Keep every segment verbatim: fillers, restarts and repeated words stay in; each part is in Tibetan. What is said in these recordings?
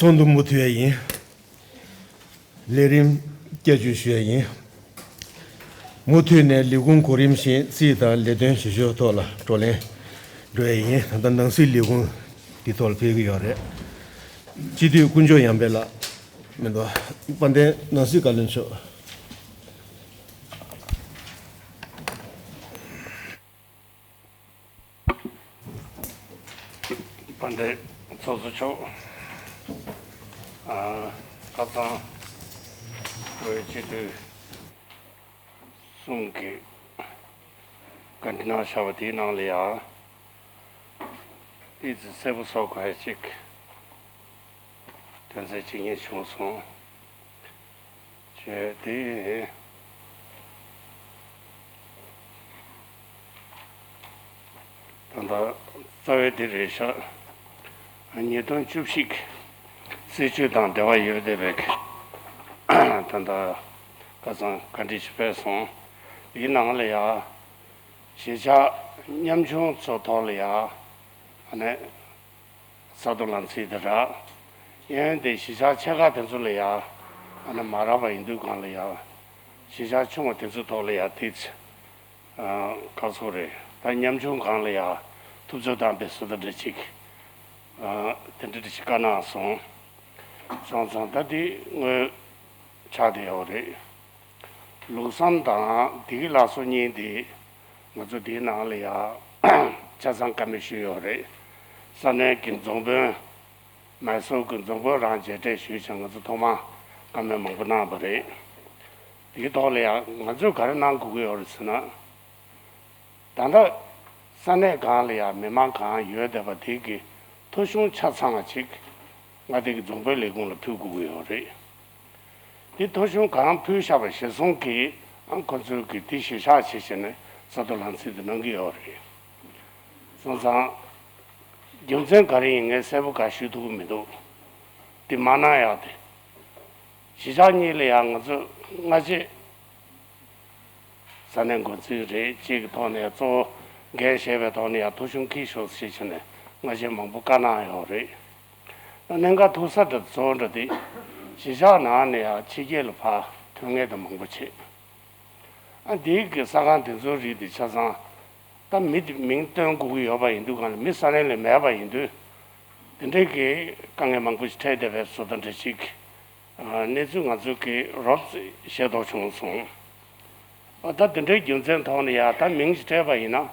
ཚོགས་འདུ་མུ་མཐུད་ཡིན། ལས་རིམ་བསྐྱར་བཅོས་ཞུ་ཡ་ཡིན། མུ་མཐུད་ནས་ལས་ཁུངས་གོ་རིམ་བཞིན་རྩིས་དང་ལས་དོན་ཞིབ་ཕྱོགས་ཐོག་ལ་བགྲོ་གླེང་འགྲོ་ཡ་ཡིན། ད་ལྟ་ནང་སྲིད་ལས་ཁུངས་འདི་ཐོག་ལ་ཕེབས་ཀྱི་ཡོད་རེད། སྤྱི་འཐུས་དཀོན་མཆོག་ཡར་འཕེལ་ལགས་མི་འདུག་དཔལ་ལྡན་ནང་སྲིད་བཀའ་བློན་མཆོག་དཔལ་ལྡན་ཚོགས་གཙོ་མཆོག་ཨ། ཁ་སང་བོད་སྤྱི་འཐུས་གསུམ་གྱིས་བཀའ་འདྲི་གནང་བཞག་པ་དེའི་ནང་ལ་ཡང་ཏོག་ཙམ་གསལ་པོ་བཟོ་དགོས་ཡ་ཅིག་དོན་ཚན་གཅིག་གཉིས་བྱུང་སོང་། བྱས་ཏེ། ད་ལྟ་རྩ་བའི་དེ་རེད་ཤག་ཉིས་སྟོང་བཅུ་བཞི་གི་སྲིད་བྱུས་དང་འབྲེལ་བ་ཡོད་བསྡད་པའི་ད་ལྟ་ཁ་སང་བཀའ་འདྲི་ཞིག་ཕེབས་སོང་། དེའི་ནང་ལ་ཡང་གཞིས་ཆགས་ཉམ་ཆུང་ཚོ་ཐོག་ལ་ཡང་ཨ་ནི། ས་རྡོ་ལམ་ཚིགས་དེ་རག་ཡང་དེ་གཞིས་ཆགས་ཆེ་ཁག་དེ་ཚོ་ལ་ཡང་ཨ་ནི་མ་རག་པ་ཡིན་དུས་གང་ལ་ཡང་གཞིས་ཆགས་ཆུང་བ་དེ་ཚོ་ཐོག་ལ་ཡང་དེ་ཚོ་ཁག་ཚོ་རེད། ད་ཉམ་ཆུང་གང་ལ་ཡང་ཐུབ་ཚོད་དང་བེད་སོ་ད་འདྲ་ཅིག་དེ་འདྲ་འདྲ་ཅིག་བཀའ་གནང་སོང་། སོང་ཙང་ད་དེ་དངོས་ཆགས་བསྡད་ཡོད་རེད། ལུགས་བསམ་དང་བདེ་སྐྱིད་ལགས་སོ་གཉིས་དེ་ང་ཚོ་དེའི་ནང་ལ་ཡང་ཆ་ཚང་བཀའ་མོལ་ཞུས་ཡོད་རེད། ས་གནས་ཀྱི་རྫོང་དཔོན་མའི་སོར་གྱི་རྫོང་དཔོན་རང་མཇལ་འཕྲད་ཞུས་བྱས་ང་ཚོ་ཐོག་མར་བཀའ་མོལ་མང་པོ་གནང་བ་རེད། དེའི་ཐོག་ལ་ཡང་ང་ཚོས་ག་རེ་གནང་དགོས་ཀྱི་ཡོད་རེད་ཟེར་ན། ད་ལྟ་ས་གནས་གང་ལ་ཡང་མི་མང་གང་ཡོད་བསྡད་པ་དེ་གི་ཐོ་གཞུང་ཆ་ཚང་བ་ཅིག་མངའ་སྡེ་གི་རྫོང་དཔོན་ལས་ཁུངས་ལ་ཕུལ་དགོས་ཀྱི་ཡོད་རེད། དེ་ཐོ་གཞུང་གང་ཕུལ་བཞག་པ་གཞིར་བཟུང་གིས་ཨང་ཁོ་ཚོས་གི་དེ་གཞིར་བཞག་བྱས་བྱས་ནས་ས་རྡོ་ལམ་ཚིགས་དེ་གནང་གི་ཡོད་རེད། སོང་ཙང་རྒྱུ་མཚན་ག་རེ་ཡིན་ངས་གསལ་པོ་ག་ཞུ་ཐུབ་ཀྱི་མི་འདུག་དེ་མ་གནང་ཡག་དེ། གཞིས་ཆགས་གཉིས་ལ་ཡང་ང་ཚོས་སྔ་རྗེས་ས་གནས་འགོ་འཛིན་རེད་ཅིག་གི་ཐོག་ནས་གཙོ་བོ་འགན་བཞེས་པའི་ཐོག་ནས་ཡང་ཐོ་གཞུང་འཁྱེར་ཤོག་ཅེས་བྱས་ནས་སྔ་རྗེས་མང་པོ་བཀའ་གནང་ཡོད་རེད། ད་གནད་འགག་ཐུག་ས་འདྲ་གཙོ་བོ་འདྲ་དེ་གཞིས་ཆགས་ནང་ནས་ཡང་ཕྱི་རྒྱལ་ལ་ཕར་ཐོན་མཁན་དང་མང་པོ་བྱེད། ཨ་འདིའི་གི་ས་ཁང་དེ་ཚོའི་རིགས་དེ་ཆ་ཚང་ད་མི་དེ་མིང་བཏོན་དགོས་ཀྱི་ཡོད་པ་ཡིན་དུས་གང་ལ་མི་ས་གནས་ལ་མེད་པ་ཡིན་དུས་དེ་འདྲའི་གི་དཀའ་ངལ་མང་པོ་ཞིག་འཕྲད་བསྡད་པའི་བཟོ་ལྟ་འདྲ་ཞིག་གནས་ཚུལ་ང་ཚོས་གི་རོབ་ཙམ་ཤེས་རྟོགས་བྱུང་སོང་། ཨ་ད་དེ་འདྲའི་རྒྱུ་མཚན་ཐོག་ནས་ཡ་ད་མིང་ཞིག་སྤྲད་པ་ཡིན་ན་ཨ་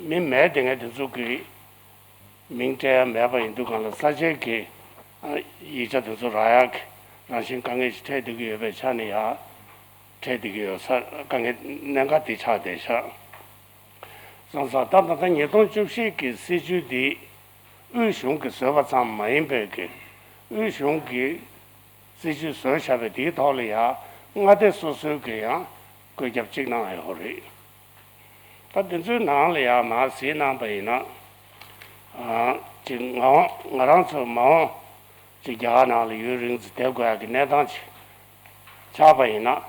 མི་མེད་དེ་ངས་དེ་ཚོ་གི་མིང་སྤྲད་ཡ་མེད་པ་ཡིན་དུས་གང་ལ་ས་ཆའི་གི་ཡིག་ཆ་དེ་ཚོ་རག་ཡག་གི་རང་བཞིན་དཀའ་ངལ་ཞིག་འཕྲད་བསྡད་ཀྱི་ཡོད་པའི་ཆ་ནས་ཡ་འཕྲད་བསྡད་ཀྱི་ཡོད་ས་དཀའ་ངལ་གནད་འགག་དེ་ཆགས་བསྡད་ཤག་སོང་ཙང་ད་ད་ལྟ་ཉིས་སྟོང་བཅུ་བཞི་གི་སྲིད་བྱུས་འདི་དབུས་གཞུང་གིས་བཟོས་པ་ཙམ་མ་ཡིན་པའི་གི་དབུས་གཞུང་གིས་སྲིད་བྱུས་བཟོས་བཞག་པའི་དེའི་ཐོག་ལ་ཡ་མངའ་སྡེ་སོ་སོའི་གི་ཡང་བཀོད་ཁྱབ་གཅིག་གནང་ཡོད་རེད། ད་དེ་ཚོའི་ནང་ལ་ཡང་མར་གཟིགས་གནང་པ་ཡིན་ན། ཨ་ཅིག་ང་ང་རང་ཚོ་མ་འོངས་ཅིག་རྒྱ་གར་ནང་ལ་ཡུན་རིང་ཙམ་བསྡད་དགོས་ཡག་གི་གནས་སྟངས་ཅིག་ཆགས་པ་ཡིན་ན།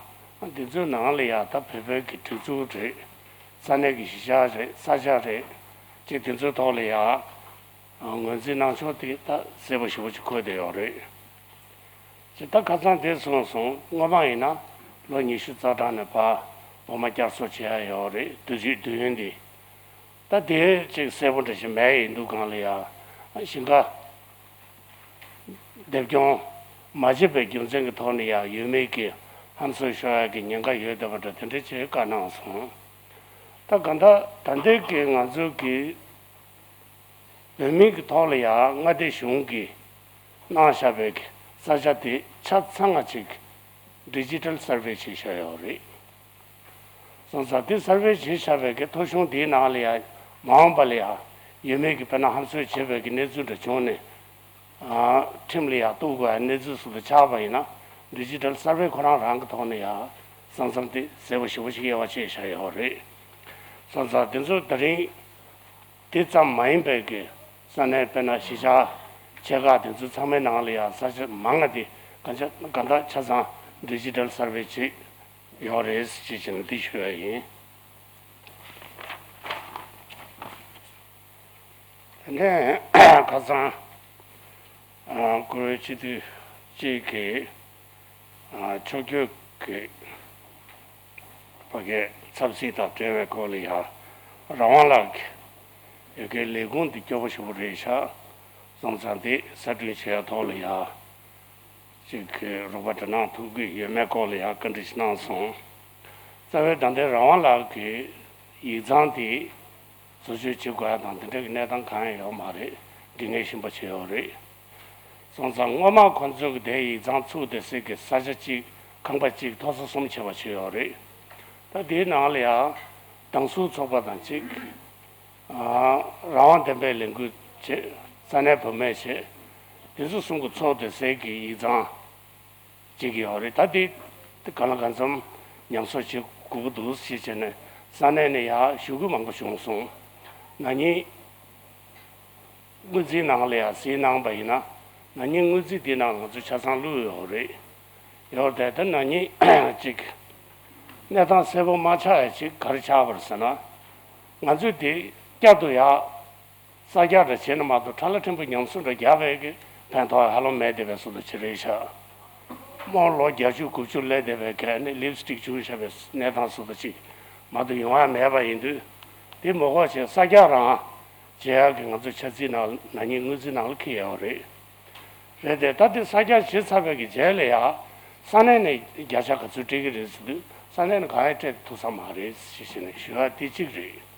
དེ་ཚོའི་ནང་ལ་ཡང་ད་བོད་པའི་གི་སྒྲིག་འཛུགས་རེད། ས་གནས་ཀྱི་གཞིས་ཆགས་རེད། ས་ཆ་རེད། ཅིག་དེ་ཚོའི་ཐོག་ལ་ཡང་ངོས་འཛིན་གནང་ཕྱོགས་དེ་ད་གསལ་པོ་ཞེ་པོ་ཅིག་འཁོད་བསྡད་ཡོད་རེད། ཅེས་ད་ཁ་སང་དེ་གསུངས་སོང་། སྔོན་མ་ཡིན་ན་ལོ་ཉི་ཤུ་རྩ་གྲངས་ནས་ཕར་འོ་མ་བསྐྱར་གསོ་བྱེད་ཡ་ཡོད་རེད། དུས་ཚོད་དུས་ཡུན་འདི། ད་དེ་ཅིག་གསལ་པོ་འདྲ་ཞིག་མེད་ཡིན་དུས་གང་ལ་ཡ་ཞིང་ཁ་འདེབས་སྐྱོང་མ་བྱས་པའི་རྒྱུ་མཚན་གྱི་ཐོག་ནས་ཡ་ཡུལ་མི་གི་ཧམ་སེམས་ཤོར་ཡ་གི་ཉེན་ཁ་ཡོད་བསྡད་པ་འདྲ་དེ་འདྲ་ཅིག་བཀའ་གནང་སོང་། ད་གང་ལྟར་ད་ལྟའི་གི་ང་ཚོ་གི་བོད་མིའི་གི་ཐོག་ལ་ཡང་མངའ་སྡེ་གཞུང་གིས་གནང་བཞག་པའི་གི་ས་ཆ་དེ་ཆ་ཚང་བ་ཅིག་ཌི་ཇི་ཊལ་སར་ཝེ་བྱས་བཞག་ཡོད་རེད། སོང་ཙང་དེ་སར་ཝེ་བྱས་བཞག་པའི་གི་ཐོ་གཞུང་དེའི་ནང་ལ་ཡང་མ་འོངས་པ་ལ་ཡང་ཡུལ་མི་གི་དཔེར་ན་ཧམ་སེམས་བྱེད་པའི་གི་གནས་ཚུལ་འདྲ་བྱུང་ནས་ཨ་ཁྲིམས་ལ་ཡང་གཏུག་དགོས་ཡ་གནས་ཚུལ་སོགས་དང་ཆགས་པ་ཡིན་ན་ཌི་ཇི་ཊལ་སར་ཝེ་ཁོ་རང་རང་གི་ཐོག་ནས་ཡང་ས་མཚམས་དེ་གསལ་པོ་ཞེ་པོ་ཞིག་དབྱེ་བ་ཕྱེ་བཞག་ཡོད་རེད། སོང་ཙང་དེ་ཚོ་ད་རིང་དེ་ཙམ་མ་ཡིན་པའི་གི་ས་གནས་དཔེར་ན་གཞིས་ཆགས་ཆེ་ཁག་དེ་ཚོ་ཚང་མའི་ནང་ལ་ཡང་ས་ཆ་མང་ང་དེ་གང་ཆ་གང་ལྟར་ཆ་ཚང་ཌི་ཇི་ཊལ་སར་ཝེ་བྱེད་ཡོད་རེད་ཅེས་བྱས་ནས་འདི་ཞུ་ཡ་ཡིན། དེ་ནས་ཁ་སང་ ཨ། བཀུར་འོས་སྤྱི་འཐུས་གཅིག་གིས་ཨ། ཕྱོགས་བསྐྱོད་ཀྱི་ཕ་གའི་ཆབ་སྲིད་དང་འབྲེལ་བའི་སྐོར་ལ་ཡང་རང་དབང་ལགས་ཀྱི་ཡ་གིའི་ལས་ཁུངས་འདི་སྐྱོ་པོ་ཞེ་པོ་རེད་ཤག་སོང་ཙང་འདི་གསར་སྐྲུན་བྱེད་ཡ་ཐོག་ལ་ཡང་ཅིག་རོགས་པ་འདྲ་གནང་ཐུབ་ཀྱི་ཡོད་མེད་སྐོར་ལ་ཡང་བཀའ་འདྲི་ཞིག་གནང་སོང་། རྩ་བའི་ད་ལྟའི་རང་དབང་ལགས་ཀྱི་ཡིག་ཚང་འདི་བཟོ་བཅོས་བྱེད་དགོས་ཡ་དང་དེ་འདྲ་གི་གནས་སྟངས་གང་ཡང་ཡོད་མ་རེད། འདི་ངས་ཤེས་པ་བྱས་ཡོད་རེད། སོང་ཙང་སྔོན་མ་ཁོང་ཚོས་ཀྱི་དེའི་ཡིག་ཚང་ཚུགས་དེ་སྲིད་ཀྱི་ས་ཆ་གཅིག་ཁང་པ་གཅིག་མཐོ་ས་གསུམ་བྱས་པ་བྱས་ཡོད་རེད། ད་དེའི་ནང་ལ་ཡང་དྭངས་སུ་ཚོགས་པ་དང་གཅིག་ཨ། རང་དབང་བདེན་པའི་ལས་འགུལ་བྱེད། ས་གནས་བུད་མེད་བྱེད། དེ་ཚོ་གསུམ་གྱི་ཚོགས་དེ་སྲིད་ཀྱི་ཡིག་ཚང་བྱེད་ཀྱི་ཡོད་རེད། ད་དེ་གང་ལ་གང་འཚམ་ཉམས་གསོ་བྱེད་དགོས་ཀྱི་འདུག་ཞེས་བྱས་ནས་ས་གནས་ནས་ཡང་ཞུ་སྐུལ་མང་པོ་བྱུང་སོང་། ན་ནིང་དངུལ་རྩིས་ནང་ལ་ཡང་གཟིགས་གནང་བ་ཡིན་ན་ན་ནིང་དངུལ་རྩིས་དེ་ནང་ང་ཚོ་ཆ་ཚང་བླུགས་ཡོད་རེད། ཡོད་རེད་དེ་ན་ནིང་ཅིག་གནས་སྟངས་གསལ་པོ་མ་ཆགས་ཡ་ཅིག་ག་རེ་ཆགས་པ་རེད་ཟེར་ན། ང་ཚོས་དེ་བསྐྱར་དུ་ཡང་གསར་རྒྱག་འདྲ་བྱས་ན་མ་གཏོགས་ཁྲ་ལ་ཕྲན་བུ་ཉམས་གསོ་འདྲ་རྒྱག་པའི་གི་ཕན་ཐོགས་ཧ་ལམ་མེད་བསྡད་པའི་བཟོ་འདྲ་ཅིག་རེད་ཤག་མོ་ལོ་བརྒྱད་ཅུ་དགུ་བཅུ་སླེབས་བསྡད་པའི་གི་ཨ་ནི་ལིབ་སི་ཊིག་བྱུགས་བཞག་པའི་གནས་སྟངས་བཟོ་འདྲ་ཅིག་མ་གཏོགས་ཡོང་ཡ་མེད་པ་ཡིན་དུས། དེ་མ་དགོས་བྱས་གསར་རྒྱག་རང་བྱེད་ཡ་གི་ང་ཚོ་ཆ་རྩིས་ནང་ན་ནིང་དངུལ་རྩིས་ནང་ལ་འཁྱེར་ཡོད་རེད། རེད་དེ་ད་དེ་གསར་རྒྱག་བྱས་ཚར་བའི་གི་རྗེས་ལ་ཡ་ས་གནས་ནས་བརྒྱ་ཆ་ག་ཚོད་སྤྲད་ཀྱི་རེད་ཟེར་དུས་ས་གནས་ནས་གང་ཡང་སྤྲད་ཐུབ་ས་མ་རེད་ཞེས་བྱས་ནས་ཞུ་ཡ་དེ་གཅིག་རེད།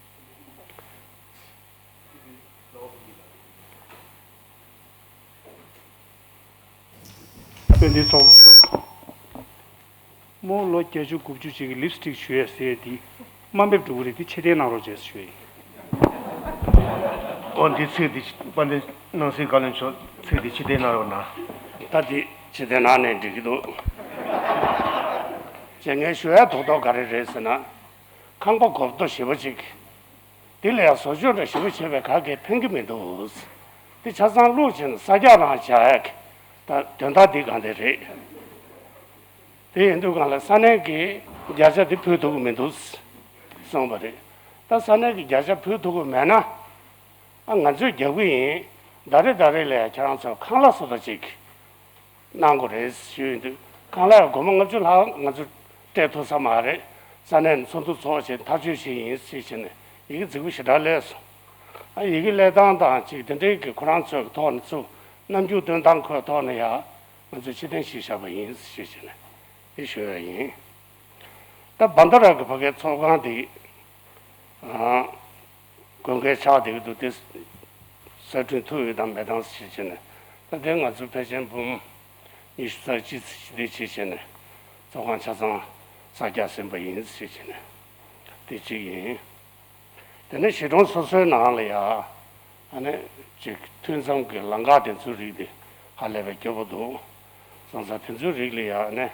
དཔོན་འདི་ཚོགས་གཙོ། མོ་ལོ་བརྒྱད་ཅུ་དགུ་བཅུ་ཅིག་གི་ལིབ་སི་ཊིག་བྱུགས་ཡས་ཟེར་ཡས་འདི་དམའ་འབེབས་འགྲོ་གི་རེད། འདི་ཕྱིར་འཐེན་གནང་རོགས་བྱས་ཟེར་ཞུ་ཡས་ཡིན། ཨོ་འདི་ཚིག་འདི་དཔལ་ལྡན་ནང་སྲིད་བཀའ་བློན་མཆོག་ཚིག་འདི་ཕྱིར་འཐེན་གནང་རོགས་གནང་། ད་འདི་ཕྱིར་འཐེན་གནང་ནས་འགྲིག་གི་འདུག་ཅེས་ངས་ཞུ་ཡས་ཐོག་ཐོག་ག་རེ་རེད་ཟེར་ན། ཁང་པ་གོ་རྟོགས་ཞེ་པོ་ཅིག་དེ་ལ་ཡང་བཟོ་བཅོས་འདྲ་ཞེ་པོ་བྱས་པའི་ག་གེ་ཕན་གྱི་མི་འདུག་དེ་ཆ་ཚང་བླུགས་བྱས་ནས་གསར་རྒྱག་རང་བྱ་ཡག་གི་ད་དོན་དག་འདི་གང་དེ་རེད། དེ་ཡིན་དུས་གང་ལ་ས་གནས་ཀྱི་བརྒྱ་ཆ་དེ་ཕུལ་ཐུབ་ཀྱི་མི་འདུག་གསུངས་པ་རེད། ད་ས་གནས་ཀྱི་བརྒྱ་ཆ་ཕུལ་ཐུབ་ཀྱི་མེད་ན། ཨ་ང་ཚོས་རྒྱག་གི་ཡིན། ཟླ་རེ་ཟླ་རེ་ལ་ཡང་ཁྱེད་རང་ཚོ་ཁང་གླ་བཟོ་ལྟ་ཅིག་གནང་དགོས་རེད་ཞུས་ཡོད་དུས། ཁང་གླ་ཡང་སྒོར་མོ་ལྔ་བཅུ་ལྷག་ང་ཚོ་སྤྲད་ཐུབ་ས་མ་རེད། ས་གནས་ནས་ཚོགས་འདུ་ཚོགས་བྱས་ཐག་གཅོད་བྱས་ཡིན་ཞེས་བྱས་ནས་ཡི་གེ་རྫིག་པོ་ཞེ་དྲག་སླེབས་སོང་། ཨ་ཡི་གེ་སླེབས་སྟངས་དང་ཅིག་དེ་འདྲའི་གི་ཁོ་རང་ཚོའི་ཐོག་ནས་ཚུར་རྣམ་འགྱུར་སྟོན་སྟངས་ཁོའི་ཐོག་ནས་ཡང་ང་ཚོས་ཕྱིར་འཐེན་ཞུས་བཞག་པ་ཡིན་ཞེས་བྱས་ནས་དེ་ཞུ་ཡ་ཡིན། ད་བྷན་དྷ་ར་གི་ཕ་གའི་ཚོགས་ཁང་དེ། ཨ། དགོས་གལ་ཆགས་བསྡད་ཀྱི་འདུག་དེ་གསར་སྐྲུན་ཐུབ་ཡོད་དམ་མེད་དམ་ཞེས་བྱས་ནས། ད་དེ་ང་ཚོ་ཕལ་ཆེར་འབུམ་ཉི་ཤུ་རྩ་གཅིག་ཙམ་ཞིག་དེ་བྱས་བྱས་ནས་ཚོགས་ཁང་ཆ་ཚང་གསར་རྒྱག་ཟིན་པ་ཡིན་ཞེས་བྱས་ནས་དེ་གཅིག་ཡིན། དེ་ནས་གཞིས་གྲོང་སོ་སོའི་ནང་ལ་ཡ་ཨ་ནི་ཅིག་མཐུད་མཚམས་ཀྱི་ལམ་ཁ་དེ་ཚོའི་རིགས་དེ་ཧ་ལས་པའི་སྐྱོ་པོ་འདུག་སོང་ཙང་དེ་ཚོའི་རིགས་ལ་ཡ་ཨ་ནི།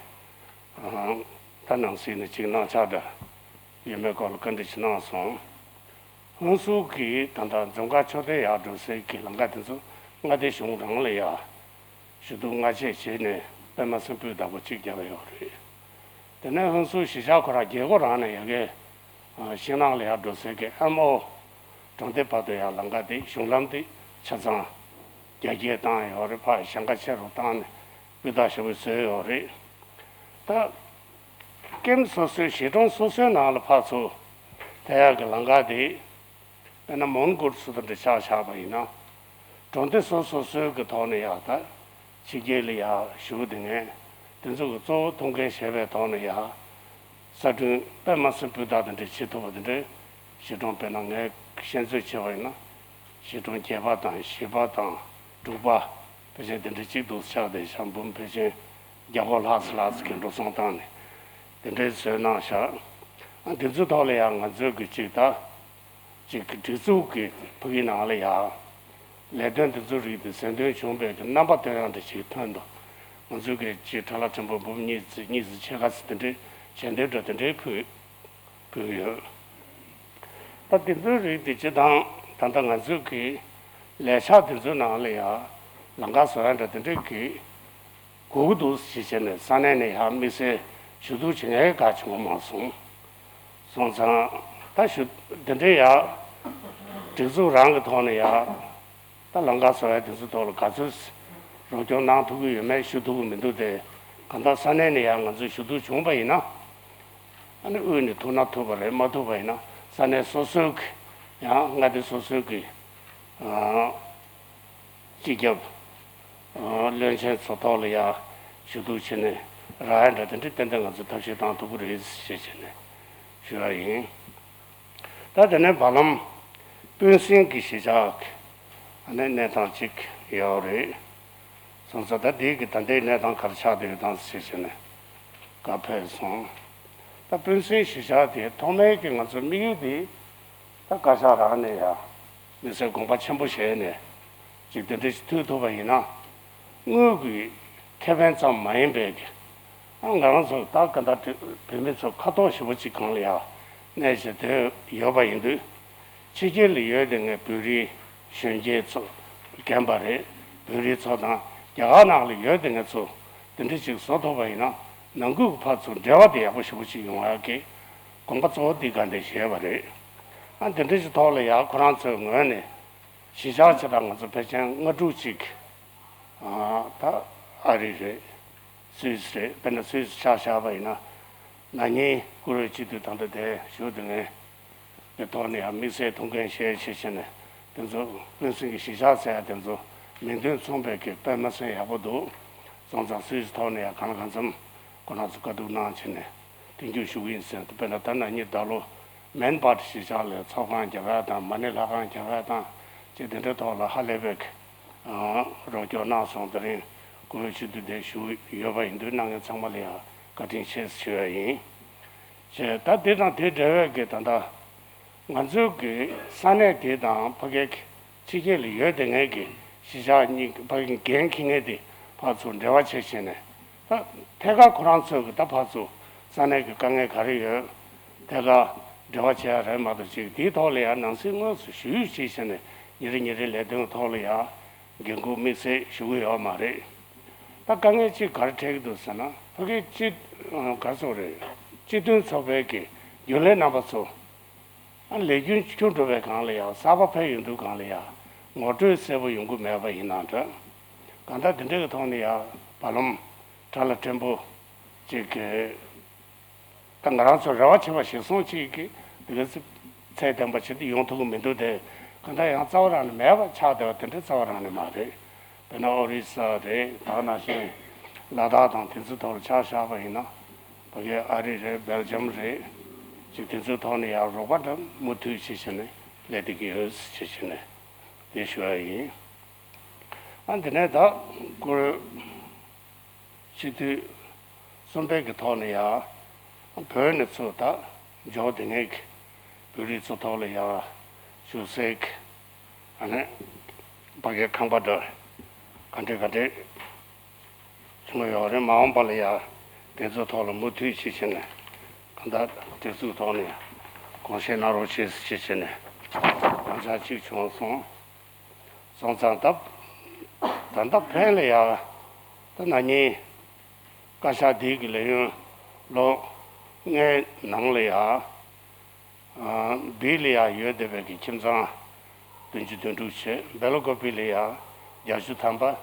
ད་ནང་སྲིད་ནས་ཅིག་གནང་ཆགས་འདྲ་ཡོད་མེད་སྐོར་ལ་བཀའ་འདྲི་ཞིག་གནང་སོང་། ཧུན་སུར་གྱིས་ད་ལྟ་འཛོམས་དཀར་མཆོད་རྟེན་ཡར་འགྲོ་སའི་གི་ལམ་ཁ་དེ་ཚོ་མངའ་སྡེ་གཞུང་རང་ལ་ཡ་ཞུ་གཏུག་སྔ་རྗེས་བྱས་ནས་པད་མ་སྲིན་པོའི་བདག་པོ་གཅིག་བརྒྱབ་ཡོད་རེད། དེ་ནས་ཧུན་སུར་གཞིས་ཆགས་ཁོ་རང་རྒྱལ་སྒོ་རང་ནས་ཡ་གི་ཤིང་ནགས་ལ་ཡར་འགྲོ་སའི་གི་ཨེམ་ཨོ་གྲོང་སྡེ་བར་དུ་ཡ་ལམ་ཁ་དེ་གཞུང་ལམ་དེ་ཆ་ཚང་རྒྱ་སྐྱེད་བཏང་ཡོད་རེད། ཕར་ཞེང་ཁ་ཆེ་རུ་བཏང་ནས་སྤུས་དག་ཞེ་པོ་བཟོས་ཡོད་རེད། ད་ཀེམ་སོ་སོའི་གཞིས་གྲོང་སོ་སོའི་ནང་ལ་ཕར་ཚུར་ཐད་ཡག་གི་ལམ་ཁ་དེ་དཔེར་ན་མོན་གྷོ་སུ་དང་འདྲ་ཆགས་ཆགས་པ་ཡིན་ན། གྲོང་སྡེ་སོ་སོ་སོའི་གི་ཐོག་ནས་ཡག་ད་ཕྱི་རྒྱལ་ལ་ཡག་ཞུ་དེ་ངས་དེ་ཚོ་གི་གཙོ་བོ་ཐུགས་འགན་བཞེས་པའི་ཐོག་ནས་ཡག་གསར་སྐྲུན་པད་མ་སྲིན་པོའི་བདག་དང་འདྲ་བྱེད་ཐུབ་པ་དེ་འདྲའི་གཞིས་གྲོང་དཔེར་ན་ངས་ཤེས་ཚོད་བྱས་པ་ཡིན་ན། གཞིས་གྲོང་བརྒྱད་པ་དང་བཞི་པ་དང་དྲུག་པ་ཕལ་ཆེར་དེ་འདྲ་གཅིག་ཏུ་ཆགས་ཏེ་ཤང་འབུམ་ཕལ་ཆེར་བརྒྱ་སྐོར་ལྷག་ཙམ་ལྷག་ཙམ་གྱི་འགྲོ་སོང་བཏང་ནས་དེ་འདྲའི་བཟོས་གནང་བཞག་ཨ་དེ་ཚོའི་ཐོག་ལ་ཡང་ང་ཚོས་གི་གཅིག་ད་གཅིག་གི་སྒྲིག་འཛུགས་ཀྱི་ཕ་གི་ནང་ལ་ཡང་ལས་དོན་དེ་ཚོའི་རིགས་དེ་གཟེངས་ཐོན་བྱུང་བའི་གི་རྣམ་པ་སྟོན་ཡག་འདྲ་ཞིག་ཐོན་འདུག་ང་ཚོས་གི་གཅིག་ཁྲ་ལ་ཕྲན་བུ་འབུམ་གཉིས་ཙམ་གཉིས་ཙམ་ཕྱེད་ཀ་ཙམ་དེ་འདྲའི་ཞལ་འདེབས་འདྲ་དེ་འདྲའི་ཕུལ། ཕུལ་ཡོད། ད་དེ་ཚོའི་རིགས་དེ་སྤྱི་བཏང་ད་ལྟ་ང་ཚོའི་གི་ལས་འཆར་དེ་ཚོའི་ནང་ལ་ཡང་ལམ་ཁ་བཟོ་ཡ་འདྲ་དེ་འདྲའི་གི་དགོས་ཀྱི་འདུག་ཞེས་བྱས་ནས་ས་གནས་ནས་ཡང་དམིགས་བསལ་ཞུ་གཏུག་བྱེད་མཁན་ག་བྱུང་མ་སོང་། སོང་ཙང་ད་ཞུ་དེ་འདྲའི་ཡང་སྒྲིག་འཛུགས་རང་གི་ཐོག་ནས་ཡང་ད་ལམ་ཁ་བཟོ་ཡ་དེ་ཚོའི་ཐོག་ལ་ག་ཚོད་ རོགས་སྐྱོར་གནང་ཐུབ་ཀྱི་ཡོད་མེད་ཞུ་ཐུབ་ཀྱི་མི་འདུག་སྟེ། གང་ལྟར་ས་གནས་ནས་ཡང་ང་ཚོས་ཞུ་གཏུག་བྱུང་བ་ཡིན་ན། ཨ་ནི་དབུས་ནས་ཐུག་ན་ཐུབ་པ་རེད། མ་ཐུབ་པ་ཡིན་ན་ས་གནས་སོ་སོའི་གི་ཡང་མངའ་སྡེ་སོ་སོའི་གི་ཨ་སྤྱི་ཁྱབ་ཨ་བློན་ཆེན་ཚོ་ཐོག་ལ་ཡང་ཞུ་གཏུག་བྱས་ནས་རག་ཡ་འདྲ་དེ་འདྲ་ཏན་ཏན་ང་ཚོས་ཐབས་ཤེས་བཏང་ཐུབ་ཀྱི་རེད་ཞེས་བྱས་ནས་ཞུ་ཡ་ཡིན། ད་དེ་ནས་བར་ལམ་སྤུན་སྲིང་གི་གཞིས་ཆགས་ཀྱི་ཨ་ནི་གནས་སྟངས་ཅིག་ཡོད་རེད། སོང་ཙང་ད་འདི་གི་ད་ལྟའི་གནས་སྟངས་ག་རེ་ཆགས་བསྡད་ཡོད་དམ་ཞེས་བྱས་ནས་བཀའ་ཕེབས་སོང་། ད་སྤུན་སྲིང་གཞིས་ཆགས་དེ་ཐོག་མའི་གི་ང་ཚོ་དམིགས་ཡུལ་དེ་ད་བཀའ་ཤག་རང་ནས་ཡང་དམིགས་བསལ་དགོངས་པ་ཆེན་པོ་བཞེས་ནས་ཅིག་དེ་འདྲ་ཞིག་མཐུད་ཐུབ་པ་ཡིན་ན། དངུལ་གྱི་ཁེ་ཕན་ཙམ་མ་ཡིན་པའི་གི་ཨ་ང་རང་ཚོ་ད་ག་འདྲ་བོད་མི་ཚོ་ཁ་ཐོག་ཞེ་པོ་ཅིག་སྒང་ལ་ཡང་གནས་བྱས་སྡོད་ཡོད་པ་ཡིན་དུས། ཕྱི་རྒྱལ་ལ་ཡོད་དེ་ངས་བོད་རིགས་གཞོན་སྐྱེས་ཚོ་རྒན་པ་རེད། བོད་རིགས་ཚོ་དང་རྒྱ་གར་ནང་ལ་ཡོད་དེ་ངས་ཚོ་དེ་འདྲ་ཅིག་བཟོ་ཐུབ་པ་ཡིན་ན་ནང་ཁུལ་གྱི་ཕར་ཚུར་འབྲེལ་བ་དེ་ཡག་པོ་ཞེ་པོ་ཅིག་ཡོང་ཡག་གི་དགོངས་པ་གཙོ་བོ་འདི་ག་འདྲ་བཞེས་པ་རེད། ཨ་དེ་འདྲ་ཅིག་ཐོག་ལ་ཡང་ཁོ་རང་ཚོའི་ངོས་ནས་གཞིས་ཆགས་ཆེ་ད་ང་ཚོ་ཕལ་ཆེར་ལྔ་དྲུག་ཅིག་ཨ་ད་ཨ་རི་རེད། སུད་སི་རེད། དཔེར་ན་སུད་སི་ཆ་བཞག་པ་ཡིན་ན། ན་ནིང་བཀུར་འོས་སྤྱི་འཐུས་དང་འདྲ་དེ་ཞུ་དེ་ངས་དེ་ཐོག་ནས་ཡང་དམིགས་བསལ་ཐུགས་འགན་བཞེས་བྱས་བྱས་ནས་དེ་ཚོ་སྤུན་སྲིང་གི་གཞིས་ཆགས་ཟེར་ཡ་དེ་ཚོ་མིང་དོན་མཚུངས་པའི་གི་དཔེ་མི་སྲིད་ཡག་པོ་འདུག་སོང་ཙང་སུད་སི་ཐོག་ནས་ཡང་གང་ལ་གང་འཚམ་ཁོ་རང་ཚོ་བཀའ་བསྡུར་གནང་བྱས་ནས་མཐུན་འགྱུར་ཞུ་གི་ཡིན་ཟེར་དུས། དཔེར་ན་ད་ན་ནིང་ཟླ་ལོ་མན་པར་གཞིས་ཆགས་ལ་ཚོགས་ཁང་རྒྱག་ཡ་དང་མ་ཎི་ལྷ་ཁང་རྒྱག་ཡ་དང་ཅེས་དེ་འདྲའི་ཐོག་ལ་ཧ་ལས་པའི་གི་རོགས་སྐྱོར་གནང་སོང་། དེ་རིང་བཀུར་འོས་སྤྱི་འཐུས་དེ་ཞུ་ཡོད་པ་ཡིན་དུས་གནང་མཁན་ཚང་མ་ལ་ཡང་བཀའ་དྲིན་ཆེ་ཞུ་ཡ་ཡིན། ཞེས་ད་དེ་དང་དེ་འབྲེལ་བའི་གི་ད་ལྟ་ང་ཚོའི་གི་ས་གནས་དེ་དང་ཕ་གིའི་ཕྱི་རྒྱལ་ལ་ཡོད་དེ་ངའི་གི་གཞིས་ཆགས་གཉིས་ཕ་གི་འགན་འཁྱེར་མཁན་དེ་ཕར་ཚུར་འབྲེལ་བ་བྱེད་བྱས་ནས། ད་ཐད་ཀར་ཁོ་རང་ཚོའི་གི་ད་ཕར་ཚུར་ས་གནས་ཀྱི་དཀའ་ངལ་ག་རེ་ཡོད་ཐད་ཀར་འབྲེལ་བ་བྱེད་ཡ་རེད་མ་གཏོགས་ཅིག་དེའི་ཐོག་ལ་ཡང་ནང་སྲིད་དངོས་སུ་ཞུ་ཡིག་ཅིག་བྱས་ནས་ཉིན་རེ་ཉིན་རེའི་ལས་དོན་ཐོག་ལ་ཡང་འགན་ཁུར་དམིགས་བསལ་ཞུ་གི་ཡོད་མ་རེད། ད་དཀའ་ངལ་གཅིག་ག་རེ་འཕྲད་ཀྱི་འདུག་ཟེར་ན་ཕ་གི་སྤྱི་ག་རེ་ཟེར་རེད། སྤྱི་མཐུན་ཚོགས་པའི་གི་རྒྱུན་ལས་རྣམ་པ་ཚོ་ཨ་ལས་རྒྱུན་འཁྱོངས་འགྲོ་བའི་སྒང་ལ་ཡང་གསར་པ་ཕེབས་ཡོང་དུས་སྒང་ལ་ཡང་ངོ་སྤྲོད་གསལ་པོ་ཡོང་གི་མེད་པ་ཡིན་ན་འདྲ། གང་ལྟར་དེ་འདྲའི་གི་ཐོག་ནས་ཡང་བར་ལམ་དྲ་ལམ་ཕྲན་བུ་ཅིག་གི་ད་ང་རང་ཚོ་རེ་བ་བྱེད་པ་ཞིག་སོང་ཅིག་གི་དེ་ག་ཚེ་ཚད་ལྡན་པ་ཞིག་ཏུ་ཡོང་ཐུབ་ཀྱི་མི་འདུག་སྟེ། གང་ལྟར་ཡང་རྩ་བ་རང་ནས་མེད་པ་ཆགས་བསྡད་པ་དེ་འདྲ་རྩ་བ་རང་ནས་མ་རེད། དཔེར་ན་ཨོ་རི་ས་རེད། ད་ག་ནང་བཞིན་ལ་དྭགས་དང་དེ་ཚོའི་ཐོག་ལ་ཆ་བཞག་པ་ཡིན་ན་ཕ་གི་ཨ་རི་རེད། སྦེལ་ཇམ་རེད། ཅིག་དེ་ཚོའི་ཐོག་ནས་ཡང་རོགས་པ་འདྲ་མུ་མཐུད་བྱེད་བཞིན་ནས་སླེབས་བསྡད་ཀྱི་ཡོད་ཅེས་བྱས་ནས་དེ་ཞུ་ཡ་ཡིན། ཨ་འདི་ནས་ད་བཀུར་འོས་སྤྱི་འཐུས་གསུམ་པའི་གི་ཐོག་ནས་ཡང་བོད་ནས་ཚུར་ད་འབྱོར་བསྡད་མཁན་གྱི་བོད་རིགས་ཚོ་ཐོག་ལ་ཡང་བཞུགས་སའི་གི་ཨ་ནི་ཕ་གིའི་ཁང་པ་འདྲ་ག་འདྲ་ག་འདྲ་བྱུང་ཡོད་རེད། མ་འོངས་པ་ལ་ཡང་དེ་ཚོ་ཐོག་ལ་མུ་མཐུད་བྱེད་བྱས་ནས་གང་ལྟར་དེ་ཚོའི་ཐོག་ནས་དགོངས་བཞེས་གནང་རོགས་བྱེད་ཅེས་བྱས་ནས་དམ་བཅའ་གཅིག་བྱུང་སོང་། སོང་ཙང་ད་ད་ལྟ་ཕན་ལ་ཡ་ད་ན་ནིང་བཀའ་ཤག་འདི་གི་ལས་ཡུན་ལོ་ལྔའི་ནང་ལ་ཡ་བིལ་ལ་ཡ་ཡོད་བསྡད་པའི་གི་ཁྱིམ་ཚང་བདུན་ཅུ་དོན་དྲུག་བྱས། སྦེལ་ཀོབ་ལ་ཡ་བརྒྱད་ཅུ་ཐམ་པ།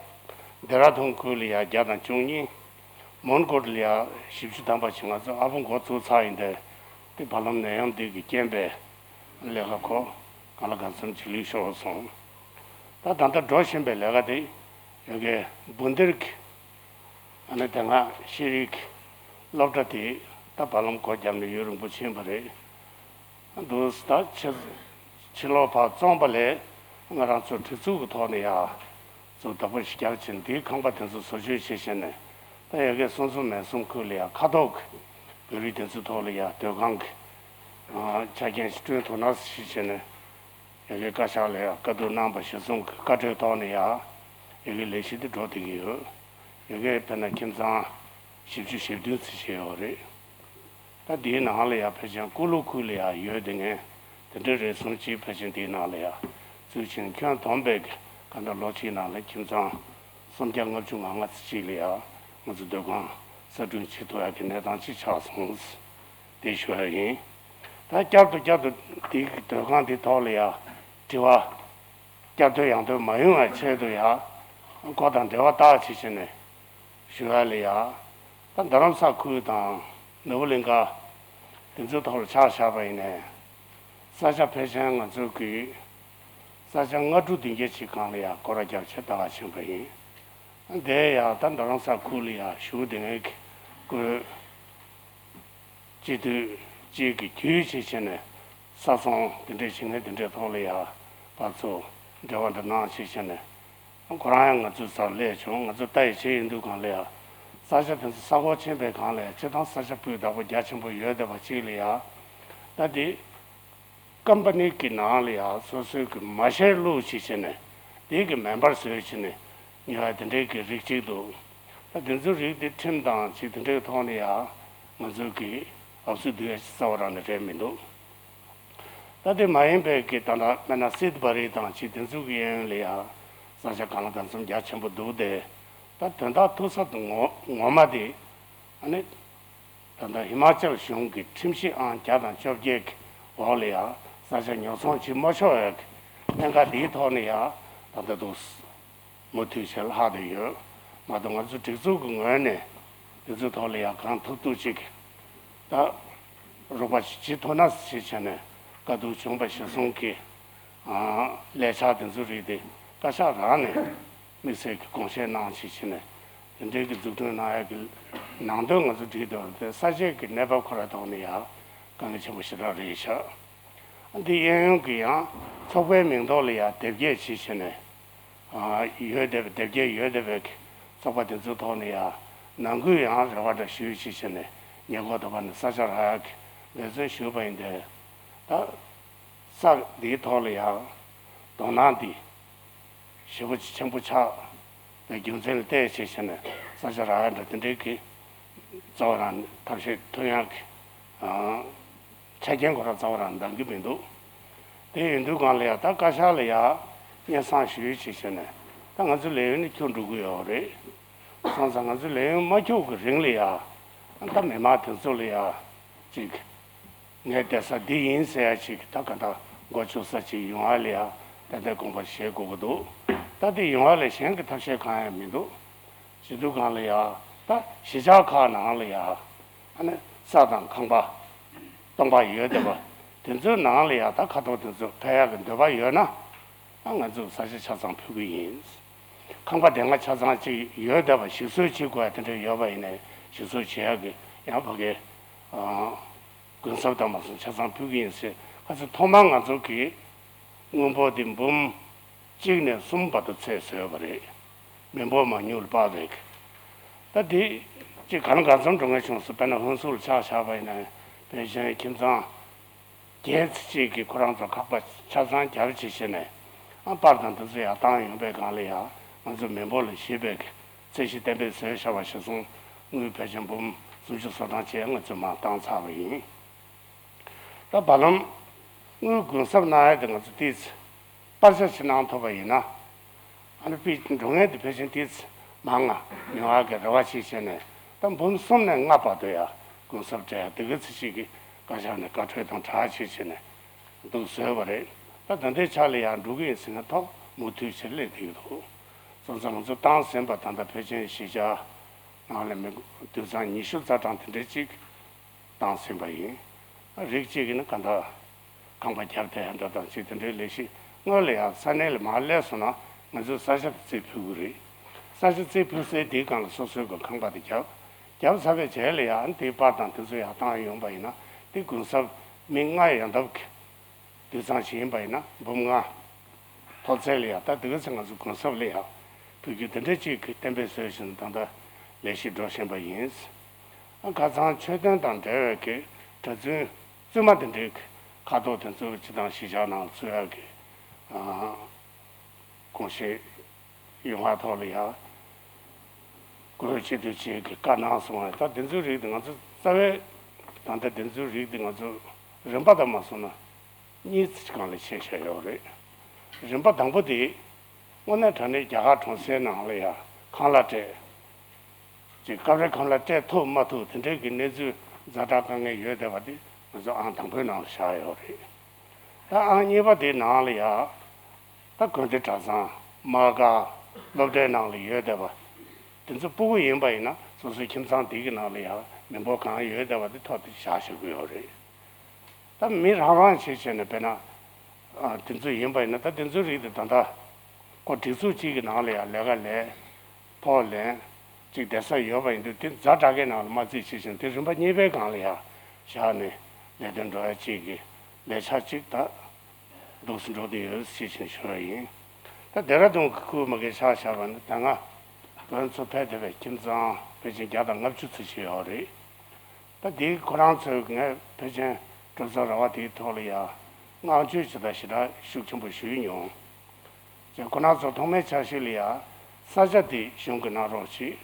ལྡེ་ར་ལྡུན་ཁུལ་ལ་ཡ་བརྒྱ་དང་བཅུ་གཉིས། མོན་གྷོ་ལ་ཡ་བཞི་བཅུ་ཐམ་པ་བྱས། ང་ཚོ་ཨ་ཕོ་འགོ་ཚུགས་ཚར་ཡིན་ཏེ། དེ་བར་ལམ་ནད་ཡམས་འདི་གི་རྐྱེན་པས་ལས་ཀ་ཁོ་གང་ལ་གང་འཚམ་ཅིག་ལུས་ཤོར་སོང་། ད་ད་ལྟ་འགྲོ་བཞིན་པའི་ལས་ཀ་དེ་ཡ་གི་འབུ་འདེར་གི་ཨ་ནི་དེ་སྔ་ཤེས་རིག་སློབ་གྲྭ་དེ་ད་བར་ལམ་སྒོ་བརྒྱབ་ནས་ཡུན་རིང་པོ་ཕྱིན་པ་རེད། འདུག་ད་ཕྱི་ཕྱི་ལོགས་ཕར་བཙོངས་པ་ལས་ང་རང་ཚོ་སྒྲིག་འཛུགས་ཀྱི་ཐོག་ནས་ཡ་ཚུར་བདག་པོ་ཞིག་རྒྱག་བྱས་ནས་འདིའི་ཁང་པ་དེ་ཚོ་བཟོ་བཅོས་བྱེད་བཞིན་ནས། ད་ཡ་གི་སུམ་ཅུ་སོ་གསུམ་ཁུལ་ལ་ཡ་ཁ་ཐོག་གི་བོད་རིགས་དེ་ཚོའི་ཐོག་ལ་ཡ་སྡོད་ཁང་གི་ཆ་རྐྱེན་ཞིག་བསྐྲུན་ཐུབ་ན་ཞེས་བྱས་ནས། ཡ་གི་བཀའ་ཤག་ལ་ཡ་བཀའ་བསྡུར་གནང་པ་གཞིར་བཟུང་གི་བཀའ་འཁྲོལ་ཐོག་ནས་ཡ་ཡ་གི་ལས་གཞི་འདི་འགྲོ་བསྡད་ཀྱི་ཡོད། ཡ་གི་དཔེར་ན་ཁྱིམ་ཚང་བཞི་བཅུ་ཞེ་བདུན་ཙམ་ཞིག་ཡོད་རེད། ད་འདིའི་ནང་ལ་ཡ་ཕལ་ཆེར་ཀུ་ལུ་ཁུལ་ལ་ཡ་ཡོད་བསྡད་མཁན་དེ་འདྲ་རེ་ཟུང་ཅིག་ཕལ་ཆེར་འདིའི་ནང་ལ་ཡ་ཚུད་ཕྱིན། ཁྱོན་བསྡོམས་པའི་གི་ག་འདྲ་ལོ་གཅིག་ནང་ལ་ཁྱིམ་ཚང་སུམ་བརྒྱ་ལྔ་བཅུ་ང་ལྔ་ཙམ་ཅིག་ལ་ཡ་ང་ཚོ་སྡོད་ཁང་གསར་སྐྲུན་བྱེད་ཐུབ་ཡ་གི་གནས་སྟངས་ཅིག་ཆགས་སོང་། དེ་ཞུ་ཡ་ཡིན། ད་བསྐྱར་དུ་བསྐྱར་དུ་དེ་གི་སྡོད་ཁང་དེ་ཐོག་ལ་ཡ་དྲི་བ་བསྐྱར་ཟློས་ཡང་ཟློས་མ་ཡོང་བའི་ཆེད་དུ་ཡ་ སྐོར་དང་འབྲེལ་བ་བཏགས་བྱས་བྱས་ནས་ཞུ་ཡ་ལ་ཡ། ད་རྡ་རམ་ས་ཁུལ་དང་ནོར་བུ་གླིང་ག་དེ་ཚོའི་ཐོག་ལ་ཆ་བཞག་པ་ཡིན་ནའི། ས་ཆ་ཕལ་ཆེར་ང་ཚོ་གི་ས་ཆ་ལྔ་དྲུག་བདུན་བརྒྱ་ཅིག་སྒང་ལ་ཡ་སྐོར་ར་བརྒྱབ་བྱས་ད་ག་ཕྱིན་པ་ཡིན། དེ་ཡང་ད་རྡ་རམ་ས་ཁུལ་ལ་ཡང་ཞུ་བདེ་ངེས་ཀྱི་བཀོད་སྤྱི་འཐུས་གཅིག་གི་བརྒྱུད་བྱས་བྱས་ནས་ས་ཚོང་དེ་འདྲའི་བྱེད་མཁན་དེ་འདྲའི་ཐོག་ལ་ཡང་ཕར་ཚུར་འབྲེལ་བ་འདྲ་གནང་བྱས་བྱས་ནས་ཁོ་རང་ཡང་ང་ཚོའི་སར་སླེབས་བྱུང་། ང་ཚོ་ལྟ་ཡི་བྱེད་ཡིན་དུས་སྒང་ལ་ཡང་ས་ཆ་དེ་ཚོ་ས་སྐོར་ཕྱིན་པའི་སྒང་ལ་ཡང་སྤྱིར་བཏང་ས་ཆ་སྤུས་དག་པོ་རྒྱ་ཆེན་པོ་ཡོད་བསྡད་པ་གཅིག་ལ་ཡང་ད་དེ། ཀམ་པ་ནི་གི་ནང་ལ་ཡང་སོ་སོའི་གི་མ་ཤེར་བླུགས་བྱས་བྱས་ནས་དེའི་གི་མེམ་བར་བཟོས་བྱས་ནས་ཉོ་ཡ་དེ་འདྲའི་གི་རིགས་གཅིག་འདུག་ད་དེ་ཚོའི་རིགས་དེ་ཁྲིམས་དང་ཅིག་དེ་འདྲའི་ཐོག་ནས་ཡང་ང་ཚོའི་གི་ཨབ་སུ་བསྡུ་ཡ་ཅིག་རྩ་བ་རང་ནས་རེད་མི་འདུག་ད་དེ་མ་ཡིན་པའི་གི་ད་ལྟ་དཔེར་ན་སིད་བ་རི་དང་ཅིག་དེ་ཚོའི་གི་གཡས་གཡོན་ལ་ཡང་ས་ཆ་གང་ལ་གང་འཚམ་རྒྱ་ཆེན་པོ་འདུག་སྟེ། ད་དོན་དག་ཐུག་ས་དེ་ངོ་ངོ་མ་དེ་ཨ་ནི། ད་ལྟ་ཧི་མ་ཅལ་གཞུང་གི་ཁྲིམས་གཞི་ཨང་བརྒྱ་དང་བཅོ་བརྒྱད་ཀྱི་འོག་ལ་ཡང་ས་ཆ་ཉོ་ཚོང་བྱེད་མ་ཆོག་པའི་གནད་འགག་འདིའི་ཐོག་ནས་ཡང་ད་ལྟ་འདུག་མུ་མཐུད་བྱས་ལྷག་བསྡད་ཡོད་མ་གཏོགས། ང་ཚོ་སྒྲིག་འཛུགས་ཀྱི་ངོས་ནས་འདི་ཚོའི་ཐོག་ལ་ཡང་གང་ཐུབ་ཐུབ་ཅིག་ད་རོགས་པ་ཞིག་བྱེད་ཐུབ་ན་ཞེས་བྱས་ནས་དཀའ་སྡུག་བྱུང་བ་གཞིར་བཟུང་གིས་ལས་འཆར་འདི་ཚོའི་རིགས་དེ་བཀའ་ཤག་རང་ནས། དམིགས་བསལ་གྱི་དགོངས་བཞེས་གནང་ཞེས་བྱས་ནས་དེ་འབྲེལ་གྱི་འཛུགས་སྐྲུན་གནང་ཡག་གི་ནང་དོན་ང་ཚོ་བསྒྲིགས་འདུག་དེ་ས་ཆའི་གི་གནས་བབ་ཁོ་ར་ཐོག་ནས་ཡང་དཀའ་ངལ་ཆེན་པོ་ཞེ་དྲག་རེད་ཤག་འདི་གཡས་གཡོན་གྱི་ཡང་ཚོགས་པའི་མིང་ཐོག་ལ་ཡང་དེབ་སྐྱེལ་ཞེས་བྱས་ནས་ཡོད་བསྡད་པའི་དེབ་སྐྱེལ་ཡོད་བསྡད་པའི་གི་ཚོགས་པ་དེ་ཚོའི་ཐོག་ནས་ཡང་ནང་ཁུལ་ཡང་རེ་བ་འདྲ་ཞུས་ཞེས་བྱས་ནས་ཉེ་འཁོར་དུ་བ་ནས་ས་ཆ་རག་ཡག་གི་འབད་བརྩོན་ཞུས་པ་ཡིན་ཏེ། ད་ས་འདིའི་ཐོག་ལ་ཡང་དོ་སྣང་འདི་ཞེ་པོ་ཆེན་པོ་ཆགས་པའི་རྒྱུ་མཚན་ལ་བལྟས་བྱས་བྱས་ནས་ས་ཆ་རག་ཡ་འདྲ་དེ་འདྲའི་གི་རྩ་བ་རང་ཐབས་ཤེས་ཐུབ་ཡག་གི་ཆ་རྐྱེན་ཁོ་རང་རྩ་བ་རང་འདང་གི་མི་འདུག་དེ་ཡིན་དུས་སྒང་ལ་ཡང་ད་བཀའ་ཤག་ལ་ཡང་སྙན་སེང་ཞུས་བྱས་བྱས་ནས་ད་ང་ཚོ་ལས་ཡུན་ནི་འཁྱོལ་འགྲོ་གི་ཡོད་རེད། སོང་ཙང་ང་ཚོ་ལས་ཡུན་མ་འཁྱོལ་གི་རིང་ལ་ཡང་ད་མི་མང་དེ་ཚོ་ལ་ཡང་ཅིག་ངའི་བསྡད་ས་འདི་ཡིན་ཟེར་ཡ་ཅིག་ད་ག་ད་མགོ་ཆུ་ས་ཅིག་ཡོང་བ་ལ་ཡ་ཏན་ཏན་དགོངས་པ་བཞེས་དགོས་ཀྱི་འདུག་ད་འདི་ཡོང་བ་ལས་གཞན་གྱི་ཐབས་ཤེས་གང་ཡང་མི་འདུག་བྱེད་དུས་སྒང་ལ་ཡ་ད་གཞིས་ཆགས་ཁག་ནང་ལ་ཡ་ཨ་ནི་ས་དང་ཁང་པ་སྟོང་པ་ཡོད་བསྡད་པ་དེ་ཚོའི་ནང་ལ་ཡ་ད་ཁ་ཐོག་དེ་ཚོ་ཕེབས་ཡག་གི་འདོད་པ་ཡོད་ན་ཨ་ང་ཚོས་ས་ཆ་ཆ་ཚང་ཕུལ་གི་ཡིན། ཁང་པ་དེ་སྔ་ཆ་ཚང་ཅིག་ཡོད་བསྡད་པ་ཞིག་གསོ་བྱེད་དགོས་ཡ་དེ་འདྲ་ཡོད་པ་ཡིན་ནའི་ཞིག་གསོ་བྱེད་ཡག་གི་ཡང་ཕ་གི་ཨ། གུན་གསབ་དང་མ་སོང་ཆ་ཚང་ཕུལ་གྱི་ཡིན་ཟེར། ཁ་སང་ཐོག་མར་ང་ཚོ་གིས་དངུལ་འབོར་དེ་འབུམ་གཅིག་ནས་གསུམ་བར་དུ་ཚད་བཟོས་པ་རེད། མི་འབོར་མང་ཉུང་ལ་དཔག་པའི་གི། ད་དེ་གཅིག་གང་གང་འཚམ་འགྲོ་མཁན་བྱུང་སོང་། དཔེར་ན་ཧུན་སུར་ཆ་བཞག་པ་ཡིན་ན་ཕལ་ཆེར་ཁྱིམ་ཚང་བརྒྱད་ཙམ་ཅིག་གིས་ཁོ་རང་ཚོ་ཁག་པ་ཆ་ཚང་རྒྱབ་བྱས་བྱས་ནས་ཨ་པར་དང་དེ་ཚོ་ཡར་བཏང་ཡོང་པའི་སྒང་ལ་ཡང་ང་ཚོ་མི་འབོར་ལ་བཞེས་པའི་གི། ཚད་གཞི་གཏན་འབེབས་བཟོས་བཞག་པ་གཞིར་བཟུང་དངུལ་ཕལ་ཆེར་འབུམ་སུམ་ཅུ་སོ་གྲངས་བཅས་ང་ཚོས་མར་བཏང་ཚར་བ་ཡིན། ད་བར་ལམ་དངུལ་གུན་གསབ་གནང་ཡ་དེ་ང་ཚོ་ཏོག་ཙམ་སྤར་ཆ་ཞིག་གནང་ཐུབ་པ་ཡིན་ན། ཨ་ནི་དཔེ་འགྲོ་མཁན་དེ་ཕལ་ཆེར་ཏོག་ཙམ་མང་ང་ཉུང་བ་གི་རེ་བ་ཞིག་བྱས་ནས་ད་འབུམ་གསུམ་ནས་ལྔ་བར་དུ་ཡ་གུན་གསབ་སྤྲད་ཡ་དེ་ག་ཚོད་ཅིག་གི་བཀའ་ཤག་ནས་བཀའ་འཁྲོལ་དང་གྲ་ཞིག་བྱས་ནས་འདུག་བཟོས་པ་རེད། ད་ད་ལྟའི་ཆ་ལ་ཡང་འགྲོ་གི་ཡིན་ཟེར་ན་ཐོག་མུ་མཐུད་བྱས་སླེབས་བསྡད་ཀྱི་འདུག་སོང་ཙང་ང་ཚོ་བཏང་ཟིན་པ་ད་ལྟ་ཕལ་ཆེར་གཞིས་ཆགས་ནང་ལ་མི་དུད་ཚང་ཉི་ཤུ་རྩ་གྲངས་དེ་འདྲ་ཅིག་བཏང་ཟིན་པ་ཡིན། རིགས་གཅིག་གིས་ནི་གང་ལྟར་ཁང་པ་བརྒྱབ་བསྡད་ཡ་འདྲ་དང་ཅིག་དེ་འདྲའི་ལས་གཞི་སྔོན་ལ་ཡང་ས་གནས་ལ་མར་སླེབས་སོང་ན་ང་ཚོས་ས་ཆ་དེ་རྩིས་ཕུལ་གྱི་རེད། ས་ཆ་རྩིས་ཕུལ་སའི་དེའི་སྒང་ལ་སོ་སོའི་གི་ཁང་པ་དེ་བརྒྱབ། བརྒྱབ་ཚར་བའི་རྗེས་ལ་ཡང་དེའི་པར་དང་དེ་ཚོ་ཡར་བཏང་ཡོང་པ་ཡིན་ན་དེ་གུན་གསབ་མི་ལྔ་ཡན་འདབ་ཀྱི་དུད་ཚང་ཞིག་ཡིན་པ་ཡིན་ན་འབུམ་ལྔ། མཐོ་ཚད་ལ་ཡང་ད་དེ་ག་ཚོད་ང་ཚོ་གུན་གསབ་ལ་ཡང་ཕུལ་རྒྱུ་དེ་འདྲ་གཅིག་གི་གཏན་འབེབས་བཟོས་བཞིན་ད་ལྟ་ལས་གཞི་འགྲོ་བཞིན་པ་ཡིན། ཨ་ཁ་སང་མཆོད་རྟེན་དང་འབྲེལ་བའི་གི་གྲྭ་བཙུན་བཙུན་མ་དེ་འདྲའི་གི་ཁ་ཐོག་དེ་ཚོ་སྤྱི་བཏང་གཞིས་ཆགས་ནང་ཚུད་ཡག་གི་ཨ་དགོངས་བཞེས་ཡོང་བ་ཐོག་ལ་ཡང་དགོས་ཆེད་དུ་བྱེད་ཀྱི་བཀའ་གནང་སོང་བ། ད་དེ་ཚོའི་རིགས་དེ་ང་ཚོ་རྩ་བའི་ད་ལྟ་དེ་ཚོའི་རིགས་དེ་ང་ཚོ་རིམ་པ་དང་མ་སོང་ན་གཉིས་ཙམ་སྒང་ལ་ཕྱེ་བཞག་ཡོད་རེད། རིམ་པ་དང་པོ་དེ་དངོས་གནས་དྲང་གནས་རྒྱ་གར་གྲོང་གསེབ་ནང་ལ་ཡང་ཁང་གླ་སྤྲད་ཅིག་སྐབས་རེ་ཁང་གླ་སྤྲད་ཐུབ་མ་ཐུབ་དེ་འདྲའི་གི་གནས་ཚུལ་ཛ་དྲག་དཀའ་ངལ་ཡོད་བསྡད་པ་དེ་ང་ཚོ་ཨང་དང་པོའི་ནང་ལ་བཞག་ཡོད་རེད། ད་ཨང་གཉིས་པ་དེའི་ནང་ལ་ཡང་ད་དགོན་སྡེ་གྲྭ་ཚང་དམག་སྒར་ སློབ་གྲྭའི་ནང་ལ་ཡོད་བསྡད་པ་དེ་ཚོ་སྤུ་གུ་ཡིན་པ་ཡིན་ན་སོ་སོའི་ཁྱིམ་ཚང་དེ་གི་ནང་ལ་ཡང་མི་འབོར་གང་ཡོད་བསྡད་པ་དེ་ཐོ་དེ་བཞག་བཞག་གི་ཡོད་རེད། ད་མི་རང་རང་བྱས་བྱས་ནས་དཔེར་ན། ཨ། དེ་ཚོ་ཡིན་པ་ཡིན་ན་ད་དེ་ཚོའི་རིགས་དེ་ད་ལྟ་ཁོ་སྒྲིག་འཛུགས་གཅིག་གི་ནང་ལ་ཡང་ལས་ཀ་ལས་ཕོགས་ལེན་གཅིག་བསྡད་ས་ཡོད་པ་ཡིན་དུས་དེ་ཛ་དྲག་གི་ནང་ལ་མ་བརྩིས་བྱས་བྱས་ནས་དེ་རིམ་པ་གཉིས་པའི་སྒང་ལ་ཡང་བཞག་ནས་ལས་དོན་འགྲོ་ཡ་གཅིག་གི་ལས་འཆར་གཅིག་ད་འདུག་སེ་འགྲོ་བསྡད་ཡོད་ཅེས་བྱས་ནས་ཞུ་བ་ཡིན། ད་ལྡེ་ར་ལྡུན་གྱི་ཁུལ་མ་གི་ཆ་བཞག་པ་ན་ད་སྔ་བོད་ཚོ་ཕེབས་བསྡད་པའི་ཁྱིམ་ཚང་ཕལ་ཆེར་བརྒྱ་དང་ལྔ་བཅུ་ཙམ་ཞིག་ཡོད་རེད། ད་འདི་ཁོ་རང་ཚོས་ངས་ཕལ་ཆེར་གྲོས་ཚོགས་ར་བ་དེའི་ཐོག་ལ་ཡང་བསྔགས་བརྗོད་ཅིག་དང་ཞེ་དྲག་ཤུགས་ཆེན་པོ་ཞུས་མྱོང་། ཅེས་ཁོ་རང་ཚོ་ཐོག་མའི་འཆར་གཞི་ལ་ཡང་ས་ཆ་དེ་གཞུང་གིས་གནང་རོགས་བྱེད།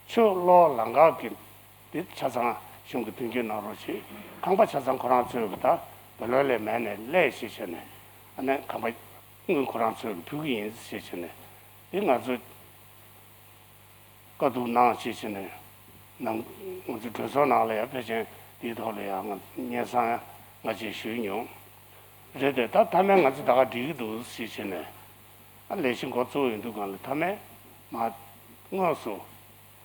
ཆུ་གློག་ལམ་ཁ་གི་དེ་ཆ་ཚང་གཞུང་གིས་མཐུན་འགྱུར་གནང་རོགས་བྱེད། ཁང་པ་ཆ་ཚང་ཁོ་རང་ཚོས་གི་ད་བེ་ལོ་ལས་མེད་ནས་ལས་བྱེད་བྱས་ནས་ཨ་ནི་ཁང་པ་དངུལ་ཁོ་རང་ཚོས་གི་ཕུལ་གི་ཡིན་ཞེས་བྱས་ནས་དེ་ང་ཚོ། བཀའ་བསྡུར་གནང་ཞེས་བྱས་ནས་ནང་ང་ཚོའི་གྲོས་ཚོགས་ནང་ལ་ཡང་ཕལ་ཆེར་དེའི་ཐོག་ལ་ཡང་ང་སྙན་སེང་ང་བཅས་ཞུས་མྱོང་། རེད་དེ་ད་མཐའ་མའི་ང་ཚོ་ད་ག་འགྲིག་གི་འདུག་ཞེས་བྱས་ནས་ཨ་ལས་གཞི་འགོ་བཙུགས་ཡོང་དུས་སྒང་ལ་མཐའ་མའི་མ་དངོས་སུ་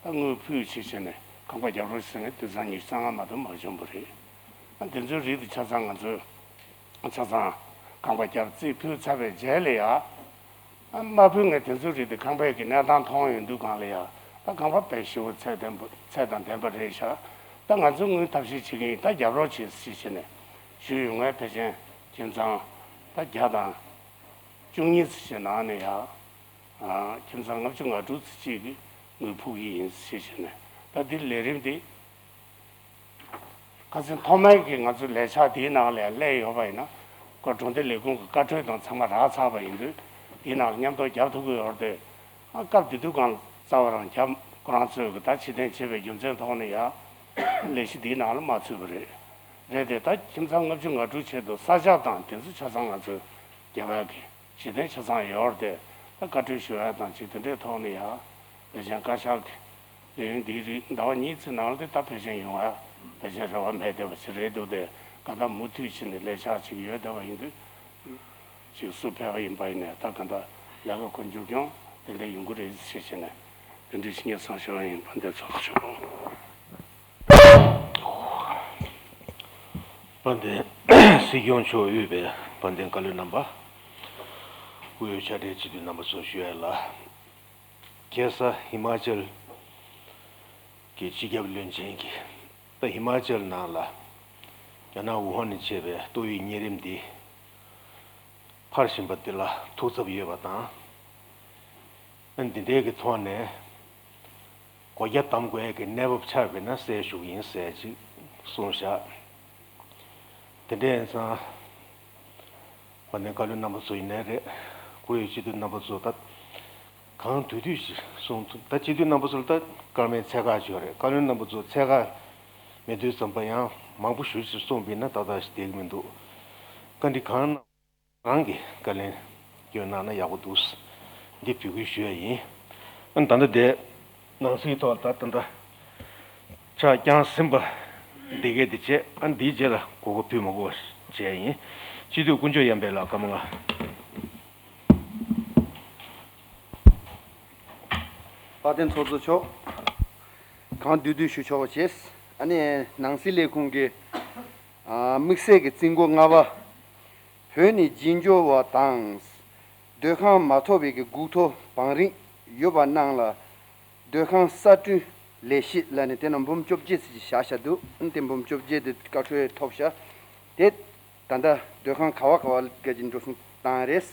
ད་དངུལ་ཕུལ་ཞེས་བྱས་ནས་ཁང་པ་རྒྱབ་རོགས་ཟེར་ནས་དུད་ཚང་ཉི་ཤུ་རྩ་ལྔ་མ་གཏོགས་མ་བྱུང་བ་རེད། ཨ་དེ་ཚོའི་རིགས་དེ་ཆ་ཚང་ང་ཚོས། ཆ་ཚང་ཁང་པ་རྒྱབ་རྩིས་ཕུལ་ཚར་བའི་རྗེས་ལ་ཡ། ཨ་མ་བུ་ངས་དེ་ཚོའི་རིགས་དེ་ཁང་པའི་གི་གནས་སྟངས་མཐོང་ཡོང་དུས་སྒང་ལ་ཡ། ད་ཁང་པ་དཔེ་ཞེ་པོ་ཚད་ལྡན་པོ་ཚད་དང་ལྡན་པ་རེད་ཤག་ད་ང་ཚོ་དངུལ་ཐབས་ཤེས་བྱེད་ཀྱི་ཡིན། ད་རྒྱབ་རོགས་བྱེད་ཟེར་བྱས་ནས་ཞུས་ཡོང་ངས་ཕལ་ཆེར་ཁྱིམ་ཚང་ད་བརྒྱ་དང་བཅུ་གཉིས་ཙམ་ཞིག་ནང་ནས་ཡ། ཨ་ཁྱིམ་ཚང་ལྔ་བཅུ་ང་དྲུག་ཙམ་ཅིག་གིས་དངུལ་ཕུལ་གྱི་ཡིན་ཟེར་བྱས་ནས་ད་འདི་ལས་རིམ་འདི། ཁ་སང་ཐོག་མའི་གི་ང་ཚོའི་ལས་འཆར་དེའི་ནང་ལ་སླེབས་ཡོད་པ་ཡིན་ན་ཁོ་གྲོང་སྡེ་ལས་ཁུངས་ཀྱི་བཀའ་འཁྲོལ་དང་ཚང་མ་རག་ཚར་བ་ཡིན་དུས་དེའི་ནང་ལ་མཉམ་དུ་རྒྱབ་ཐུབ་ཀྱི་ཡོད་རེད་དེ། ཨ་སྐབས་དེ་དུས་གང་རྩ་བ་རང་རྒྱབ་ཁོ་རང་ཚོས་གི་ད་ཕྱིར་འཐེན་བྱས་པའི་རྒྱུ་མཚན་ཐོག་ནས་ཡ་ལས་གཞི་དེའི་ནང་ལ་མ་ཚུད་པ་རེད། རེད་དེ་ད་ཁྱིམ་ཚང་ལྔ་བཅུ་ང་དྲུག་ཆེད་དུ་ས་ཆ་དང་དེ་ཚོ་ཆ་ཚང་ང་ཚོས་རྒྱབ་ཡག་གི་གཞི་རྟེན་ཆ་ཚང་ཡོད་རེད་དེ། ད་བཀའ་འཁྲོལ་ཞུ་ཡག་དང་ཅིག་དེ་འདྲའི་ཐོག་ནས་ཡ་ལས་བྱང་བཀའ་ཤག་གི་ལས་ཡུན་འདིའི་རིང་ཟླ་བ་གཉིས་ཙམ་ནང་ལ་དེ་ད་ཕལ་ཆེར་ཡོང་ཡ་ཕལ་ཆེར་རེ་བ་མེད་བསྡད་པ་ཞིག་རེད་འདུག་སྟེ། གང་ལྟར་མུ་མཐུད་བྱས་ནས་ལས་འཆར་ཅིག་ཡོད་བསྡད་པ་ཡིན་དུས་ཅིག་སུ་ཕེབས་པ་ཡིན་པ་ཡིན་ནས་ད་གང་ལྟར་ལས་ཀ་འགོ་མཇུག་སྐྱོང་དེ་འདྲ་ཡོང་གི་རེད་ཞེས་བྱས་ནས་དེ་འདྲའི་སྙན་སེང་ཞུ་བ་ཡིན། དཔལ་ལྡན་ཚོགས་གཙོ་མཆོག་དཔལ་ལྡན་སྲིད་སྐྱོང་མཆོག་དབུས་པའི་དཔལ་ལྡན་བཀའ་བློན་རྣམ་པ། དབུས་ཕྱག་སྦྲེལ་སྤྱི་འཐུས་རྣམ་པ་ཚོ་ཞུ་ཡ་ལ། ཁ་སང་ཧི་མ་ཅལ་གྱི་སྤྱི་ཁྱབ་བློན་ཆེན་གྱིས་ད་ཧི་མ་ཅལ་ནང་ལ་རྒྱ་ནག་ཝུ་ཧན་ནས་མཆེད་པའི་ཏོག་དབྱིབས་གཉན་རིམས་འདི་འཕར་བཞིན་པ་འདི་ལ་ཐུགས་འཚབ་ཡོད་པ་དང་། ཨ་འདི་འདྲའི་གི་ཐོག་ནས་སྒོ་རྒྱ་བསྡམ་དགོས་ཀྱི་གནས་བབ་ཆགས་པ་ཡིན་ན་གསལ་ཞུ་གི་ཡིན་ཟེར་ཅིག་གསུངས་བཞག་དེ་འདྲ་ཡིན་ཙང་དཔལ་ལྡན་བཀའ་བློན་རྣམ་པ་ཚོ་ཡིན་ནའི་རེད། བཀུར་འོས་སྤྱི་འཐུས་རྣམ་པ་ཚོ་ད་གང་འདོད་འདོད་ཞིག་གསུང་ཐུབ། ད་སྤྱི་འཐུས་རྣམ་པ་ཚོ་ལ་ད་སྐར་མའི་ཚད་བཀག་ཅིག་ཡོད་རེད། བཀའ་བློན་རྣམ་པ་ཚོ་ཚད་བཀག་མེད་དུས་ཙམ་པ་ཡང་མང་པོ་ཞུ་ཞིག་གསུངས་པ་ཡིན་ན་ཏག་ཏག་ཞིག་བསྡད་ཀྱི་མི་འདུག་བཀའ་འདྲི་གང་གནང་རང་གིས་བཀའ་ལན་སྐྱོན་གནང་ན་ཡག་པོ་འདུག་འདི་འབོད་སྐུལ་ཞུ་ཡ་ཡིན། ཨ་ད་ལྟ་དེ་ནང་སྲིད་ཐོག་ད་ད་ལྟ་ཕྱག་བརྐྱངས་ཟིན་པ་འདི་གས་དེ་བྱས། ཨ་འདིའི་རྗེས་ལ་གོ་སྐབས་ཕུལ་མ་དགོས་པ་བྱས་ཡིན། སྤྱི་འཐུས་དཀོན་མཆོག་གཡང་འཕེལ་ལགས་སྐར་མ་ལྔ། དཔལ་ལྡན་ཚོགས་གཙོ་མཆོག་གང་འདོད་འདོད་ཞུ་ཆོག་པ་བྱས། ཨ་ནི་ནང་སྲིད་ལས་ཁུངས་ཀྱི་ཨ་དམིགས་བསལ་གྱི་རྩིས་འགོ་ལྔ་པ། བོད་ནི་རྗེས་འཇུག་པ་དང་། སྡོད་ཁང་མ་ཐོབ་པའི་གི་སྒུག་ཐོ་བང་རིམ་ཡོད་པ་རྣམས་ལ་སྡོད་ཁང་གསར་སྐྲུན་ལས་གཞི་ལབ་ནས་དེ་ནང་འབུམ་བཅོ་བརྒྱད་ཙམ་ཞིག་བཞག་བཞག་འདུག་ཨ་ནི་དེ་འབུམ་བཅོ་བརྒྱད་དེ་བཀའ་འཁྲོལ་ཐོབ་ཤག་དེ་ད་ལྟ་སྡོད་ཁང་ག་བ་ག་བ་སྒང་ཅིག་འགྲོ་སོང་བཏང་རེད།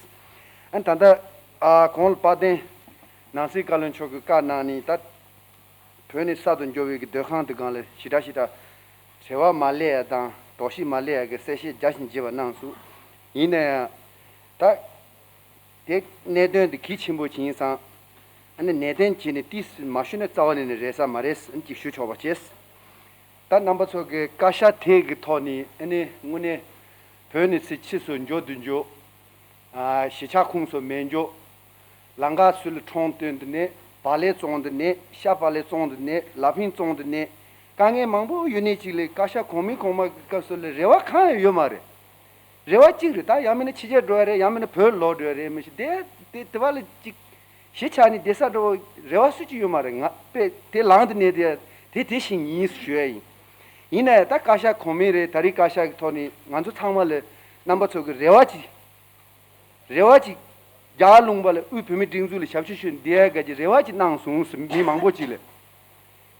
ཨ་ནི་ད་ལྟ་ཨ་གོང་ལ་དཔལ་ལྡན་ནང་སྲིད་བཀའ་བློན་མཆོག་གིས་བཀའ་གནང་ནས་ད། བོད་ནས་གསར་དུ་འབྱོར་བའི་གི་སྡོད་ཁང་དེ་སྒང་ལ་ཞེ་དྲག་ཞེ་དྲག་བྲེལ་བ་མ་སླེབས་ཡ་དང་དོགས་གཞི་མ་སླེབས་ཡ་གི་གསལ་བཤད་རྒྱ་ཆེན་བྱས་པ་གནང་སོང་། ཡིན་ན་ཡང་། ད། དེ་གནད་དོན་དེ་གལ་ཆེན་པོ་ཅིག་ཡིན་ཙང་། ཨ་ནི་ནན་ཏན་བྱས་ནས་ཏིས་མ་ཞུས་ན་རྩ་བ་ནས་ནི་རེད་ས་མ་རེད་ཟེར་ཅིག་ཞུ་ཆོག་པ་བྱས། ད་རྣམ་པ་ཚོ་གི་བཀའ་ཤག་དེ་གི་ཐོག་ནས་ཨ་ནི་དངོས་གནས་བོད་ནས་ཚུར་ཕྱིས་སུ་འབྱོར་དུ་འབྱོར། གཞིས་ཆགས་ཁོངས་སུ་མེད་འཇོག་ལམ་ཁ་སུ་ལ་ཁྲོམ་སྟོན་དུ་ནས་བག་ལེབ་བཙོང་དུ་ནས་ཤ་བག་ལེབ་བཙོང་དུ་ནས་ལ་ཕིང་བཙོང་དུ་ནས་དཀའ་ངལ་མང་པོ་ཡོད་ནས་ཅིག་ལས་བཀའ་ཤག་གོང་མའི་གོང་མ་གི་སྐབས་སུ་ལ་རེ་བ་གང་ཡང་ཡོད་མ་རེད། རེ་བ་གཅིག་རེད། ད་ཡང་མིན་ན་ཕྱི་རྒྱལ་འགྲོ་ཡ་རེད། ཡང་མིན་ན་བོད་ལོག་འགྲོ་ཡ་རེད། མི་ཤེས་དེ་དེ་དེ་བ་ལ་ཅིག་ གཞིས་ཆགས་ནས་བསྡད་ས་འགྲོ་རེ་བ་སུ་གཅིག་ཡོད་མ་རེད། ང་དཔེ་དེ་ལངས་དུ་གནས་དེ་དེ་དེ་བཞིན་ཡིན་ཞུ་ཡ་ཡིན། ཡིན་ན་ཡང་ད་བཀའ་ཤག་གོང་མའི་རེད། ད་རེས་བཀའ་ཤག་གི་ཐོག་ནས་ང་ཚོ་ཚང་མ་ལ་རྣམ་པ་ཚོ་གི་རེ་བ་ཅིག་རེ་བ་ཅིག་རྒྱ་གར་ལུང་པ་ལ་དབུས་བོད་མིའི་སྒྲིག་འཛུགས་ལ་ཞབས་ཞུ་ཞུ་འདི་ཡ་ག་གི་རེ་བ་ཅིག་གནང་སོང་ཟེར། མི་མང་པོ་ཅིག་ལ།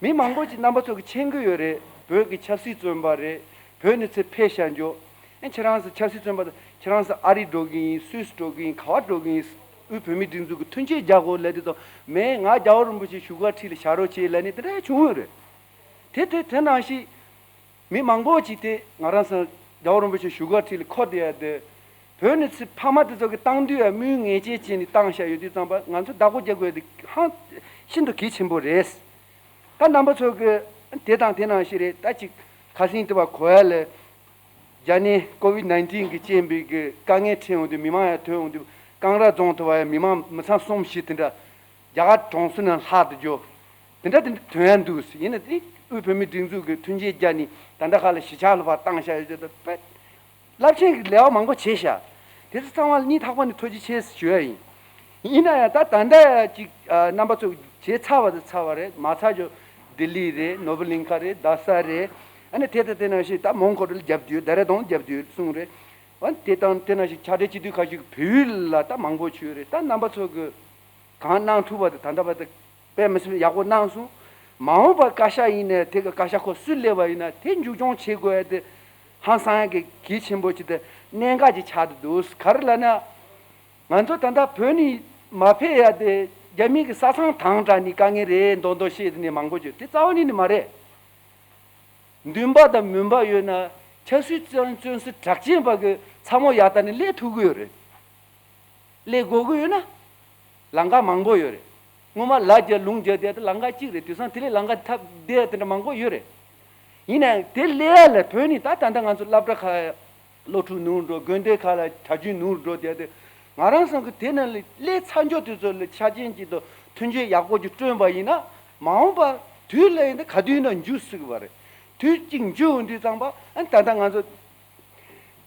མི་མང་པོ་ཅིག་རྣམ་པ་ཚོ་གི་མཁྱེན་གི་ཡོད་རེད། བོད་ཀྱི་ཆབ་སྲིད་བཙོན་པ་རེད། བོད་ནས་ཚུར་ཕེབས་བཞག་འཇོག་ཨེ་ཁྱེད་རང་ཚོ་ཆབ་སྲིད་བཙོན་པ་དང་ཁྱེད་རང་ཚོ་ཨ་རི་འགྲོ་གི་ཡིན། སུད་སི་འགྲོ་གི་ཡིན། ག་བ་འགྲོ་གི་ཡིན། དབུས་བོད་མིའི་སྒྲིག་འཛུགས་ཀྱི་མཐུན་རྐྱེན་རྒྱག་དགོས་ལབ་དུས་ཙམ་མེད། ང་རྒྱལ་བ་རིན་པོ་ཆེ་བཞུགས་སྒར་འཁྲིས་ལ་བཞག་རོགས་བྱེད་ལབ་ནས་དེ་འདྲ་བྱུང་ཡོད་རེད། དེ་དེ་དེ་ནང་བཞིན་མི་མང་པོ་ཅིག་དེ་ང་རང་ཚོ་རྒྱལ་བ་རིན་པོ་ཆེ་བཞུགས་སྒར་འཁྲིས་ལ་འཁོར་བསྡད་ཡ་དེ། བོད་ནས་ཚུར་ཕ་མ་དེ་ཚོ་གི་བཏང་དུས་ཡ་དམིགས་ཡུལ་ངེས་ཅན་བྱས་ནས་བཏང་བཞག་ཡོད་དུས་ཙམ་པ་ང་ཚོ་བདག་པོ་རྒྱག་དགོས་དེ་ཧང་ཤིན་ཏུ་གལ་ཆེན་པོ་རེད། ད་རྣམ་པ་ཚོ་གི་དེ་དང་དེ་ནང་བཞིན་རེད། ད་ཅིག་ཁ་སང་དེ་བ་གོ་ཡ་ལ་རྒྱ་ནད་ཀོ་བིད་ནའིན་ཊིན་གི་རྐྱེན་པས་གི་དཀའ་ངལ་འཕྲད་འོང་དུས་མི་མང་ཡ་ཐོན་འོང་དུས་ཀང་ར་རྫོང་དུ་བ་ཡ་མི་མང་མི་ཚང་གསུམ་བཞི་དེ་འདྲ་རྒྱ་གར་གྲོང་ཚོ་ནང་ལྷག་ཏུ་འགྱོ། དེ་འདྲ་དེ་འདྲ་ཐོན་ཡ་འདུག་ཡིན་ན་དེ་དབུས་བོད་མིའི་སྒྲིག་འཛུགས་ཀྱི་མཐུན་རྐྱེན་བརྒྱབ་ནས་ད་ལྟ་ཁ་ལ་གཞིས་ཆགས་ལ་ཕར་བཏང་བཞག་ཡོད་ཅེས་དང་དཔེ་རླབས་ཆེན་གྱི་ལས་ཀ་མང་པོ་བྱས་ཤག་དེ་ཚོ་ཚང་མ་ལ་སྙིང་ཐག་པ་ནས་ཐུགས་རྗེ་ཆེ་ཞུ་ཡ་ཡིན། ཡིན་ན་ཡང་ད་ད་ལྟ་ཅིག་ཨ་རྣམ་པ་ཚོ་བྱས་ཚར་བ་དང་ཚར་བ་རེད། མ་ཚར་ཅོ་ལྡི་ལི་རེད། ནོར་བུ་གླིང་ཁ་རེད། རྡ་ས་རེད། ཨ་ནི་དེ་དང་དེ་ནང་བཞིན་ད་མོན་གྷོ་རེད། རྒྱབ་དུས་ལྡེ་ར་ལྡུན་རྒྱབ་དུས་གསུངས་རེད། ཨ་ནི་དེ་དང་དེ་ནང་བཞིན་ཕྱག་སྦྲེལ་སྤྱི་འཐུས་ཁག་ཅིག་བལ་ཡུལ་ལ་ད་མང་པོ་བྱུང་རེད། ད་རྣམ་པ་ཚོ་གི་གང་གནང་ཐུབ་པ་དེ་ད་ལྟ་བར་དུ་དཔེ་མི་སྲིད་ཡག་པོ་གནང་སོང་། མ་འོངས་པར་བཀའ་ཤག་ཡིན་ནའི་དེ་གི་བཀའ་ཤག་ཁོ་སུ་སླེབས་པ་ཡིན་ན་དེ་མཇུག་སྐྱོང་བྱེད་དགོས་ཡ་དེ་ཧང་སང་ཡ་གི་གལ་ཆེན་པོ་ཅིག་དེ་གནད་འགག་ཅིག་ཆགས་བསྡད་འདུག་ག་རེ་ལབ་ན། ང་ཚོ་ད་ལྟ་བོད་ནས་མ་ཕེབས་ཡ་དེ་རྒྱ་མི་གི་ས་མཚམས་དྭངས་དྲགས་ནས་དཀའ་ངལ་རེད་མདོག་མདོག་བཤད་དེ་ནས་མང་པོ་བྱོས། དེ་རྩ་བ་ནས་ནི་མ་རེད། འདུན་པ་དང་མུན་པ་ཡོད་ན་ཆབ་སྲིད་བཙོན་བཙོན་ཟུར་གྲགས་ཅན་པ་གི་ཚ་མོ་ཡག་ད་ནི་སླེབས་ཐུབ་ཀྱི་ཡོད་རེད། སླེབས་དགོས་ཀྱི་ཡོད་ན། ལམ་ཁ་མང་པོ་ཡོད་རེད། སྔོན་མ་ལ་རྒྱ་ལུང་རྒྱ་དེ་ལམ་ཁ་གཅིག་རེད། དེང་སང་དེ་ལས་ལམ་ཁ་ཐབས་བདེ་དེ་འདྲ་མང་པོ་ཡོད་རེད། ཡིན་ནའང་དེ་སླེབས་ཡ་ལ་བོད་ནས་ད་ད་ལྟ་ང་ཚོ་སློབ་གྲྭ་ཁག་སློབ་ཕྲུག་ནུར་འགྲོ། དགོན་སྡེ་ཁག་ལ་གྲྭ་རྒྱུན་ནུར་འགྲོ་དེ་དེ་ང་རང་ཚོ་གི་དེ་ནང་ལ་སླེབས་ཚར་འཇོག་དེ་ཚོ་ལ་ཆ་རྐྱེན་གཅིག་དང་མཐུན་རྐྱེན་ཡག་པོ་ཅིག་བསྐྲུན་པ་ཡིན་ན་མ་འོངས་པ་དུས་ལ་ཡིན་ན་ག་དུས་ན་འཇུ་སྲིད་པ་རེད། དུས་གཅིག་འཇུ་འོང་དུས་ཙམ་པ་ཨ་ད་ལྟ་ང་ཚོ་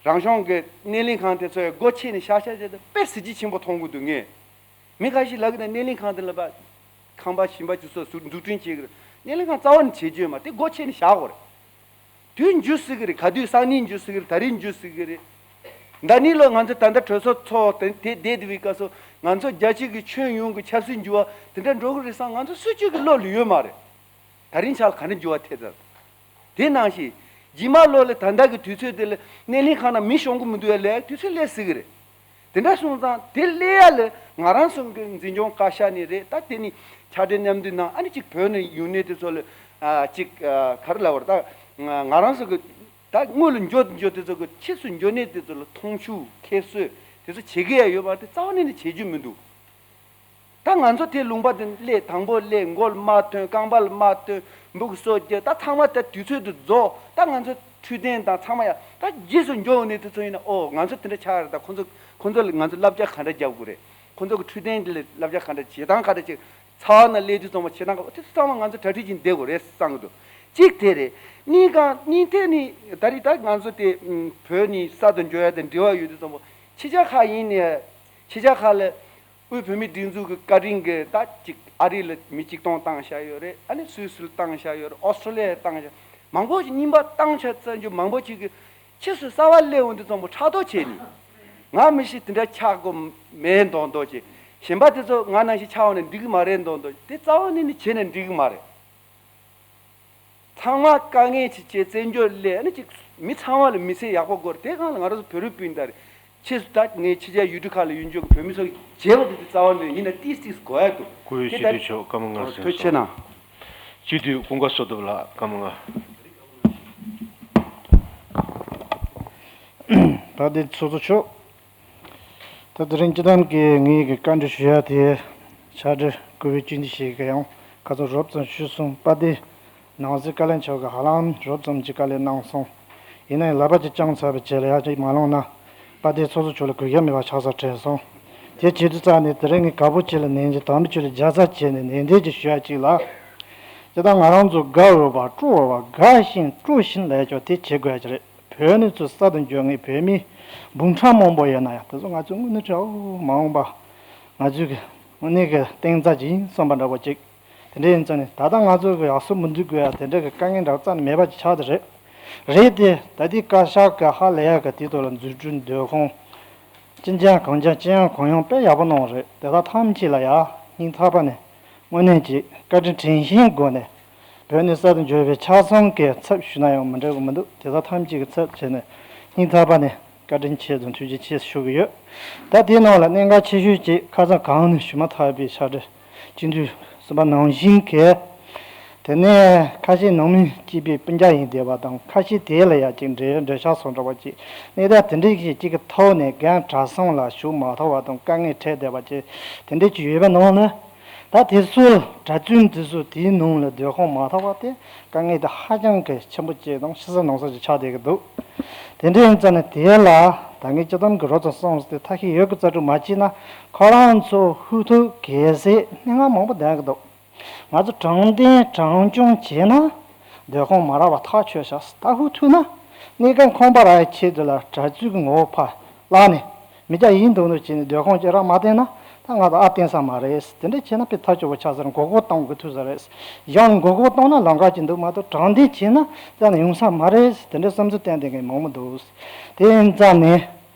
རང་གཞུང་གི་སྣེ་ལེན་ཁང་དེ་ཚོ་ཡང་སྒོ་ཕྱེ་ནས་ཤག་ཤག་བྱས་ཏེ་དཔེ་གཟི་བརྗིད་ཆེན་པོ་མཐོང་གི་འདུག་ངས། མི་ཁ་ཤས་ལབ་ཀྱི་འདུག་སྣེ་ལེན་ཁང་དེ་ལ་ཕར་ཁང་པ་ཞིམ་པ་ཅིག་བཟོ་འཛུགས་སྐྲུན་བྱེད་ཀྱི་རེད། སྣེ་ལེན་ཁང་རྩ་བ་ནས་བྱེད་རྒྱུ་ཡོད་མ་རེད། དེ་སྒོ་ཕྱེ་ནས་བཞག་དགོས་རེད། དུས་འཇུ་སྲིད་ཀྱི་རེད། ག་དུས་སང་ཉིན་འཇུ་སྲིད་ཀྱི་རེད། ད་རིང་འཇུ་སྲིད་ཀྱི་རེད། ཟླ་ནི་ལོ་ང་ཚོ་ད་ལྟ་གྲོས་ཚོགས་ཚོགས་དེ་དེ་བསྡད་བསྡད་པའི་སྐབས་སུ་ང་ཚོ་རྒྱལ་སྤྱི་གི་ཁྱོན་ཡོངས་ཀྱི་ཆབ་སྲིད་འགྱུར་བ་དེ་འདྲ་འགྲོ་གི་རེད་བསམ་ང་ཚོ་སུ་གཅིག་གི་བློ་ལ་ཡོད་མ་རེད། ད་རིང་ཆ་ལ་ག་འདྲ་འགྱུར་བ་ཐེབས་ཚར། དེ་ནང་བཞིན་རྗེས་མ་ལོ་ལ་ད་ལྟ་གི་དུས་ཚོད་དེ་ལ་སྣེ་ལེན་ཁང་ནང་མི་ཤོང་གི་མི་འདུག་ཡ་ལས་དུས་ཚོད་སླེབས་སྲིད་ཀྱི་རེད། དེ་འདྲ་སོང་ཙང་དེ་སླེབས་ཡ་ལ་ང་རང་ཚོ་གི་འཛིན་སྐྱོང་བཀའ་ཤག་ནས་རེད། ད་དེ་ནི་ཕྱག་སྦྲེལ་མཉམ་འདུས་ནང་ཨ་ནི་གཅིག་བོད་ནས་ཡོང་ནས་དེ་ཚོ་ལ་ཨ་གཅིག་ཨ་ག་རེ་ལབ་པ་རེད། ད་ང་རང་ཚོ་གི་ད་སྔོན་ལ་འགྱོ་འགྱོ་དེ་ཚོ་གི་ཕྱིས་སུ་འགྱོ་ནས་དེ་ཚོ་ལ་མཐོང་ཆུང་ཁྱད་གསོད་དེ་ཚོ་བྱེད་ཀྱི་ཡ་ཡོད་པ་དེ་རྩ་བ་ནས་ནི་བྱེད་རྒྱུ་མི་འདུག་ད་ང་ཚོ་དེ་ལུང་པ་དེ་སླེབས། དང་པོ་སླེབས། མགོ་ལ་དམག་ཐོན། རྐང་པ་ལ་དམག་ཐོན། སྦུག་གསོད་རྒྱུ། ད་ཚང་མ་ད་དུས་ཚོད་དུ་རྫོགས། ད་ང་ཚོ་འཕྲོད་བསྟེན་དང་ཚང་མ་ཡ་ད་རྗེས་སུ་འཇོག་ནས་དེ་ཚོ་ཡིན་ན་ཨོ་ང་ཚོ་དེ་འདྲ་ཆགས་རེད། ད་ཁོ་ཚོ་ཁོ་ཚོ་ལ་ང་ཚོ་བསླབ་བྱ་ག་འདྲ་རྒྱབ་དགོས་རེད། ཁོ་ཚོ་གི་འཕྲོད་བསྟེན་དེ་ལ་བསླབ་བྱ་ག་འདྲ་བྱེད་སྟངས་ག་འདྲ་བྱེད། ཚ་བ་ན་སླེབས་དུས་ཚང་མ་བྱེད་སྟངས་ག་དེ་ཚོ་ཚང་མ་ང་ཚོ་གྲ་སྒྲིག་བྱས་བསྡད་དགོས་རེད་བསམ་གི་འདུག་གཅིག་དེ་རེད། གཉིས་ཀ་གཉིས་ཐད་ནས་ད་རེས་ད་ང་ཚོ་དེ་བོད་ནས་གསར་དུ་འབྱོར་ཡ་དང་འབྲེལ་བ་ཡོད་དུས་ཙམ་པོ་ཕྱི་རྒྱལ་ཁག་ཡིན་ནས་ཕྱི་རྒྱལ་ཁག་ལ་དབུས་བོད་མིའི་སྒྲིག་འཛུགས་ཀྱི་བཀའ་དྲིན་གྱིས་ད་ཅིག་ཨ་རི་ལ་མི་གཅིག་སྟོང་བཏང་བཞག་ཡོད་རེད། ཨ་ནི་སུད་སི་ལ་བཏང་བཞག་ཡོད་རེད། ཨོ་སི་ཀྲོ་ལི་ཡ་བཏང་བཞག་མང་པོ་ཞིག་རྙིང་པ་བཏང་ཆ་བཙན་བྱོལ་མང་པོ་ཞིག་གི་ཕྱིས་སུ་གསར་པ་སླེབས་འོང་དུས་ཙམ་པོ་ཕྲག་དོག་བྱས་ནས་ང་མི་ཤི་དེ་འདྲ་ཆགས་དགོས་མེད་མདོག་མདོག་བྱས། གཞན་པ་དེ་ཚོ་ང་ནང་བཞིན་ཆགས་འོང་ན་འགྲིག་གི་མ་རེད་མདོག་མདོག་དེ་རྩ་བ་ནས་ནི་བྱས་ན་འགྲིག་གི་མ་རེད། ཚང་མ་དཀའ་ངལ་ཅིག་བྱས་བཙན་བྱོལ་སླེབས་ཨ་ནི་ཅིག་མི་ཚང་མ་ལ་མི་ཚེ་ཡག་པོ་དགོས་རེད། དེ་སྒང་ལ་ང་རང་ཚོ་བོད་རིགས་སྤུན་ཟླ་རེད། ཕྱིས་སུ་ད་ངས་ཕྱི་རྒྱལ་ཡུལ་གྲུ་ཁག་ལ་ཡོད་འཇོག་གི་བོད་མི་ཚོ་གི་བྱས་པ་དེ་ཚོ་རྩ་བ་ནས་ཡིན་ན་ཏིས་ཏིས་གོ་ཡ་འདུག་སྐུ་ཡོད་དེ་སྤྱི་ད་འཐུས་མཆོག་བཀའ་མོལ་སྔར་སེང་ཐུགས་རྗེ་ཆེ་གནང་། སྤྱི་འཐུས་ཀུན་དགའ་བསོད་སྟོབས་ལགས་བཀའ་མོལ་ལྔ། དཔལ་ལྡན་ཚོགས་གཙོ་མཆོག་ད་དེ་རིང་སྤྱི་བཏང་གི་ངེད་ཀྱི་བཀའ་འདྲི་ཞུ་ཡ་དེ་ཕྱག་སྦྲེལ་སྐུ་པར་བཅུད་འདི་ཞིག་གི་ཡང་ཁ་ཚོ་རོབ་ཙམ་ཞུས་སོང་། དཔལ་ལྡན་ནང་སྲིད་བཀའ་བློན་མཆོག་གི་ཧ་ལམ་རོབ་ཙམ་གྱི་བཀའ་ལན་གནང་སོང་། ཡིན་ན་ཡང་ལག་པ་གཅིག་བརྐྱངས་ཚར་བའི་རྗེས་ལ་ཡང་གཅིག་མ་ལངས་ན་དཔལ་ལྡན་ཚོགས་གཙོ་མཆོག་ལ་དགོས་ཡ་མེད་པ་ཆགས་ས་དྲན་སོང་། དེ་བྱེད་དུས་ཙང་ནས་དེ་རིང་ངས་དགའ་པོ་བྱས་ལ་ནན་གྱི་དམ་པའི་ཆོས་ལ་རྒྱ་ཚ་བྱས་ནས་ནན་ཏན་གྱིས་ཞུ་ཡ་གཅིག་ལ། སྤྱི་བཏང་ང་རང་ཚོ་དགའ་འོས་པ་སྤྲོ་བ་དགའ་བཞིན་སྤྲོ་བཞིན་ལས་ཀྱང་དེ་བྱེད་དགོས་ཀྱི་རེད། བོད་ནས་ཚུར་གསར་དུ་འབྱོར་མཁན་བོད་མི་འབུམ་ཕྲག་མང་པོ་ཡོད་ན་ཡང་དེ་ཚོ་ང་ཚོའི་དངོས་གནས་དྲང་མ་འོངས་པ་ང་ཚོའི་གི་ དངོས་གནས་ཀྱི་གཏིང་རྩ་ཅིག་ཡིན་བསམ་པ་འདྲ་པོ་ཅིག་དེ་འདྲ་ཡིན་ཙང་ནི་ད་ལྟ་ང་ཚོ་གི་ཡག་སོ་མི་འདུག་དགོས་ཡ་དེ་འདྲ་གི་དཀའ་ངལ་འདྲ་བོ་རྩ་ནས་མེད་པ་ཅིག་ཆགས་བསྡད་རེད། རེད་དེ་ད་ལྟའི་བཀའ་ཤག་གི་ཧ་ལས་ཡ་གི་དེ་ཐོག་ལ་འཛུགས་སྐྲུན་སྡོད་ཁང་ཅི་འཇམ་གང་འཇམ་ཅི་ཡང་གང་ཡང་དཔེ་ཡག་པོ་གནང་བ་རེད། དེ་དག་ཐམས་ཅད་ལ་ཡ་སྙིང་ཐག་པ་ནས་དངོས་གནས་ཀྱི་བཀའ་དྲིན་དྲན་ཤེས་སྒོ་ནས་བོད་ནས་གསར་དུ་འབྱོར་བའི་ཆ་ཚང་གི་ཚབ་ཞུས་ན་ཡང་མི་འགྲིག་གི་མི་འདུག་དེ་དག་ཐམས་ཅད་ཀྱི་ཚབ་བྱས་ནས་སྙིང་ཐག་པ་ནས་བཀའ་དྲིན་ཆེ་དང་ཐུགས་རྗེ་ཆེ་ཞུ་གི་ཡོད། ད་དེའི་ནང་ལ་གནད་འགག་ཆེ་ཤོས་ཅིག་ཁ་སང་གང་ནས་ཞུ་མ་ཐག་པའི་ཕྱག་སྦྲེལ་སྤྱི་འཐུས་གསུམ་པ་ནང་བཞིན་གྱི། དེ་ནས་ཁ་ཤས་ནང་མི་སྐྱིད་པའི་སྤུན་ཀྱག་ཡིན་བསྡད་པ་དང་ཁ་ཤས་དེ་ལ་ཡ་ཅིག་འདྲེ་འདྲེ་ཤག་སོང་འདྲ་བ་ཅིག་གནས་སྟངས་དེ་འདྲའི་ཞིག་ཅིག་གི་ཐོག་ནས་རྒན་གྲྭ་ཚང་ལ་ཞུགས་མ་ཐུབ་པ་དང་དཀའ་ངལ་འཕྲད་བསྡད་པ་ཅིག་དེ་འདྲའི་ཅིག་ཡོད་པ་ནང་ནས། ད་དེ་ཚོ་གྲྭ་བཙུན་དེ་ཚོ་དེའི་ནང་ལ་སྡོད་ཁང་མ་ཐོབ་པ་དེ་དཀའ་ངལ་དེ་ཧ་ཅང་གི་ཆེན་པོ་ཅིག་དང་ཕྱི་ས་ནང་ས་ཅིག་ཆགས་བསྡད་ཀྱི་འདུག་དེ་འདྲ་ཡིན་ཙང་ནས་དེ་ལ་ད་ངས་སྤྱི་བཏང་གི་རོབ་ཙམ་བསམ་སྟེ་ཐབས་ཤེས་ཡོད་དགུ་རྩལ་སྤྲུགས་མ་བྱས་ན་ཁོ་རང་ཚོ་ཧུར་ཐུག་གལ་སྲིད་སྣེ་ལེན་མང་པོ་ལྡན་གྱི་འདུག་ང་ཚོ་དྲང་བདེན་དྲང་སྐྱོང་བྱས་ན་སྡོད་ཁང་མ་རག་པ་ཐག་ཆོད་ཤག་ད་ཧུར་ཐུག་ན་གནས་སྐབས་ཁང་པ་རག་ཡའི་ཆེད་དུ་ལ་གྲྭ་བཙུན་གྱི་ངོ་བོ་ཕར་བརླག་ནས། མི་སྐྱ་ཡིན་འདུག་འདུག་བྱས་ནས་སྡོད་ཁང་ཅིག་རག་མ་བསྟན་ན་ད་ང་ཚོ་ཨ་བསྟན་ས་མ་རེད། དེ་འདྲ་བྱས་ན་དཔེ་ཐག་ཆོད་པོ་ཆགས་ཟེར་མགོ་སྐོར་གཏོང་དགོས་ཐུག་ས་རེད། གཞུང་ལ་མགོ་སྐོར་གཏོང་ན་ལམ་ཁ་ཅིག་འདུག་མ་གཏོགས་དྲང་བདེན་བྱས་ན་རྩ་ནས་ཡོང་ས་མ་རེད། དེ་འདྲའི་བསམ་ཚུལ་བསྟན་བསྡད་མཁན་མང་པོ་འདུག་དེ་ཡིན་ཙང་ནས་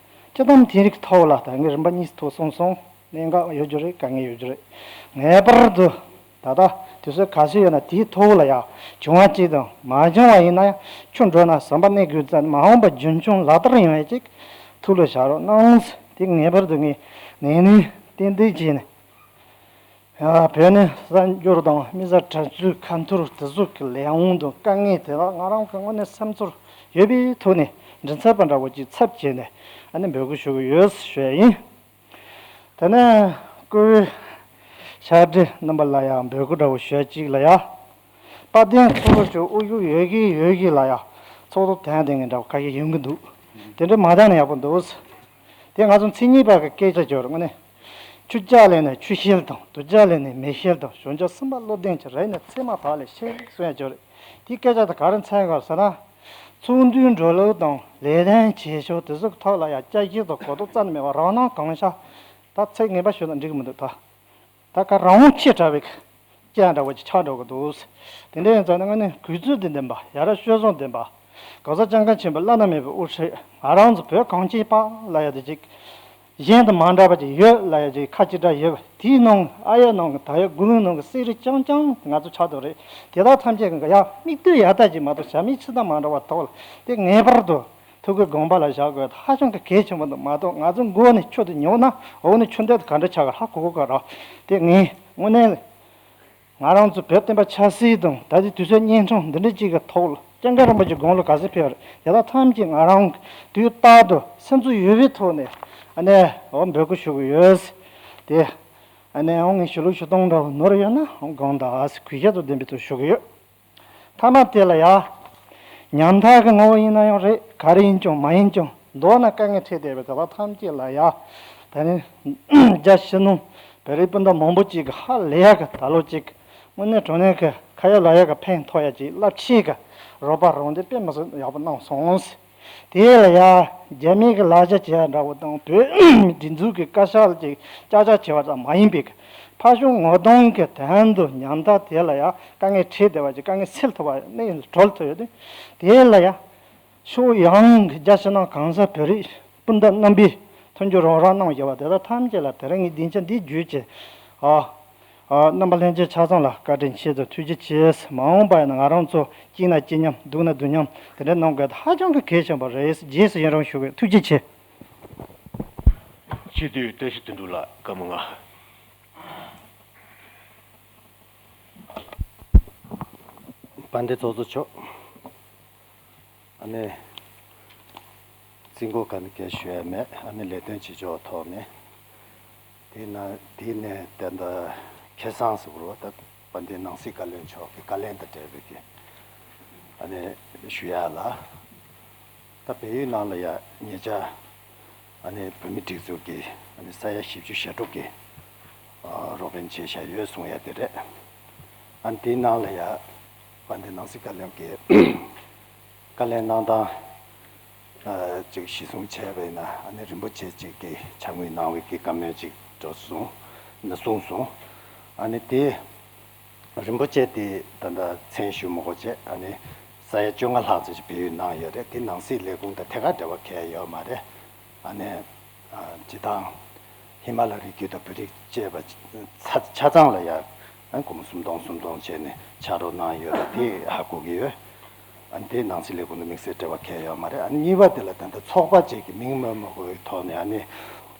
སྤྱི་བཏང་དེང་རིགས་ཐོག་ལ་ད་ངས་རིམ་པ་གཉིས་སུ་ཐོག་གསུངས་སོང་། གནད་འགག་ཡོད་རྒྱུ་རེད། དཀའ་ངལ་ཡོད་རྒྱུ་རེད། ངེས་པར་དུ། ད་ལྟ་དུས་ཚོད་ག་ཚོད་ཡོད་ན་དེའི་ཐོག་ལ་ཡང་བྱུང་བ་གཅིག་དང་མ་བྱུང་བ་ཡིན་ན་ཡང་ཆུ་འགྲོ་ན་ཟམ་པ་གནས་དགོས་ཙང་མ་འོངས་པ་རྒྱུན་འཁྱོངས་ལག་བསྟར་ཡོང་ཡ་ཅིག་ཐུགས་ལ་བཞག་རོགས་གནང་། དེ་ངེས་པར་དུ་ངས་ནན་ནན་ཏན་ཏན་བྱས་ནས་བོད་ནས་གསར་འབྱོར་དང་མི་བཟའ་གྲྭ་བཙུན་ཁ་འཐོར་དེ་ཚོ་གི་ལས་དབང་དང་དཀའ་ངལ་དེ་དག་ང་རང་གི་དངོས་གནས་སེམས་ཚོར་ཡོད་པའི་ཐོག་ནས་མགྲིན་ཚབ་པ་འདྲ་བོ་ཅིག་ཚབ་བྱས་ནས་ཨ་ནི་འབོད་སྐུལ་ཞུ་གི་ཡོད་ཞུ་ཡ་ཡིན། དེ་ནས་བཀུར་འོས་ཕྱག་སྦྲེལ་རྣམ་པ་ལ་ཡང་འབོད་སྐུལ་འདྲ་བོ་ཞུ་ཡ་གཅིག་ལ་ཡ། དཔལ་ལྡན་ཚོགས་གཙོ་མཆོག་དབུ་བཞུགས་ཡོད་གི་ཡོད་གི་ལ་ཡ། ཚོགས་གཙོ་དོན་དེ་ངས་འདྲ་བོ་ཁ་ཤས་ཡོང་གི་འདུག་དེ་འདྲ་མ་བཏང་ན་ཡག་པོ་འདུག་དེ་ང་ཚོ་མཚན་ཉིད་པ་གི་སྐད་ཆ་བྱོས་ར་དངོས་གནས། ཆུ་བཅག་ལས་ནས་ཆུ་ཤེལ་དང་དུག་བཅག་ལས་ནས་མེ་ཤེལ་དང་གཞུང་ཆགས་སེམས་པ་བློ་ལྡན་གྱི་རེ་ནས་ཚེ་མ་བག་ལས་ཤེས་གསུང་ཡ་བྱོས་རེད། དེའི་སྐད་ཆ་དེ་ག་རེ་མཚོན་ག་ཟེར་ན། ཚོགས་འདུའི་འགྲོ་ལུགས་དང་ལས་དོན་བྱེད་ཕྱོགས་དེ་ཚོ་གི་ཐོག་ལ་ཡང་བསྐྱར་ཞིབ་དང་གོ་རྟོགས་རྩ་ནས་མེད་པར་རང་སྣང་གང་ཤར། ད་ཚིག་ངན་པ་ཞུས་ན་འགྲིག་གི་མི་འདུག་ད། ད་ག་རང་དབང་ཆེ་དྲགས་པའི་སྐད་འདྲ་བོ་ཅིག་ཆགས་འགྲོ་གི་འདུག་དེ་འདྲ་ཡིན་ཙང་ནི་དངོས་གནས་གུས་བརྩི་དང་ལྡན་པ་ཡ་རབས་སྤྱོད་བཟང་ལྡན་པ། གོང་ས་སྐྱབས་མགོན་ཆེན་པོ་བླ་ན་མེད་པའི་དབུ་ཁྲིད་ང་རང་ཚོ་བོད་གངས་ཅན་པ་ལ་ཡ་དེ་ཅིག་གཞན་དང་མ་འདྲ་བ་ཅིག་ཡོད་ལ་ཡ་ཅིག་ཁ་ཅིག་འདྲ་ཡོད་པ་དེའི་ནང་ཨ་ཡ་ནང་གི་ད་ཡོད་དགུང་ལོའི་ནང་གི་གསེར་རི་རྐྱང་རྐྱང་ང་ཚོ་ཆགས་འདུག་རེད། དེ་དག་ཐམས་ཅད་ཀྱི་ཡ་མིག་ལྟོས་ཡ་ལྟ་ཅིག་མ་གཏོགས་བྱ་མི་ཕྱི་དང་མ་འདྲ་བ་ཐོག་ལ་དེ་ངེས་པར་དུ་ཐུགས་ཀྱི་དགོངས་པ་ལ་བཞག་དགོས་ཧ་ཅང་གི་གལ་ཆེན་པོ་འདུག་མ་གཏོགས་ང་ཚོ་མགོ་ནས་ཆུ་དེ་ཉོ་ན་འོག་ནས་ཆུ་འདེད་དེ་ག་འདྲ་ཆགས་ག་ཧ་གོ་གོ་ག་ར་དེ་ངས་དངོས་གནས། ང་རང་ཚོ་བོད་བསྟན་པ་ཆབ་སྲིད་དང་ད་ལྟའི་དུས་ཚོད་གཉན་འཕྲང་འདི་འདྲ་གཅིག་གི་ཐོག་ལ་སྐྱབས་མགོན་རིན་པོ་ཆེ་དགུང་ལོ་ག་ཚོད་ཕེབས་པ་རེད། དེ་དག་ཐམས་ཅད་ང་རང་དུས་རྟག་ཏུ་སེམས་ཚོར་ཡོད་པའི་ཐོག་ནས་ཨ་ནེ་འོ་འབོད་སྐུལ་ཞུ་གི་ཡོད། དེ་ཨ་ནེ་འོ་ངས་ཞུ་ལུགས་ཞུ་སྟངས་འདྲ་བོ་ནོར་ཡོད་ན་འོ་དགོངས་དག་གུས་ཞབས་དང་ལྡན་པའི་ཐོག་ཞུ་གི་ཡོད། མཐའ་མ་དེ་ལ་ཡ། ཉམ་ཐག་གི་ངོ་བོ་ཡིན་ན་ཡང་རེད་ག་རེ་ཡིན་ཀྱང་མ་ཡིན་ཀྱང་མདོར་ན་དཀའ་ངལ་འཕྲད་བསྡད་པའི་དེ་དག་ཐམས་ཅད་ལ་ཡ། ད་ནི་རྒྱ་ཕྱི་ནང་བོད་རིགས་སྤུན་ཟླ་མང་པོ་ཅིག་གི་ཧ་ལས་ཡག་གི་ད་ལོ་ཅིག་དངོས་གནས་དྲང་གནས་ཀྱི་ཁ་ཡ་ལག་ཡ་གི་ཕན་ཐོགས་ཡ་ཅིག་རླབས་ཆེ་གི་རོགས་པ་རང་དེ་དཔེ་མི་སྲིད་ཡག་པོ་གནང་སོང་། དེ་ལ་ཡ་རྒྱ་མི་གི་ལག་ཆ་བྱེད་ཡ་འདྲ་བོ་དང་བོད་མི་སྒྲིག་འཛུགས་ཀྱི་བཀའ་ཤག་ལ་ཅིག་ཅག་ཅག་བྱེད་པ་ཙམ་མ་ཡིན་པའི་ཕར་ཕྱོགས་ངོ་གདོང་གི་དོན་དུ་ཉམ་ཐག་དེ་ལ་ཡ་དཀའ་ངལ་འཕྲད་བསྡད་པ་ཅིག་དཀའ་ངལ་སེལ་ཐུབ་པ་གནས་གྲོལ་ཐུབ་ཡོད་དེ། དེ་ལ་ཡ། ཕྱོགས་ཡོངས་ཀྱི་རྒྱ་ཕྱི་ནང་གང་ས་བོད་རིགས་སྤུན་ཟླ་རྣམ་པས་མཐུན་འགྱུར་རོགས་རམ་གནང་བཞིན་པ་དེ་དག་ཐམས་ཅད་ལ་དེ་རིང་ངས་སྡིངས་ཆ་འདི་བརྒྱུད་ཀྱི་ཨ་ཨ་རྣམ་པ་ལྷན་རྒྱས་ཆ་ཚང་ལ་བཀའ་དྲིན་ཆེ་དང་ཐུགས་རྗེ་ཆེ། མ་འོངས་པ་ཡིན་ན་ང་རང་ཚོ་སྐྱིད་ན་སྐྱིད་མཉམ་སྡུག་ན་སྡུག་མཉམ་དེ་འདྲ་གནང་དགོས་ཧ་ཅང་གི་གལ་ཆེན་པོ་རེད། རྗེས་སུ་ཡི་རང་ཞུ་གི་ཐུགས་རྗེ་ཆེ། སྤྱི་འཐུས་བཀྲ་ཤིས་དོན་གྲུབ་ལགས་སྐར་མ་ལྔ། དཔལ་ལྡན་ཚོགས་གཙོ་མཆོག་ཨ་ནི། རྩིས་འགོ་ག་ནས་སྐད་ཞུ་ཡ་མེད། ཨ་ནི་ལས་དོན་བྱེད་ཕྱོགས་ཐོག་ནས། དེ་ན་དེ་ནས་ད་ལྟ་ཁེ་བཟང་ཟེར་བ་ད་དཔལ་ལྡན་ནང་སྲིད་བཀའ་བློན་མཆོག་གི་བཀའ་ལན་དང་འབྲེལ་བའི་གི་ཨ་ནི་ཞུ་ཡ་ལ། ད་བལ་ཡུལ་ནང་ལ་ཡ་ཉེ་ཆར་ཨ་ནི་བོད་མི་སྒྲིག་འཛུགས་ཀྱི་ཨ་ནི་ས་ཡ་བཞི་བཅུ་ཞེ་དྲུག་གི་ཨ་རོགས་ཕན་བྱས་བཞག་ཡོད་གསུང་ཡ་དེ་རེད། ཨ་ནི་དེའི་ནང་ལ་ཡ་དཔལ་ལྡན་ནང་སྲིད་བཀའ་བློན་གྱི་བཀའ་ལན་གནང་སྟངས་ཨ་ཅིག་གཞི་བཟུང་བྱས་པ་ཡིན་ན་ཨ་ནི་རིན་པོ་ཆེ་ཅིག་གིས་ཕྱག་དངུལ་གནང་བའི་གི་བཀའ་མོལ་ཅིག་འགྲོ་སོང་། ནས་གསུངས་སོང་། ཨ་ནི་དེ་རིན་པོ་ཆེ་དེ་ད་ལྟ་མཚན་ཞུ་མི་དགོས་བྱས། ཨ་ནི་ས་ཡ་བཅོ་ལྔ་ལྷག་ཙམ་ཞིག་བལ་ཡུལ་གནང་ཡོད་རེད། དེ་ནང་སྲིད་ལས་ཁུངས་དང་ཐད་ཀར་འབྲེལ་བ་གང་ཡང་ཡོད་མ་རེད། ཨ་ནི་ཨ་སྤྱི་བཏང་ཧི་མ་ལ་རི་རྒྱུད་དང་བོད་རིགས་བཅས་པ་ཆ་ཆ་ཚང་ལ་ཡང་སྒོར་མོ་སུམ་སྟོང་སུམ་སྟོང་བྱས་ནས་ཕྱག་རོགས་གནང་ཡོད་རེད། དེ་ཧ་གོ་གི་ཡོད། ཨ་ནི་དེ་ནང་སྲིད་ལས་ཁུངས་དང་དམིགས་བསལ་འབྲེལ་བ་གང་ཡང་ཡོད་མ་རེད། ཨ་ནི་གཉིས་པ་དེ་ལ་ད་ལྟ་ཚོགས་པ་ཅིག་གི་མིང་མ་མ་གོ་བའི་ཐོག་ནས་ཨ་ནི་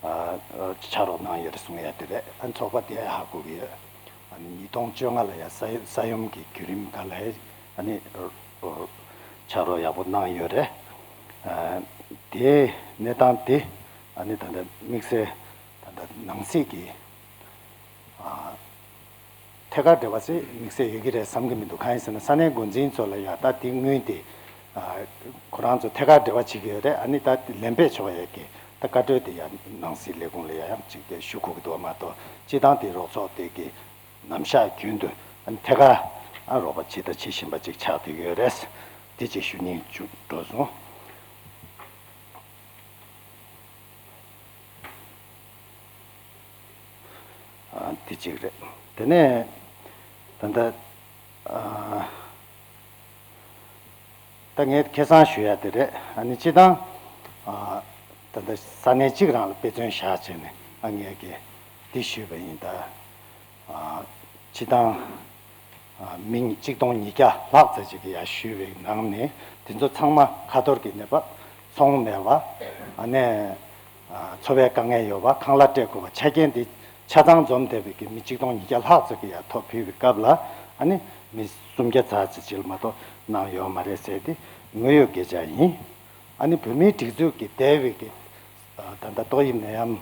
ཨ་ཨ་ཕྱག་རོགས་གནང་ཡོད་རེད་གསུང་ཡ་དེ་རེད། ཨ་ནི་ཚོགས་པ་དེ་ཧ་གོ་གི་ཡོད། ཨ་ནི་ཉིས་སྟོང་བཅོ་ལྔ་ལ་ཡ་ས་ཡོམ་ས་ཡོམ་གྱི་བརྒྱུད་རིམ་སྒང་ལ་ཨ་ནི་ཨ་ཨ་ཕྱག་རོགས་ཡག་པོ་གནང་ཡོད་རེད། ཨ་དེའི་གནས་སྟངས་དེ་ཨ་ནི་ད་ལྟ་དམིགས་བསལ་ད་ལྟ་ནང་སྲིད་ཀྱི་ཨ་ཐད་ཀར་འབྲེལ་བ་ཞིག་དམིགས་བསལ་ཡོད་ཀྱི་རེད་བསམ་གྱི་མི་འདུག་གང་ཡིན་ཟེར་ན་ས་གནས་འགོ་འཛིན་ཚོ་ལ་ཡ་ད་དེ་སྔོན་དེ་ཨ་ཁོ་རང་ཚོ་ཐད་ཀར་འབྲེལ་བ་བྱེད་ཀྱི་ཡོད་རེད། ཨ་ནི་ད་དེ་ལན་འབེབས་ཆོག་ཡས་ཀྱི་ད་བཀའ་འཁྲོལ་དེ་ཡ་ནང་སྲིད་ལས་ཁུངས་ལ་ཡ་ཡང་ཅིག་ཞུ་དགོས་ཀྱི་འདུག་མ་གཏོགས་སྤྱི་བཏང་དེ་རོགས་ཚོགས་དེ་གི་ནམ་ཞག་རྒྱུན་དུ་ཨ་ནི་ཐད་ཀར་ཨ་རོགས་པ་བྱེད་དང་བྱེད་བཞིན་པ་ཅིག་ཆགས་བསྡད་ཀྱི་ཡོད་རེད། དེ་ཅིག་ཞུ་སྙིང་བཅུག་འགྲོ་སོང་། ཨ་དེ་གཅིག་རེད། དེ་ནས་ད་ལྟ་ཨ་ད་ངས་ཁ་སང་ཞུ་ཡ་དེ་རེད། ཨ་ནི་སྤྱི་བཏང་ཨ་ད་ལྟ་ས་གནས་གཅིག་རང་ལ་དཔེ་མཚོན་བཞག་བྱས་ནས་ཨ་ངས་ཀྱི་འདི་ཞུས་པ་ཡིན། ད་ཨ་སྤྱི་བཏང་ཨ་མི་གཅིག་སྟོང་ཉིས་བརྒྱ་ལྷག་ཙམ་ཅིག་གིས་ཡར་ཞུས་པའི་ནང་ནས་དེ་ཚོ་ཚང་མ་ཁ་ཐོར་གྱི་གནས་བབ། ཚོང་མེད་པ། ཨ་ནི་ཨ་འཚོ་བའི་དཀའ་ངལ་ཡོད་པ། ཁང་གླ་སྤྲད་དགོས་པ། ཆ་རྐྱེན་དེ་ཆ་ཚང་འཛོམས་བསྡད་པའི་གི་མི་གཅིག་སྟོང་ཉིས་བརྒྱ་ལྷག་ཙམ་གྱིས་ཡར་ཐོ་ཕུལ་བའི་སྐབས་ལ་ཨ་ནི་མི་སུམ་བརྒྱ་ཙམ་ཅིག་ལས་མ་གཏོགས་གནང་ཡོད་མ་རེད་ཟེར་ཏེ་དངོས་ཡོད་སྐད་ཆ་ཡིན། ཨ་ནི་བོད་མིའི་སྒྲིག་འཛུགས་ཀྱི་འདས་པའི་གི་ཨ་ད་ལྟ་ཏོག་དབྱིབས་ནད་ཡམས་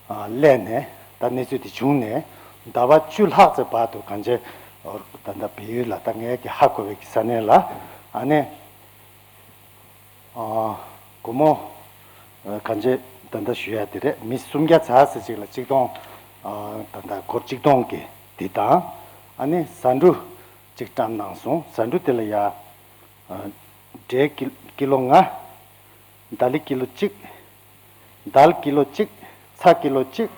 ཨ་སླེབས་ནས་ད་གནས་ཚུལ་དེ་བྱུང་ནས་ཟླ་བ་བཅུ་ལྷག་ཙམ་བར་དུ་གང་ཅི་ད་ལྟ་བལ་ཡུལ་ལ་ད་ངས་ཀྱི་ཧ་གོ་བའི་གི་ས་གནས་ལ་ཨ་ནི་ཨ་སྒོར་མོ་ཨ་གང་ཅི་ད་ལྟ་ཞུ་ཡ་དེ་རེད། མི་སུམ་བརྒྱ་ཙམ་ཅིག་ལ་གཅིག་སྟོང་ཨ་ད་ལྟ་སྒོར་གཅིག་སྟོང་གི་དེ་དང་། ཨ་ནི་ཟ་འབྲུ་གཅིག་བཀྲམ་གནང་སོང་། ཟ་འབྲུ་དེ་ལ་ཡ་ཨ་འབྲས་ཀི་ཀི་ལོ་ལྔ། དལ་ལི་ཀི་ལོ་གཅིག་དལ་ཀི་ལོ་གཅིག་ཚྭ་ཀི་ལོ་གཅིག་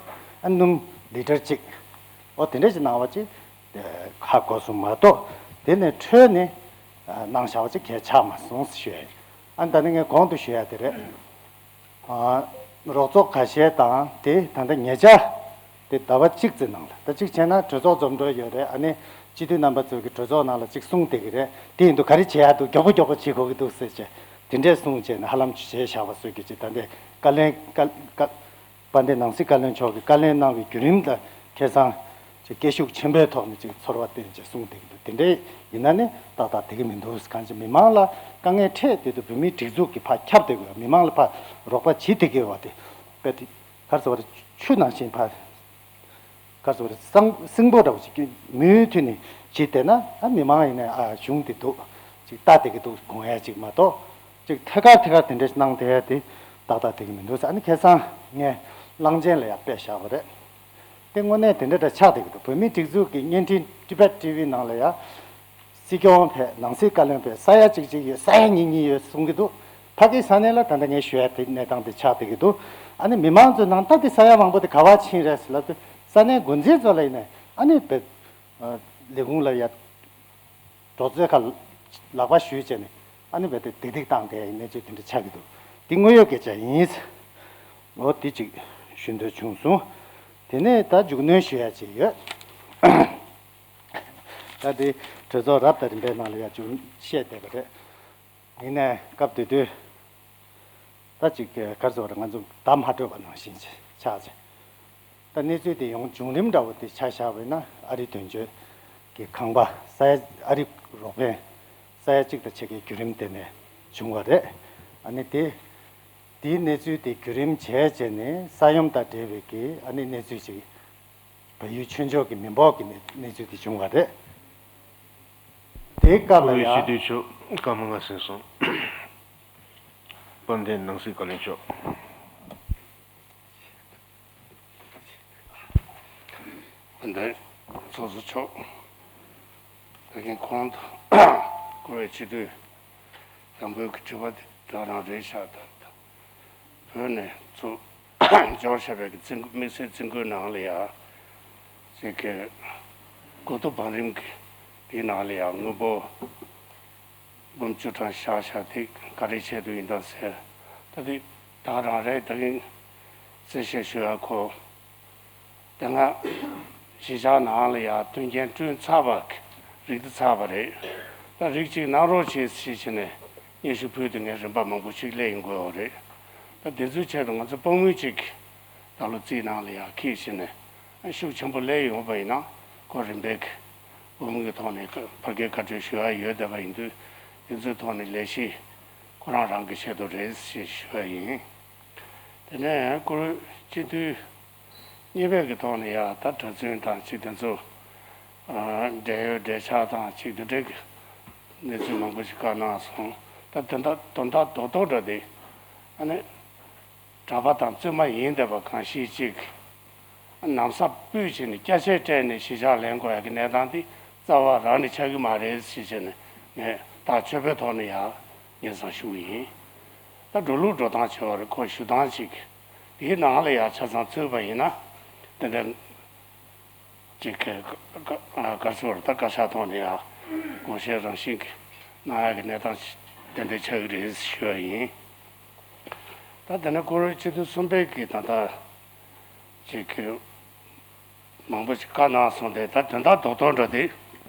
ཨ་སྣུམ་ལི་ཊར་གཅིག་འོ་དེ་འདྲ་ཞིག་གནང་བ་ཅིག་ཧ་གོ་སོང་མ་གཏོགས་དེ་ནས་འཕྲོས་ནས་གནང་བཞག་པ་ཅིག་གལ་ཆགས་མ་སོང་ཞུ་ཡ་ཡིན། ཨ་ད་ནི་ངས་གོང་དུ་ཞུ་ཡ་དེ་རེད། ཨ་རོགས་ཚོགས་ཁ་ཤས་དང་དེ་ད་ལྟ་ཉེ་ཆར་དེ་ཟླ་བ་གཅིག་ཙམ་ནང་ལ་ད་གཅིག་བྱས་ན་གྲོས་ཚོགས་འཛོམས་འགྲོ་ཡོད་རེད། ཨ་ནི་སྤྱི་འཐུས་རྣམ་པ་ཚོས་ཀྱི་གྲོས་ཚོགས་ནང་ལ་གཅིག་གསུངས་བསྡད་ཀྱི་རེད། དེ་ཡིན་དུས་ག་རེ་བྱེད་ཡག་འདུག་མགྱོགས་པོ་མགྱོགས་པོ་བྱེད་དགོས་ཀྱི་འདུག་ཟེར་བྱས་དེ་འདྲས་གསུངས་བྱས་ནས་ཧ་ལམ་བྱས་བཞག་པ་བཟོས་ཀྱི་ཅིག་ད་ལྟའི་བཀའ་བློན་བཀའ་བཀའ་དཔལ་ལྡན་ནང་སྲིད་བཀའ་བློན་མཆོག་གིས་བཀའ་ལན་གནང་བའི་བརྒྱུད་རིམ་ལ་ཁ་སང་ཅིག་སྐད་ཤུགས་ཆེན་པོའི་ཐོག་ནས་ཅིག་ཚོར་བ་བཏོན་བྱས་གསུངས་བསྡད་ཀྱི་འདུག་དེ་འདྲས་ཡིན་ན་ནི་ཏག་ཏག་བསྡད་ཀྱི་མི་འདུག་གང་ཅི་མི་མང་ལ་དཀའ་ངལ་འཕྲད་དེ་དུས་བོད་མིའི་སྒྲིག་འཛུགས་ཀྱིས་ཕར་ཁྱབ་བསྡད་དགོས། མི་མང་ལ་ཕར་རོགས་པ་བྱེད་བསྡད་ཀྱི་ཡོད་པ་དེ་དཔེ་དེ་ག་རེ་ཟེར་བ་རེད། ཆུ་ནང་བཞིན་ཕར་ག་རེ་ཟེར་བ་རེད། སང་སྲིན་པོ་འདྲ་བོ་ཞིག་མུ་མཐུད་ནས་བྱེད་བསྡད་ན་ཨ་མི་མང་ཡིན་ནའི་ཨ་གཞུང་དེ་འདུག་ཅིག་ལྟ་བསྡད་ཀྱི་འདུག་དགོངས་ཡ་ཅིག་མ་གཏོགས་ཅིག་ཐད་ཀར་ཐད་ཀར་དེ་འདྲ་ཞིག་གནང་བསྡད་ཡ་དེ་ཏག་ཏག་བསྡད་ཀྱི་མི་འདུག་ཟེར། ཨ་ནི་ཁ་སང་ངས་གླང་ཆེན་ལ་ཡང་དཔེ་བཞག་པ་རེད། དེ་དངོས་གནས་དེ་འདྲ་འདྲ་ཆགས་བསྡད་ཀྱི་འདུག་བོད་མིའི་སྒྲིག་འཛུགས་ཀྱི་བརྙན་འཕྲིན་ཊི་བེཊ་ཊི་ཝི་ནང་ལ་ཡང་སྲིད་སྐྱོང་ཕེབས། ནང་སྲིད་བཀའ་བློན་ཕེབས། ས་ཡ་གཅིག་གཅིག་ཡོད། ས་ཡ་གཉིས་གཉིས་ཡོད་གསུང་གི་འདུག་ཕ་གིའི་ས་གནས་ལ་ད་ལྟ་ངས་ཞུ་ཡ་དེ་གནས་སྟངས་དེ་ཆགས་བསྡད་ཀྱི་འདུག་ཨ་ནི་མི་མང་ཚོས་ནང་ལྟ་དེ་ས་ཡ་མང་པོ་དེ་ག་བ་ཕྱིན་རེད་ཟེར་ལབ་དུས་ས་གནས་འགོ་འཛིན་ཚོ་ལ་ཡིན་ནའི་ཨ་ནི་བེད་ལས་ཁུངས་ལ་ཡ་འགྲོ་ཚོད་ཁ་ལག་པ་གཞུས་བྱས་ནས་ཨ་ནི་བེད་དེ་ཏིག་ཏིག་བཏང་བསྡད་ཡ་གནས་ཚུལ་དེ་འདྲ་ཆགས་ཀྱི་འདུག་དེ་དངོས་ཡོད་སྐད་ཆ་ཡིན། འོ་དེ་ཅིག་ཞུ་འདོད་བྱུང་སོང་། དེ་ནས་ད་མཇུག་སྣོན་ཞུ་ཡ་ཅིག་ཡོད། ད་དེ་གྲོས་ཚོགས་རབ་དང་རིམ་པའི་ནང་ལ་ཡ་ཅུང་བཤད་བསྡད་པ་རེད། ཡིན་ནའི་སྐབས་དེ་དུས་ད་ཅིག་ག་རེ་ཟེར་བ་རེད། ང་ཚོ་བརྡ་མ་འཕྲོད་པ་ནང་བཞིན་ཆགས་ཚེ། ད་གནས་ཚུལ་དེ་ཡོང་བྱུང་རིམ་འདྲ་བོ་དེ་ཆ་བཞག་པ་ཡིན་ན་ཨ་རི་དོན་གཅོད་ཀྱི་ཁང་པ་ས་ཡ་ཨ་རི་རོགས་ཕན་ས་ཡ་གཅིག་དང་ཕྱེད་ཀའི་བརྒྱུད་རིམ་དེ་ནས་བྱུང་བ་རེད། ཨ་ནི་དེ་དེའི་གནས་ཚུལ་དེ་བརྒྱུད་རིམ་བྱས་བྱས་ནས་ས་ཡོམ་དང་འབྲེལ་བའི་གི་ཨ་ནི་གནས་ཚུལ་ཅིག་བལ་ཡུལ་ཆོས་ཕྱོགས་ཀྱི་མི་འབོར་གྱི་གནས་གནས་ཚུལ་དེ་བྱུང་བ་རེད། དེའི་སྐབས་ལ་ཡང་། སྤྱི་འཐུས་མཆོག་སྐར་མ་ལྔ་ཟིན་སོང་། དཔལ་ལྡན་ནང་སྲིད་བཀའ་བློན་མཆོག་དཔལ་ལྡན་ཚོགས་གཙོ་མཆོག་ད་གིན་གོང་དུ་བསྐུར་བའི་སྤྱི་འཐུས་དང་པོའི་གི་དྲི་བ་དེ་ད་རང་རེད་ཤག་ད་ད་བོད་ནས་ཚུར་འབྱོར་བཞག་པའི་གི་བཙན་དམིགས་བསལ་བཙན་བཀོད་ནང་ལ་ཡ་ དེ་གི་གོ་ཐོབ་བང་རིམ་གྱི་དེའི་ནང་ལ་ཡང་དངོས་པོ་འབུམ་བཅུ་གྲངས་བཞག་བཞག་དེ་ག་རེ་ཆེད་དུ་ཡིན་དམ་ཟེར། ད་དེ་ད་རང་རེད། ད་གིན་གསལ་བཤད་ཞུ་ཡ་ཁོ། དེ་སྔ་གཞིས་ཆགས་ནང་ལ་ཡང་མཐུན་རྐྱེན་བསྐྲུན་ཚར་བ་རིགས་དེ་ཚར་བ་རེད། ད་རིགས་གཅིག་གནང་རོགས་བྱེད་ཞེས་བྱས་ནས་སྙན་ཞུ་ཕུལ་དུས་ངས་རིམ་པ་མང་པོ་ཞིག་སླེབས་ཡོང་གི་ཡོད་རེད། ད་དེ་ཚོའི་ཆེད་དུ་ང་ཚོ་དཔང་ཡིག་ཅིག་ད་ལོ་རྩིས་ནང་ལ་ཡང་འཁྱེར་བྱས་ནས་ཤུགས་ཆེན་པོ་སླེབས་ཡོང་བ་ཡིན་ན་ཁོ་རིམ་པས་འབུམ་གྱི་ཐོག་ནས་ཕར་སྐད་ཁ་གྲོས་ཞུ་ཡ་ཡོད་བསྡད་པ་ཡིན་དུས། དེ་ཚོའི་ཐོག་ནས་ལས་གཞི་ཁོ་རང་རང་གི་ཆེད་དུ་རེད་ཞེས་ཞུ་ཡ་ཡིན། དེ་ནས་བཀུར་འོས་སྤྱི་འཐུས་གཉིས་པའི་གི་ཐོག་ནས་ཡ་ད་གྲྭ་བཙུན་དང་ཅིག་དེ་ཚོ་འབྲེལ་ཡོད་འབྲེལ་ཆགས་དང་ཅིག་དེ་འདྲའི་གི་གནས་ཚུལ་མང་པོ་ཞིག་བཀའ་གནང་སོང་། ད་དོན་དག་དོན་དག་རྡོག་རྡོག་འདྲ་དེ་ཨ་ནི། གྲྭ་པ་དང་བཙུན་མ་ཡིན་བསྡད་པ་གང་ཞིག་ཅིག་ན་བཟའ་ཕུད་བྱས་ནས་སྐྱ་ཆས་སྤྲས་ནས་གཞིས་ཆགས་ལེན་དགོས་ཡ་གི་གནས་སྟངས་འདི་རྩ་བ་རང་ནས་ཆགས་ཀྱི་མ་རེད་ཞེས་བྱས་ནས་ངས་ད་ཆོས་པའི་ཐོག་ནས་ཡང་སྙན་སེང་ཞུ་གི་ཡིན། ད་འགྲོ་ལུགས་འགྲོ་སྟངས་བྱས་པ་རེད། ཁོ་ཞུ་སྟངས་ཅིག་དེའི་ནང་ལ་ཡང་ཆ་ཚང་ཚུད་པ་ཡིན་ན་དེ་འདྲ་ཅིག་ག་ག་ག་ཚོད་རེད། ད་བཀའ་ཤག་ཐོག་ནས་ཡང་དགོངས་བཞེས་རང་བཞིན་གྱི་གནང་ཡ་གི་གནས་སྟངས་ཏན་ཏན་ཆགས་ཀྱི་རེད་ཞུ་ཡ་ཡིན། ད་དེ་ནས་བཀུར་འོས་སྤྱི་འཐུས་གསུམ་པའི་གི་ད་ལྟ་ཅིག་གི་མང་པོ་ཞིག་བཀའ་གནང་སོང་སྟེ། ད་དོན་དག་རྡོག་རྡོག་འདྲ་དེ་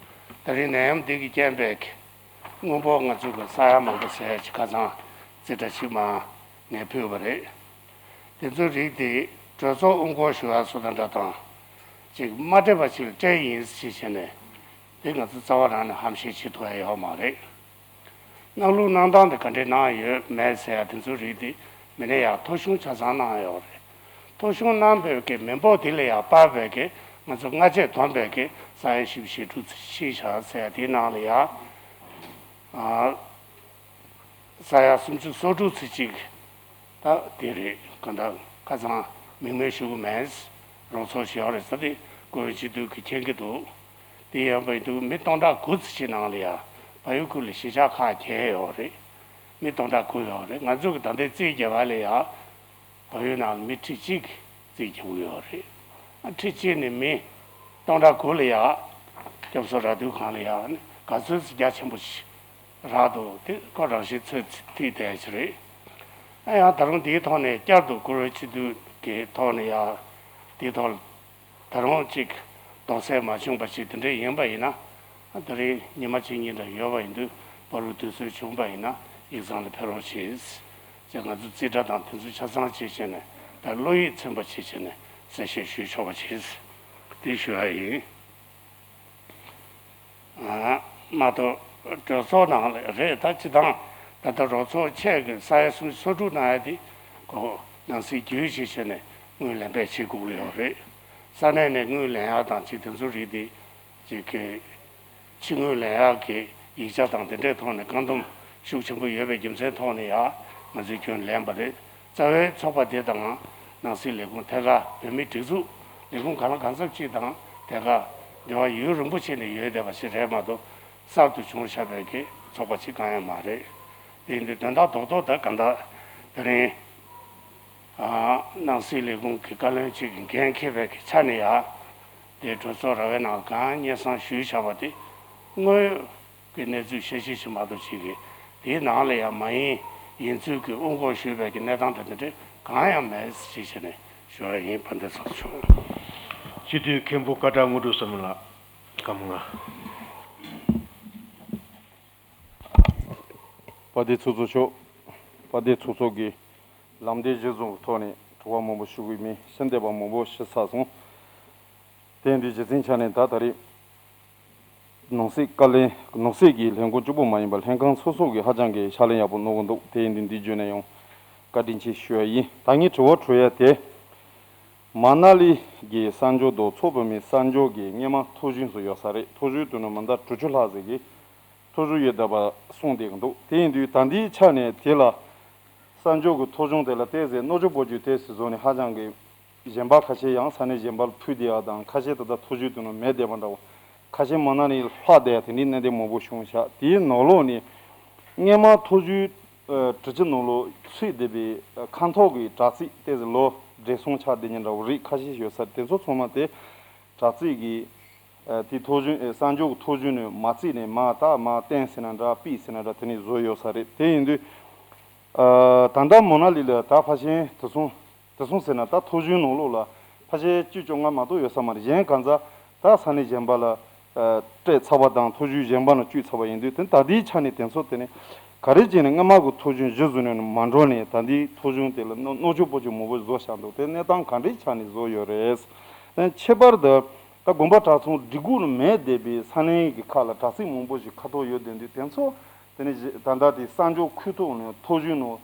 ད་རིང་ནད་ཡམས་འདི་གི་རྐྱེན་པས་གི་དངོས་པོ་ང་ཚོ་གི་ས་ཡ་མང་པོ་ཟད་ཅིག་ཁ་སང་རྩིས་ཁྲ་ཞིག་མ་ངས་ཕུལ་བ་རེད། དེ་ཚོའི་རིགས་དེ་གྲོས་ཚོགས་དབུ་འཁོར་ཞུ་བ་སོགས་དང་འདྲ་དང་ཅིག་མ་སྤྲད་པ་ཞིག་ལ་སྤྲད་ཡིན་ཞེས་བྱས་ནས་དེ་ང་ཚོ་རྩ་བ་རང་ནས་ཧམ་བཤད་བྱེད་ཐུབ་ཡ་ཡོད་མ་རེད། གནང་ལུགས་གནང་སྟངས་དེ་ག་འདྲས་གནང་ཡོད་མེད་ཟེར་ཡ་དེ་ཚོའི་རིགས་དེ་མི་སྣས་ཡང་ཐོ་གཞུང་ཆ་ཚང་གནང་ཡོད་རེད། ཐོ་གཞུང་གནང་བའི་གི་མི་འབོར་དེ་ལ་ཡང་དཔག་པའི་གི་ང་ཚོ་སྔ་རྗེས་བསྡོམས་པའི་གི་ས་ཡ་བཞི་བཅུ་ཞེ་དྲུག་ཙམ་ཞིག་བཞག་ཟེར་ཡ་དེའི་ནང་ལ་ཡང་ཨ། ས་ཡ་སུམ་ཅུ་སོ་དྲུག་ཙམ་ཅིག་ད་དེ་རེད། གང་ལྟར་ཁ་སང་མིང་མེད་ཞུ་གི་མེད། རོགས་ཚོགས་ཞིག་ཡོད་རེད་ཟེར་ཏེ་བཀུར་འོས་སྤྱི་འཐུས་ཀྱིས་མཁྱེན་གྱི་འདུག་དེ་ཡིན་པ་ཡིན་དུས་མི་སྟོང་ཕྲག་དགུ་ཙམ་ཅིག་ནང་ལ་ཡ་བལ་ཡུལ་ཁུལ་ལ་གཞིས་ཆགས་ཁག་བརྒྱད་ཡོད་རེད། མི་སྟོང་ཕྲག་དགུ་ཡོད་རེད། ང་ཚོ་གི་ད་ལྟའི་རྩིས་རྒྱག་པ་ལ་ཡ་བལ་ཡུལ་ནང་ལ་མི་ཁྲི་གཅིག་རྩིས་རྒྱག་གི་ཡོད་རེད། ཨ་ཁྲི་གཅིག་ནས་མི་སྟོང་ཕྲག་དགུ་ལ་ཡ་སྐྱབས་གསོལ་རག་དུས་གང་ལ་ཡ་ནི་ག་ཚོད་ཙམ་རྒྱ་ཆེན་པོ་ཞིག་རག་འདུག་དེ་ཁོ་རང་བཞིན་ཚོད་ཐིག་བསྡད་ཀྱི་རེད། ཨ་ཡང་ད་རུང་འདིའི་ཐོག་ནས་བསྐྱར་དུ་བཀུར་འོས་སྤྱི་འཐུས་ཀྱི་ཐོག་ནས་ཡ་འདིའི་ཐོག་ད་རུང་གཅིག་དོགས་སེལ་མ་བྱུང་བ་ཞིག་དེ་འདྲ་ཡིན་པ་ཡིན་ན། ཨ་ད་རེས་ཉི་མ་གཅིག་གཉིས་འདྲ་ཡོད་པ་ཡིན་དུས་བར་དུ་དུས་ཚོད་བྱུང་བ་ཡིན་ན་ཡིག་ཚང་ལ་ཕེབས་རོགས་བྱེད། ཅེས་ང་ཚོ་རྩིས་ཁྲ་དང་དེ་ཚོ་ཆ་ཚང་བྱས་བྱས་ནས་ད་བློ་ཡིད་ཚིམ་པ་བྱས་བྱས་ནས་གསལ་བཤད་ཞུས་ཆོག་པ་བྱེད། དེ་ཞུ་ཡ་ཡིན། ཨ་མ་གཏོགས་གྲོས་ཚོགས་ནང་ལ་རེད། ད་སྤྱི་བཏང་ད་ལྟ་རོགས་ཚོགས་ཆེད་ཀྱི་ས་ཡ་སུམ་ཅུ་སོ་དྲུག་གནང་ཡ་དེ་ཁོ་ནང་སྲིད་བརྒྱུད་བྱས་བྱས་ནས་དངུལ་ལེན་པའི་བྱེད་དགོས་ཀྱི་ཡོད་རེད། ས་གནས་ནས་དངུལ་ལེན་ཡ་དང་ཅིག་དེ་ཚོ་རིགས་དེ་ཅིག་གི་ཕྱི་དངུལ་ལེན་ཡག་གི་ཡིག་ཆ་དང་དེ་འདྲའི་ཐོག་ནས་བཀག་སྡོམ་ཤུགས་ཆེན་པོ་ཡོད་པའི་རྒྱུ་མཚན་ཐོག་ནས་ཡང་ང་ཚོས་ཁྱོན་ལེན་པ་རེད། རྩ་བའི་ཚོགས་པ་དེ་དང་ནང་སྲིད་ལས་ཁུངས་ཐད་ཀར་བོད་མིའི་སྒྲིག་འཛུགས་ལས་ཁུངས་གང་ལ་གང་འཚམ་ཅིག་དང་ཐད་ཀར་འབྲེལ་བ་ཡུན་རིང་པོ་ཕྱིན་ནས་ཡོད་བསྡད་པ་ཞིག་རེད་མ་གཏོགས་གསར་དུ་བྱུང་བཞག་པའི་གི་ཚོགས་པ་ཅིག་གང་ཡང་མ་རེད། དེ་ཡིན་དུས་དོན་དག་རྡོག་རྡོག་ད་ག་འདྲ་དེ་རིང་ཨ་ནང་སྲིད་ལས་ཁུངས་ཀྱི་བཀའ་བློན་ཅིག་གི་འགན་འཁྱེར་བའི་གི་ཆ་ནས་ཡང་དེ་གྲོས་ཚོགས་ར་བའི་ནང་གང་སྙན་སེང་ཞུས་བཞག་པ་དེ་དངོས་ཀྱི་གནས་ཚུལ་ཤེས་བཞིན་ཞིག་མ་གཏོགས་ཅིག་གི་དེའི་ནང་ལ་ཡང་མ་ཡིན་ཡིན་ཚུལ་གྱི་དབུ་འགོག་ཞུས་པའི་གི་གནས་སྟངས་དེ་འདྲ་གང་ཡང་མེད་ཅེས་བྱས་ནས་ཞུ་བ་ཡིན། ཕན་བདེ་ཚོགས་ཆུང་། སྤྱི་འཐུས་མཁན་པོ་ཀ་བྲག་དངོས་གྲུབ་བསམ་ལགས་སྐར་མ་ལྔ། དཔལ་ལྡན་ཚོགས་གཙོ་མཆོག་དཔལ་ལྡན་ཚོགས་གཙོ་གིས་ལམ་སྟོན་གཞིར་བཟུང་གི་ཐོག་ནས་དྲི་བ་མང་པོ་ཞུ་གི་མེད། ཕྱིན་བསྡད་པ་མང་པོ་ཞུ་ཚར་སོང་། དེ་ཡིན་དུས་རྒྱུ་མཚན་ཆ་ནས་ད་ད་རེས་ནང་སྲིད་བཀའ་བློན་ནང་སྲིད་ཀྱི་ལས་ཁུངས་གཅིག་པུ་མ་ཡིན་པར་ལྷན་ཁང་སོ་སོ་གིས་ཧ་ཅང་གི་ཕྱག་ལས་ཡག་པོ་གནང་གི་འདུག་དེ་ཡིན་དུས་འདི་བརྗོད་ནས་ཡང་བཀའ་དྲིན་ཆེ་ཞུ་ཡ་ཡིན། ད་ངས་དྲི་བ་དྲི་ཡ་དེ། མ་ན་ལི་གི་གསར་འགྱུར་དང་མཚོ་བོད་མིའི་གསར་འགྱུར་གྱི་སྔོན་མ་ཐོ་གཞུང་ཟེར་ཡོད་ས་རེད། ཐོ་གཞུང་དེ་ནང་མི་ཟླ་དྲུག་ཅུ་ལྷག་ཟིག་གིས་ཐོ་གཞུང་ཡོད་བསྡད་པ་གསུངས་བསྡད་ཀྱི་འདུག་དེ་ཡིན་དུས་ད་ལྟའི་ཆ་ནས་དེ་ལ་གསར་འགྱུར་གྱི་ཐོ་གཞུང་དེ་ལ་ཏོག་ཙམ་གནོད་འཚེ་སྤོ་རྒྱུ་དེ་སྲིད་ཚོགས་ནས་ཧ་ཅང་གི་གཞན་པ་ཁ་ཤས་ཡང་ས་གནས་གཞན་པར་ཕུལ་བསྡད་ཡ་དང་། ཁ་ཤས་ད་ལྟ་ཐོ་གཞུང་དེ་ནང་མེད་བསྡད་པ་འདྲ་བོ། ཁ་ཤས་མ་ན་ལི་ལྷག་བསྡད་ཡ་དེ་འདྲའི་གནད་དོན་མང་པོ་བྱུང་ཤག་དེའི་ནང་ལོགས་ནས་སྔོན་མ་ཐོ་གཞུང་ཨ་དྲུག་ཅུ་ནང་ལོགས་ཚུད་བསྡད་པའི་ཨ་ཁ་ཐོག་གི་དྲ་ཚིགས་དེ་ཚོ་ལོ་བགྲེས་སོང་ཆགས་བསྡད་མཁན་འདྲ་བོ་རིགས་ཁ་ཤས་ཡོད་ས་རེད། དེ་ཚོ་ཚང་མ་དེ་ དྲ་ཚིགས་ཀྱི་ཨ་དེ་ཐོ་གཞུང་ཨེ་གསར་འགྱུར་གྱི་ཐོ་གཞུང་ནས་མ་བརྩིས་ནས་མ་ད་མ་བསྟན་ཟེར་ན་འདྲ་པི་ཟེར་ན་འདྲ་དེ་ནས་བཟོས་ཡོད་ས་རེད། དེ་ཡིན་དུས་ཨ་ད་ལྟ་མོ་ན་ལི་ལ་ད་ཕལ་ཆེར་དེ་སོང་དེ་སོང་ཟེར་ན་ད་ཐོ་གཞུང་ནང་ལོགས་ལ་ཕལ་ཆེར་བཅུ་བཅོ་ལྔ་མ་གཏོགས་ཡོད་ས་མ་རེད། གཞན་གང་ཚ་ད་ས་གནས་གཞན་པ་ལ་ཨ་སྤྲད་ཚར་བ་དང་ཐོ་གཞུང་གཞན་པ་ནང་བསྐྱོད་ཚར་བ་ཡིན་དུས་དེ་ད་ལྟའི་ཆ་ནས་དེ་ཚོ་དེ་ནས་ག་རེ་བྱས་ནས་སྔ་མ་གི་ཐོ་གཞུང་གཞི་བཟུང་ནས་མ་འགྲོ་ནས་ད་ལྟའི་ཐོ་གཞུང་དེ་ལ་རྣོ་རྣོ་ཆུང་པོ་ཆུང་མང་པོ་བཟོ་བཞག་འདུག་དེ་གནས་སྟངས་ག་འདྲའི་ཆ་ནས་བཟོ་ཡོད་རེད། ཨ་ཁྱད་པར་དུ་ད་དགོན་པ་གྲྭ་ཚང་སྒྲིག་འགོ་ནས་མེད་བསྡད་པའི་ས་གནས་ཀྱི་ཁག་ལ་དྲ་ཚིགས་མང་པོ་ཞིག་ཁ་ཐོར་ཡོད་བསྡད་དུས་དེ་ཚོ་དེ་ནས་ད་ལྟ་དེ་གསར་འགྱུར་ཁུལ་ཐོག་ནས་ཐོ་གཞུང་ནང་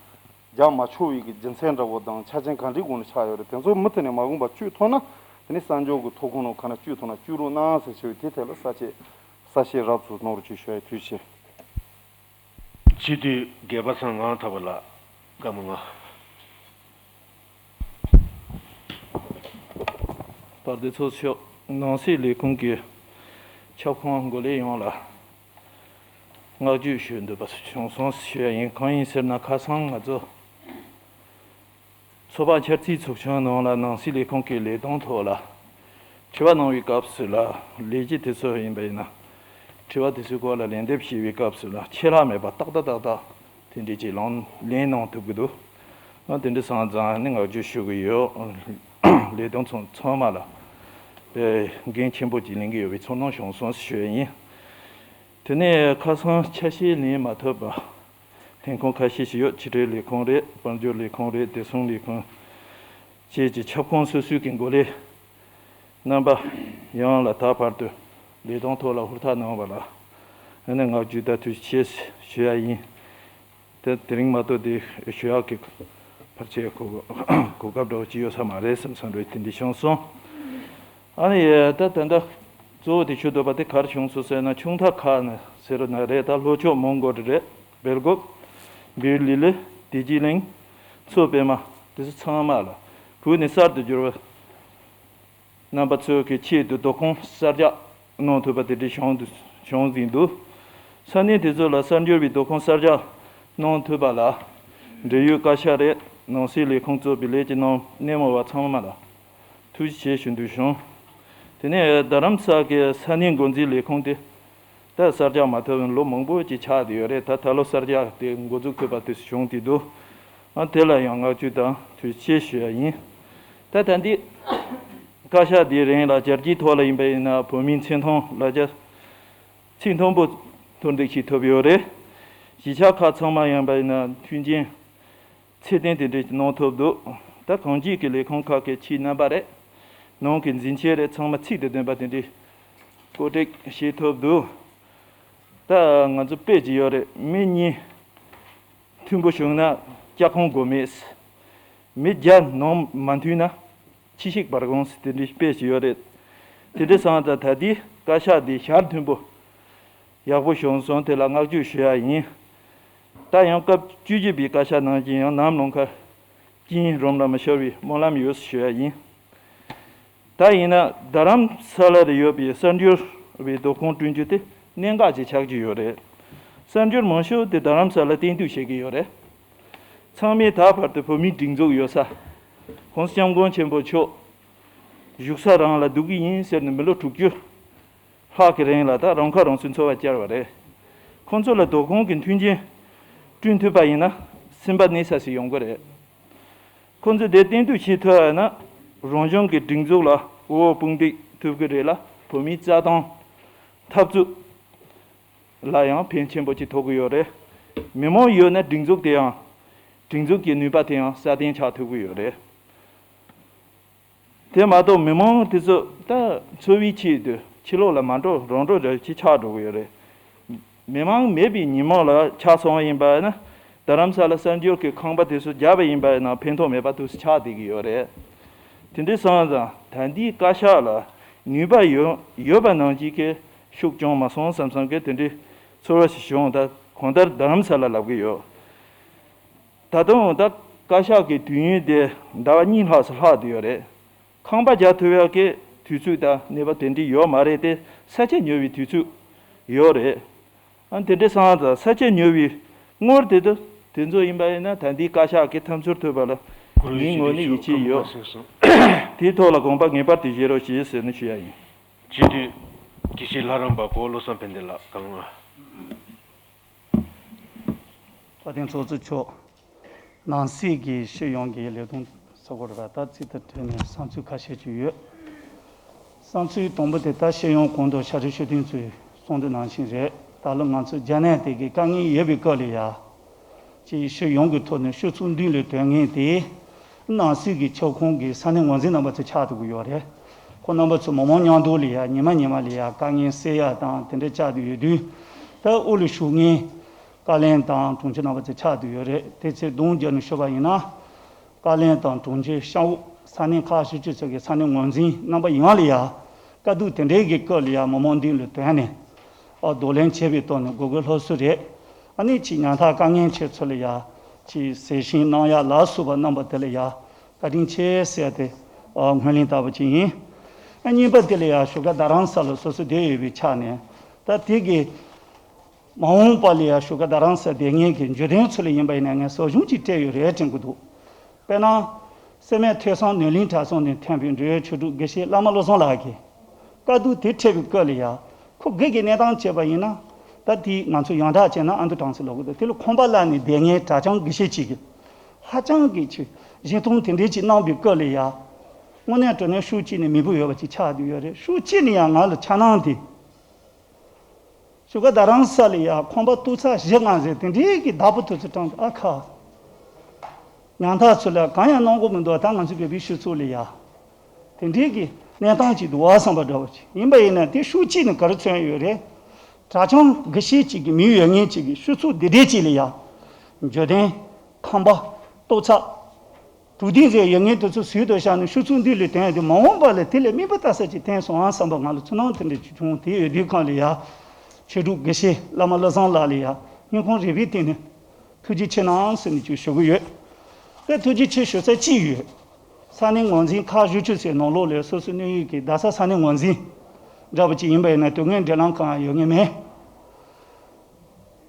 རྒྱག་མ་ཆོག་པའི་གི་རྒྱུ་མཚན་འདྲ་བོ་དང་ཆ་རྐྱེན་ག་འདྲའི་སྒོ་ནས་ཆགས་ཡོད་རེད། དེ་ཚོ་མུ་མཐུད་ནས་མ་འོངས་པ་བཅོས་ཐུབ་ན་དེ་ནས་གསར་འགྱུར་གྱི་ཐོ་ཁུངས་ནང་ག་ན་བཅོས་ཐུབ་ན་བཅོས་རོགས་གནང་ཟེར་ཞུ་བའི་དེ་ཐད་ལ་ས་བཅད་གསལ་བཤད་རགས་ཙམ་གནང་རོགས་ཞེས་ཞུ་ཡ། ཐུགས་རྗེ་ཆེ། སྤྱི་འཐུས་དགེ་བ་བཟང་ངག་ཐོག་པ་ལགས་སྐར་མ་ལྔ། བར་དུ་ཚོགས་ཆོག་ནང་སྲིད་ལས་ཁུངས་ཀྱི་ཁྱབ་ཁོངས་འགོ་ལས་ཡོངས་ལ་བསྔགས་བརྗོད་ཞུ་འདོད་པ་བྱུང་སོང་ཞུ་ཡ་ཡིན། གང་ཡིན་ཟེར་ན་ཁ་སང་ང་ཚོ་ཚོགས་པ་འཆར་རྩིས་ཚོགས་ཆུང་ནང་ལ་ནང་སྲིད་ལས་ཁུངས་ཀྱི་ལས་དོན་ཐོག་ལ་དྲི་བ་གནང་བའི་སྐབས་སུ་ལ་ལས་བྱེད་དེ་ཚོ་ཡིན་པ་ཡིན་ན་དྲི་བ་དེ་ཚོའི་སྐོར་ལ་ལན་འདེབས་ཞུ་བའི་སྐབས་སུ་ལ་ཆད་ལྷག་མེད་པ་ཏག་ཏག་ཏག་ཏག་དེ་འདྲའི་ཅིག་ལན་ལན་གནང་ཐུབ་ཀྱི་འདུག་ཨ་དེ་འདྲ་སོང་ཙང་ནི་བསྔགས་བརྗོད་ཞུ་གི་ཡོད། ལས་དོན་ཚང་ཚང་མ་ལ་དཔེ་འགན་ཆེན་པོ་ཅིག་ལེན་གྱི་ཡོད་པའི་ཚོར་སྣང་བྱུང་སོང་ཞུ་ཡ་ཡིན། དེ་ནས་ཁ་སང་ཆ་ཤས་ལེན་མ་ཐུབ་པ་ལྷན་ཁང་ཁ་ཤས་ཤིག་ཡོད། ཕྱི་དྲིལ་ལས་ཁང་རེད། དཔལ་འབྱོར་ལས་ཁང་རེད། བདེ་སྲུང་ལས་ཁང་བཅས་ཀྱི་ཁྱབ་ཁོངས་སོ་སོའི་གི་འགོ་ལས་རྣམ་པ་ཡོངས་ལ་ད་བར་དུ་ལས་དོན་ཐོག་ལ་ཧུར་ཐག་གནང་བ་ལ་ཨ་ནི་བསྔགས་བརྗོད་དང་ཐུགས་རྗེ་ཆེ་ཞུ་ཡ་ཡིན། དེ་དེ་རིང་མ་གཏོགས་དེ་ཞུ་ཡག་གི་ཕལ་ཆེར་གོ་གོ་སྐབས་འདྲ་བོ་ཅིག་ཡོད་ས་མ་རེད་བསམ་བསམ་འདྲ་བོ་དེ་འདྲ་བྱུང་སོང་། ཨ་ནི་ཡ་ད་ད་ལྟ་གཙོ་བོ་དེ་ཞུ་འདོད་པ་དེ་ག་རེ་བྱུང་སོང་ཟེར་ན་ཆུང་མཐའ་ཁག་ནས་ཟེར་ན་རེད། ད་ལྷོ་ཕྱོགས་མོན་གྷོ་རེད། སྦེལ་ཀོབ། བིར་ལི་ལི། བདེ་སྐྱིད་གླིང་། མཚོ་པད་མ། དེ་ཚོ་ཚང་མ་ལ་བོད་ནས་གསར་དུ་འབྱོར་བ་རྣམ་པ་ཚོའི་གི་ཆེད་དུ་སྡོད་ཁང་གསར་རྒྱག་གནང་ཐུབ་པ་དེ་འདྲ་བྱུང་འདུག་བྱུང་ཟིན་འདུག་ས་གནས་དེ་ཚོ་ལ་གསར་འབྱོར་བའི་སྡོད་ཁང་གསར་རྒྱག་གནང་ཐུབ་པ་ལ་འབྲེལ་ཡོད་བཀའ་ཤག་རེད། ནང་སྲིད་ལས་ཁུངས་གཙོས་པའི་ལས་ཀྱི་རྣམ་སྣེ་མོ་བ་ཚང་མ་ལ་ཐུགས་རྗེ་ཆེ་ཞུ་འདོད་བྱུང་། དེ་ནས་རྡ་རམ་ས་གི་ས་གནས་འགོ་འཛིན་ལས་ཁུངས་དེ་ད་གསར་རྒྱག་མ་ཐུབ་པའི་ལོ་མང་པོ་ཅིག་ཆགས་བསྡད་ཡོད་རེད། ད་ད་ལོ་གསར་རྒྱག་དེ་འགོ་འཛུགས་ཐུབ་པ་དེ་བྱུང་བསྡད་འདུག་ཨ་དེ་ལ་ཡང་བསྔགས་བརྗོད་དང་ཐུགས་རྗེ་ཆེ་ཞུ་ཡ་ཡིན། ད་ད་འདི་བཀའ་ཤག་འདིའི་རིང་ལ་རྒྱལ་སྤྱིའི་ཐོག་ལ་ཡིན་པ་ཡིན་ན་བོད་མིའི་ཆེ་མཐོང་ལ་རྒྱ་ཆེས་མཐོན་པོ་མཐོར་འདེགས་ཤིག་ཐོབ་ཡོད་རེད། གཞིས་ཆགས་ཁག་ཚང་མ་ཡིན་པ་ཡིན་ན་མཐུན་རྐྱེན་ཚད་ལྡན་དེ་འདྲ་གནང་ཐུབ་འདུག་ད་གང་ཅིའི་གི་ལས་ཁུངས་ཁག་གི་ཕྱིའི་རྣམ་པ་རེད། ནང་གི་འཛིན་ཆས་རེད། ཚང་མ་ཚིག་དང་ལྡན་པ་དེ་འདྲའི་བཀོད་སྒྲིག་བྱེད་ཐུབ་འདུག་ད་ང་ཚོ་དཔེ་ཅིག་ཡོད་རེད། མི་གཉིས་མཐུན་པོ་བྱུང་ན་ལྕགས་ཁང་སྒོ་མེད། མི་བརྒྱ་ནང་མ་མཐུན་ན་ཕྱི་བཤིག་བར་དགོངས་ཟེར་དེ་འདྲའི་དཔེ་ཅིག་ཡོད་རེད། དེ་འདྲ་སོང་ཙང་ད་ལྟའི་བཀའ་ཤག་འདི་ཞལ་མཐུན་པོ་ཡག་པོ་བྱུང་སོང་། དེ་ལ་བསྔགས་བརྗོད་ཞུ་ཡ་ཡིན། ད་ཡང་སྐབས་བཅུ་བཞི་པའི་བཀའ་ཤག་ནང་བཞིན་ཡང་ནམ་ལངས་ཁ་སྐྱིད་རུམ་ལ་མི་ཤོར་བའི་སྨོན་ལམ་ཡོད་ཞུ་ཡ་ཡིན། ད་ཡིན་ན་རྡ་རམ་ས་ལ་རུ་ཡོད་པའི་གསར་འབྱོར་བའི་སྡོད་ཁང་བསྐྲུན་རྒྱུ་དེ་གནད་འགག་ཅིག་ཆགས་ཀྱི་ཡོད་རེད། གསར་འབྱོར་མང་ཤོས་དེ་རྡ་རམ་ས་ལ་སྟེང་དུ་བྱེད་ཀྱི་ཡོད་རེད། ཚང་མས་ད་བར་དུ་བོད་མིའི་སྒྲིག་འཛུགས་ཡོད་ས། ༸གོང་ས་༸སྐྱབས་མགོན་ཆེན་པོ་མཆོག་བཞུགས་ས་རང་ལ་འདུག་གི་ཡིན་ཟེར་ནས་མི་ལོ་དྲུག་ཅུ་ལྷག་གི་རིང་ལ་ད་རང་ཁ་རང་གསོའི་འཚོ་བ་བསྐྱལ་བ་རེད། ཁོང་ཚོ་ལ་སྡོད་ཁང་གི་མཐུན་རྐྱེན་བསྐྲུན་ཐུབ་པ་ཡིན་ན་སེམས་པ་གནས་ས་ཞིག་ཡོང་གི་རེད། ཁོང་ཚོས་དེ་བརྟན་དུ་བྱེད་ཐུབ་ཡ་ན་རང་གཞུང་གི་སྒྲིག་འཛུགས་ལ་འོས་དཔང་འདེགས་ཐུབ་ཀྱི་རེད་ལ་བོད་མིའི་རྩ་དོན་འཐབ་རྩོད་ལ་ཡང་ཕན་ཆེན་པོ་ཅིག་ཐོགས་ཀྱི་ཡོད་རེད། མི་མང་ཡོད་ན་སྒྲིག་འཛུགས་དེ་ཡང་སྒྲིག་འཛུགས་ཀྱི་ནུས་པ་དེ་ཡང་སྲ་བརྟན་ཆགས་ཐུབ་ཀྱི་ཡོད་རེད། དེ་མ་གཏོགས་མི་མང་དེ་ཚོ་ད་འཚོ་བའི་ཆེད་དུ་ཕྱི་ལོགས་ལ་མ་འགྲོ་རང་འགྲོ་འདྲ་ཅིག་ཆགས་འགྲོ་གི་ཡོད་རེད། མི་མང་མེད་པའི་ཉིན་མོ་ལ་ཆགས་སོང་བ་ཡིན་པ་ན་རྡ་རམ་ས་ལ་གསར་འབྱོར་གྱི་ཁང་པ་དེ་ཚོ་བརྒྱབ་པ་ཡིན་པ་ན་ཕན་ཐོགས་མེད་པ་དུ་ཆགས་བསྡད་ཀྱི་ཡོད་རེད། དེ་འདྲའི་སོང་ཙང་ད་འདིའི་བཀའ་ཤག་ལ་ནུས་པ་ཡོད་ཡོད་པ་ནང་བཞིན་གྱི་ཤུགས་བྱུང་མ་སོང་བསམ་བསམ་གྱི་དེ་འདྲའི་ཚོར་བ་ཞིག་བྱུང་། ད་གང་ལྟར་རྡ་རམ་ས་ལ་ལབ་ཀྱི་ཡོད། ད་དུང་ད་བཀའ་ཤག་གི་དུས་ཡུན་དེ་ཟླ་བ་གཉིས་ལྷག་ཙམ་ལྷག་བསྡད་ཡོད་རེད། ཁང་པ་རྒྱག་ཐུབ་ཡག་གི་དུས་ཚོད་དང་གནས་བབ་དེ་འདྲ་ཡོད་མ་རེད་དེ། ས་ཆ་ཉོ་བའི་དུས་ཚོད་ཡོད་རེད། ཨ་དེ་འདྲ་སོང་ཙང་ས་ཆ་ཉོ་བའི་དངུལ་དེ་དུ་དེ་ཚོ་ཡིན་པ་ཡིན་ན་ད་འདིའི་བཀའ་ཤག་གི་ཐབས་ཚུལ་ཐུབ་པ་ལ་ངའི་ངོས་ནས་ཡིད་ཆེས་ཡོད། དེའི་ཐོག་ལ་དགོངས་པ་ངེས་པར་དུ་བཞེས་རོགས་ཞེས་ཟེར་ནས་ཞུ་ཡ་ཡིན། སྤྱི་འཐུས་དགེ་བཤེས་ལྷ་རམས་པ་གོ་བློ་བཟང་ཕན་བདེ་ལགས་དང་། དཔལ་ལྡན་ཚོགས་གཙོ་མཆོག་ནང་སྲིད་ཀྱི་སྤྱི་ཡོངས་ཀྱི་ལས་དོན་ཟེར་དགོས་རེད་པ། ད་རྩིས་དང་འབྲེལ་ནས་བསམ་ཚུལ་ཁ་ཤས་ཅིག་ཡོད། བསམ་ཚུལ་དང་པོ་དེ་ད་སྤྱི་ཡོངས་གོང་དུ་ཕྱག་སྦྲེལ་ཞུ་མཁན་ཚོས་གསུངས་དོན་ནང་བཞིན་རེད། ད་ལོ་ང་ཚོ་རྒྱ་ནད་དེ་གི་དཀའ་ངལ་ཡོད་པའི་སྐབས་ལ་ཡ། ཅིག་སྤྱི་ཡོངས་ཀྱི་ཐོག་ནས་སྤྱི་ཚོགས་མདུན་ལ་ཐོན་མཁན་དེ། ནང་སྲིད་ཀྱི་ཁྱབ་ཁོངས་ཀྱི་ས་གནས་ངོས་འཛིན་རྣམ་པ་ཚོ་ཆགས་ཐུབ་ཀྱི་ཡོད་རེད། ཁོ་རྣམ་པ་ཚོ་མི་མང་མཉམ་དུ་ལ་ཡ་ཉི་མ་ཉི་མ་ལ་ཡ་དཀའ་ངལ་སེལ་ཡ་དང་དེ་འདྲ་ཆགས་བསྡད་ཡོད་དུས། ད་དབུ་ལ་བཞུགས་མཁན་བཀའ་བློན་དང་དྲུང་ཆེ་རྣམ་པ་ཚོ་ཆགས་བསྡད་ཡོད་རེད། དེ་ཚོའི་གདོང་བརྒྱབ་ནས་ཞུས་པ་ཡིན་ན། བཀའ་བློན་དང་དྲུང་ཆེ་གཤམ་འོག་ས་གནས་ཁག་བཞི་བཅུ་ཙམ་གྱི་ས་གནས་ངོས་འཛིན་རྣམ་པ་ཡིན་ལ་ཡ། དཀའ་སྡུག་དེ་འདྲའི་གི་སྐབས་ལ་ཡ་མི་མང་མདུན་ལ་ཐོན་ནས། ཨ་གདོང་ལེན་བྱས་པའི་ཐོག་ནས་དགོས་མཁོའི་སློབ་གསོ་རེད། ཨ་ནི་ཅིག་ཉམ་ཐག་དཀའ་ངལ་ཆེ་ཚོ་ལ་ཡ། ཅིག་ཟས་ཞིམ་གནང་ཡ་ལ་སོགས་པ་རྣམ་པ་དེ་ལ་ཡ། བཀའ་དྲིན་ཆེ་ཟེར་ཏེ། ཨ་སྨོན་ལམ་བཏབ་པ་ཅིག་ཡིན། ཨ་གཉིས་པ་དེ་ལ་ཡ་བཞུགས་སྒར་རྡ་རམ་ས་ལ་སོ་སོ་བསྡད་ཡོད་པའི་ཆ་ནས། ད་དེ་གི་མ་འོངས་པ་ལ་ཡ་བཞུགས་སྒར་རྡ་རམ་ས་བསྡད་མཁན་གྱི་འབྱོར་ལྡན་ཚོ་ལ་ཡིན་པ་ཡིན་ན་ངས་ཟབ་སྦྱོང་ཅིག་སྤྲད་ཡོད་རེད་དྲན་གྱི་འདུག་དཔེར་ན། སེར་སྨད་ཐོས་བསམ་ནོར་གླིང་གྲྭ་ཚང་ནས་ཐོན་པའི་འབྲེལ་ཡོད་ཆོས་དྲུག་དགེ་བཤེས་བླ་མ་བློ་བཟང་ལགས་ཀྱིས། དཀའ་སྡུག་དེ་འཕྲད་པའི་སྐབས་ལ་ཡ། ཁོ་སྒེར་གྱི་གནས་སྟངས་བྱས་པ་ཡིན་ན། ད་དེ་ང་ཚོ་ཡོངས་གྲགས་བྱས་ན་ཨ་མདོ་གྲོང་གསེབ་ལ་གོ་ད་དེ་ལ་ཁང་པ་གླ་ནས་བསྡད་མཁན་གྲྭ་རྐྱང་དགེ་བཤེས་གཅིག་གིས། ཧ་ཅང་གི་ཆེ་བཞེས་མཐོང་དེ་འདྲའི་ཅིག་གནང་པའི་སྐབས་ལ་ཡ། དངོས་གནས་དྲང་གནས་ཤུགས་གཅིག་ནས་མི་བུ་ཡོད་པ་ཅིག་ཆགས་བསྡད་ཡོད་རེད། ཤུགས་གཅིག་ནས་ཡང་ང་ལ་འཆར་སྣང་དེ། བཞུགས་སྒར་རྡ་རམ་ས་ལ་ཡ་ཁང་པ་ཏོག་ཙམ་བཞི་ལྔ་ཟེར་དེ་འདྲའི་གི་བདག་པོ་དེ་ཚོ་དྲངས་ཨ་ཁ། ཉམ་ཐག་ཚོ་ལ་གང་ཡང་གནང་གི་མི་འདུག་ད་ང་ཚོ་བོད་པའི་སྤྱི་ཚོགས་ལ་ཡ། དེ་འདྲའི་གི་གནས་སྟངས་ཅིག་འདུག་བ་བསམ་པ་འདྲ་བ་ཅིག་ཡིན་པ་ཡིན་ན་དེ་ཤུགས་གཅིག་ནས་ག་རེ་མཚོན་ཡོད་རེད། གྲྭ་རྐྱང་དགེ་བཤེས་གཅིག་གི་མི་ཡོད་མཁན་གཅིག་གི་སྤྱི་ཚོགས་འདི་འདྲའི་ཅིག་ལ་ཡ། འབྱོར་ལྡན། ཁང་པ། ཏོག་ཙམ། དྲུག་སྡིངས་རེ་ཡོད་མཁན་དེ་ཚོ་ཟུར་དུ་བཞག་ནས་ཤུགས་ཚུགས་འདི་ལས་དོན་དེ་མ་འོངས་པ་ལ་དེ་ལས་དམིགས་པ་ལྟ་ས་ཅིག་བསྟན་སོང་ཨང་བསམ་པ་ང་ལ་ཚོར་སྣང་དེ་འདྲ་ཅིག་བྱུང་། དེ་ཡོད་དུས་གང་ལ་ཡ། ཆོས་དྲུག་དགེ་བཤེས་བླ་མ་བློ་བཟང་ལགས་ལ་ཡ་སྙིང་ཁོང་རུས་པའི་གཏིང་ནས་ཐུགས་རྗེ་ཆེ་གནང་ཟེར་ནས་ཅིག་ཞུ་གི་ཡོད། དེ་ཐུགས་རྗེ་ཆེ་ཞུ་ས་ཅིག་ཡོད། ས་གནས་ངོས་འཛིན་ཁག་བཞི་བཅུ་ཟེར་ནང་ལོགས་ལ་སོ་སོའི་གནས་ཡུལ་གྱི་རྡ་ས་ས་གནས་ངོས་འཛིན་འདྲ་པོ་ཅིག་ཡིན་པ་ཡིན་ན་དོན་དངོས་འབྲེལ་ལམ་གང་ཡང་ཡོད་ངེས་མེད།